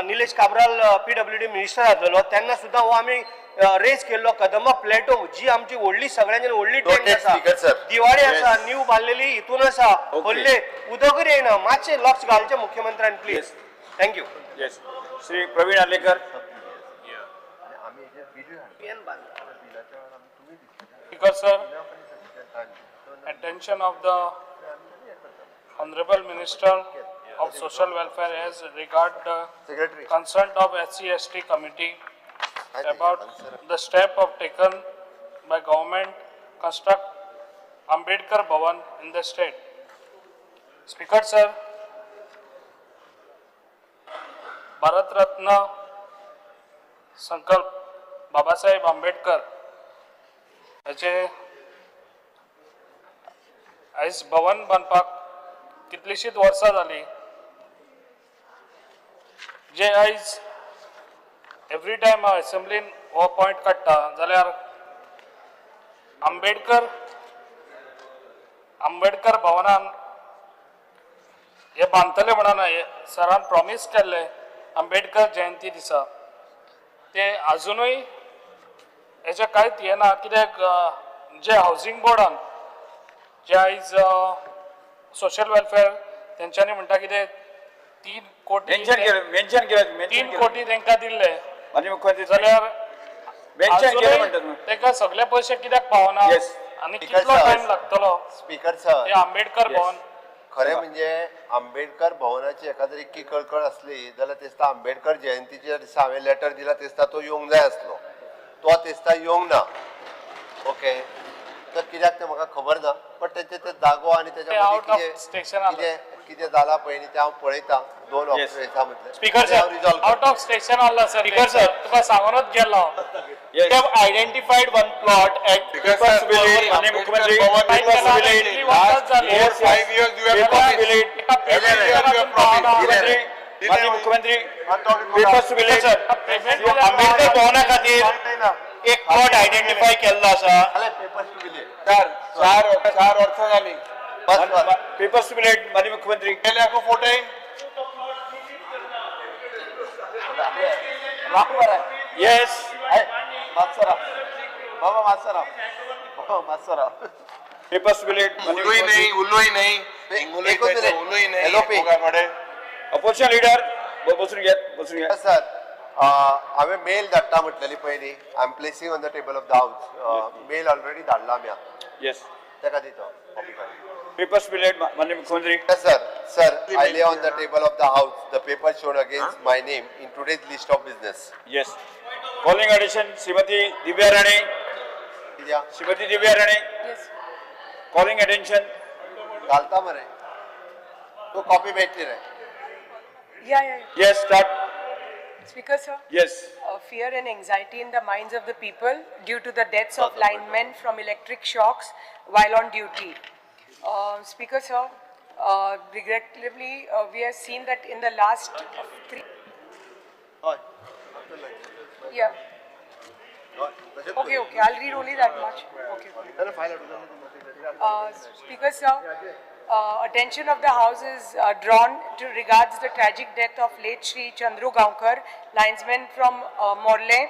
निलेश काब्राल PWD minister आसलेलो तेन्ना सुद्दां हो आमी रेज केल्लो कदंबा प्लेटो जी आमची व्हडली सगळ्यांच्यान व्हडली टँक आसा, दिवाळी आसा, न्यू बांदलेली हितून आसा, व्हडले उदकूय येयना. मातशें लक्ष घालचें मुख्यमंत्र्यान please. Thank you. Yes, Shri Praveen Alekar. Speaker sir, attention of the Honorable Minister of Social Welfare as regard the concern of SC/ST committee about the step of taken by government construct Ambedkar Bhavan in the state. Speaker sir, Bharat Ratna Sankalp Babasaheb Ambedkar हाचे आयज भवन बांदपाक कितलींशींच वर्सां जालीं, जे आयज every time हांव एसेंब्लीन हो point काडटा जाल्यार आंबेडकर भवनान हे बांदतले म्हणून सरान प्रॉमीस केल्लें आंबेडकर जयंती दिसा, ते आजुनूय हेजें कांयच हें ना. कित्याक जे हावजींग बोर्डान जे आयज सोशल वेलफेअर तेंच्यांनी म्हणटा कितें 3 कोटी 3 कोटी तांकां दिल्ले जाल्यार तांकां सगळे पयशे कित्याक पावना आनी कितलो टायम लागतलो? स्पीकर सर, हे आंबेडकर भवन खरें म्हणजे आंबेडकर भवनाची एखाद्री इतकी कळकळ आसली जाल्यार ते दिसता आंबेडकर जयंतीच्या दिसा हांवें लेटर दिला ते दिसता तो येवंक जाय आसलो, तो ते दिसता येवंक ना. ओके, तर कित्याक तें म्हाका खबर ना, बट तेंचे ते जागो आनी तेच्या मदीं कितें कितें जालां पळय न्ही तें हांव पळयतां. 2 ऑफिसा मदलें speaker sir, out of station आसला सर. स्पीकर सर, तुका सांगूनच गेलो. They have identified one plot at People's Village. मुख्यमंत्री People's Village. Last 4-5 years you have promised. Every year you have promised. माजी मुख्यमंत्री People's Village. Ambedkar भवना खातीर एक plot identify केल्लो आसा. चार चार चार वर्सां जाली. पेपर्स टू बी लेड, माननीय मुख्यमंत्री. केले फोटे. येस. मातसो राव बाबा, मातसो राव बाबा, मातसो राव. Papers to be lead. उलोय नाही, उलोय नाही. एकूच मिनिट. उलोय नाही. LOP. कडे अपोजिशन लिडर, बसून घ्यात, बसून घ्या. सर, हांवें मेल धाडटा म्हटलेली पयलीं. I am placing on the table of the house mail already धाडला आमी आतां. येस. ताका दिता कॉपी काडून. पेपर्स टू बी लेड, माननीय मुख्यमंत्री. Yes, sir. Sir, I lay on the table of the house the paper shown against my name in today's list of business. Yes. Calling attention Shrimati Divya Rane. Shrimati Divya Rane. Yes. Calling attention. घालता मरे, तू copy मेळटली रे. Yeah. Yes, start. Speaker, sir. Yes. Fear and anxiety in the minds of the people due to the deaths of linemen from electric shocks while on duty. Speaker, sir, regrettably, we have seen that in the last three. Yeah. Okay. I'll read only that much. Okay. Speaker, sir, attention of the House is drawn to regards the tragic death of late Shri Chandru Gaonkar, linesman from Morle,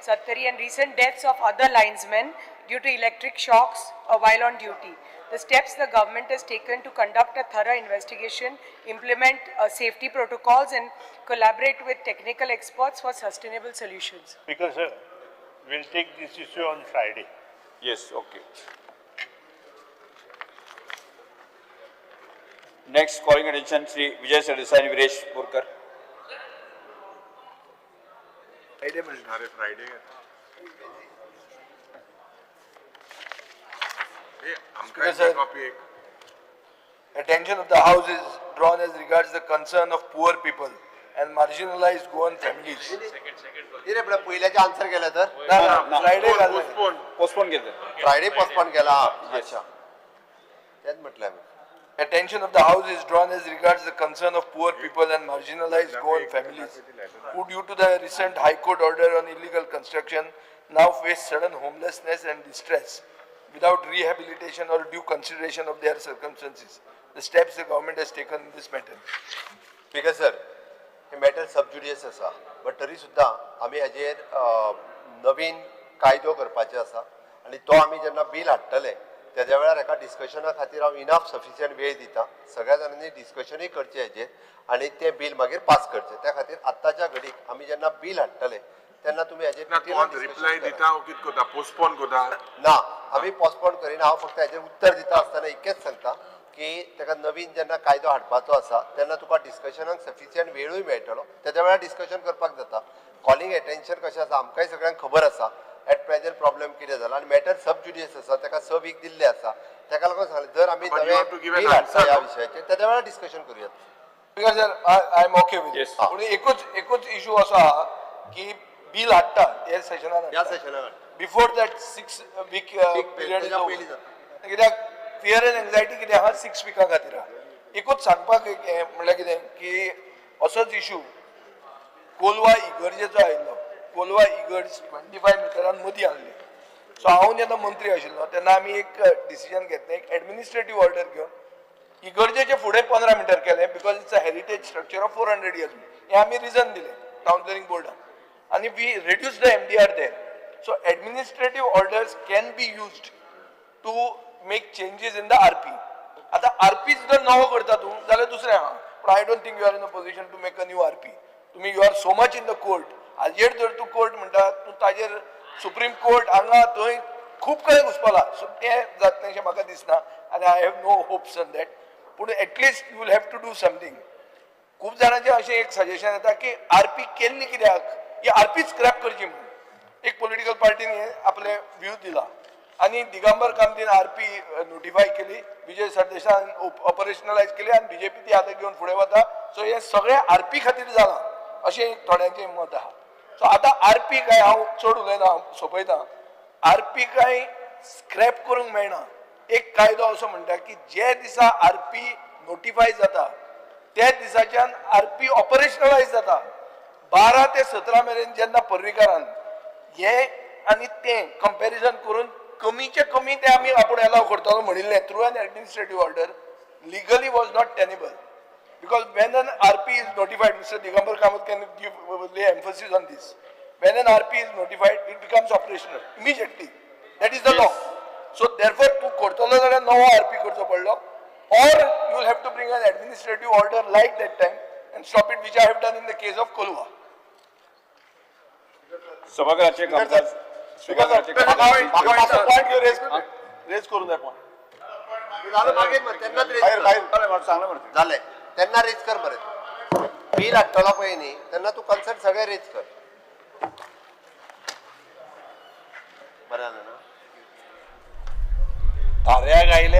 Sattari, and recent deaths of other linesmen due to electric shocks while on duty. The steps the government has taken to conduct a thorough investigation, implement safety protocols, and collaborate with technical experts for sustainable solutions. Speaker sir, we'll take this issue on Friday. Yes, okay. Next, calling attention Shri Vijay Sardesai and Viresh Borkar. अरे Friday हे आमकां Sir. Copy एक. Attention of the House is drawn as regards the concern of poor people and marginalized Goan families. कितें म्हळ्यार पयल्याचे answer केले तर? ना ना, फ्रायडे घालना. पोस्टपोन. पोस्टपोन केलं. फ्रायडे पोस्टपोन केला. अच्छा, तेच म्हटलें हांवें. Attention of the House is drawn as regards the concern of poor people and marginalized Goan families who, due to the recent High Court order on illegal construction, now face sudden homelessness and distress without rehabilitation or due consideration of their circumstances. The steps the government has taken in this matter. Speaker sir, hey matter सब ज्युडिस आसा, but तरी सुद्दां आमी हाजेर नवीन कायदो करपाचे आसा आनी तो आमी जेन्ना बील हाडटले तेज्या वेळार एका डिस्कशना खातीर हांव इनफ सफिशियंट वेळ दिता. सगळ्या जाणांनी डिस्कशनूय करचें हेजेर आनी तें बील मागीर पास करचें. त्या खातीर आत्ताच्या घडीक आमी जेन्ना बील हाडटले तेन्ना तुमी हेजेर ना, तूं रिप्लाय दिता, कितें करता, पोस्टपोन करता? ना, आमी पोस्टपोन करिना. हांव फक्त हेजेर उत्तर दिता आसतना इतकेंच सांगता की ताका नवीन जेन्ना कायदो हाडपाचो आसा तेन्ना तुका डिस्कशनाक सफिशियंट वेळूय मेळटलो, तेज्या वेळार डिस्कशन करपाक जाता. कॉलिंग एटेन्शन कशें आसा, आमकांय सगळ्यांक खबर आसा एट प्रेजंट प्रॉब्लेम कितें जाला आनी मॅटर सब ज्युडिस आसा, ताका 6 वीक दिल्ले आसा. ताका लागून सांगलें, जर आमी नवें बील हाडटा ह्या विशयाचेर तेज्या वेळार डिस्कशन करुया. Because sir, I am okay with. पूण एकूच इशू असो आहा की बील हाडटा ह्या सेशनान, ह्या सेशनान बिफोर that 6 week period, कित्याक फियर एंड एन्जायटी कितें आहा 6 विका खातीर आहा. एकूच सांगपाक म्हणल्यार कितें की असोच इशू कोलवा इगर्जेचो आयिल्लो. कोलवा इगर्ज 25 मिटरान मदीं आहली. सो हांव जेन्ना मंत्री आशिल्लो तेन्ना आमी एक डिसिजन घेतलें, एक एडमिनिस्ट्रेटीव ऑर्डर घेवन इगर्जेचे फुडें 15 मिटर केलें, because it's a heritage structure of 400 years. हें आमी रिजन दिलें टावन प्लॅनिंग बोर्डान आनी we reduce the MDR there. So administrative orders can be used to make changes in the RP. आतां आरपी जर नवो करता तूं जाल्यार दुसरें आहा, पूण I don't think you are in a position to make a new RP. तुमी you are so much in the court. हाजेर जर तूं कोर्ट म्हणटा, तूं ताजेर सुप्रीम कोर्ट हांगा थंय खूब कडेन घुसपला. सो तें जातलें अशें म्हाका दिसना आनी I have no hopes on that. पूण at least you will have to do something. खूब जाणांचें अशें एक सजेशन येता की आरपी केल्ली कित्याक, ही आरपी स्क्रॅप करची म्हणून. एक पॉलिटिकल पार्टीन हे आपले व्यू दिला आनी दिगंबर कामतीन आरपी नोटिफाय केली, विजय सरदेसायान ऑपरेशनलायज केली आनी बीजेपी ती आतां घेवन फुडें वता. सो हें सगळें आरपी खातीर जालां अशें एक थोड्यांचें मत आहा. सो आतां आरपी काय हांव चड उलयना, हांव सोंपयता. आरपी काय स्क्रॅप करूंक मेळना. एक कायदो असो म्हणटा की जे दिसा आरपी नोटिफाय जाता त्या दिसाच्यान आरपी ऑपरेशनलायज जाता. 12 ते 17 मेरेन जेन्ना पर्रीकारान हे आनी तें कंपॅरिजन करून कमीचे कमी ते आमी आपूण एलाव करतलो म्हणिल्लें through an administrative order legally was not tenable. Because when an RP is notified, Mr. Digambar Kamath can give lay emphasis on this. When an RP is notified, it becomes operational immediately. That is the law. So therefore, तूं करतलो जाल्यार नवो RP करचो पडलो, or you will have to bring an administrative order like that time and stop it, which I have done in the case of Kolwa. सभागृहाचे कामकाज सभागृहाचे कामकाज point घेवन rays करूं जाय पॉयंट. जालें मागीर मरे तेन्नाच रेज भायर कर. भायर सांगलें मरे. जालें तेन्ना रेज कर मरे, बील हाडटलो पळय न्ही तेन्ना तूं कन्सर्न सगळें रेज कर. बरें जालें ना? ताऱ्याक आयले.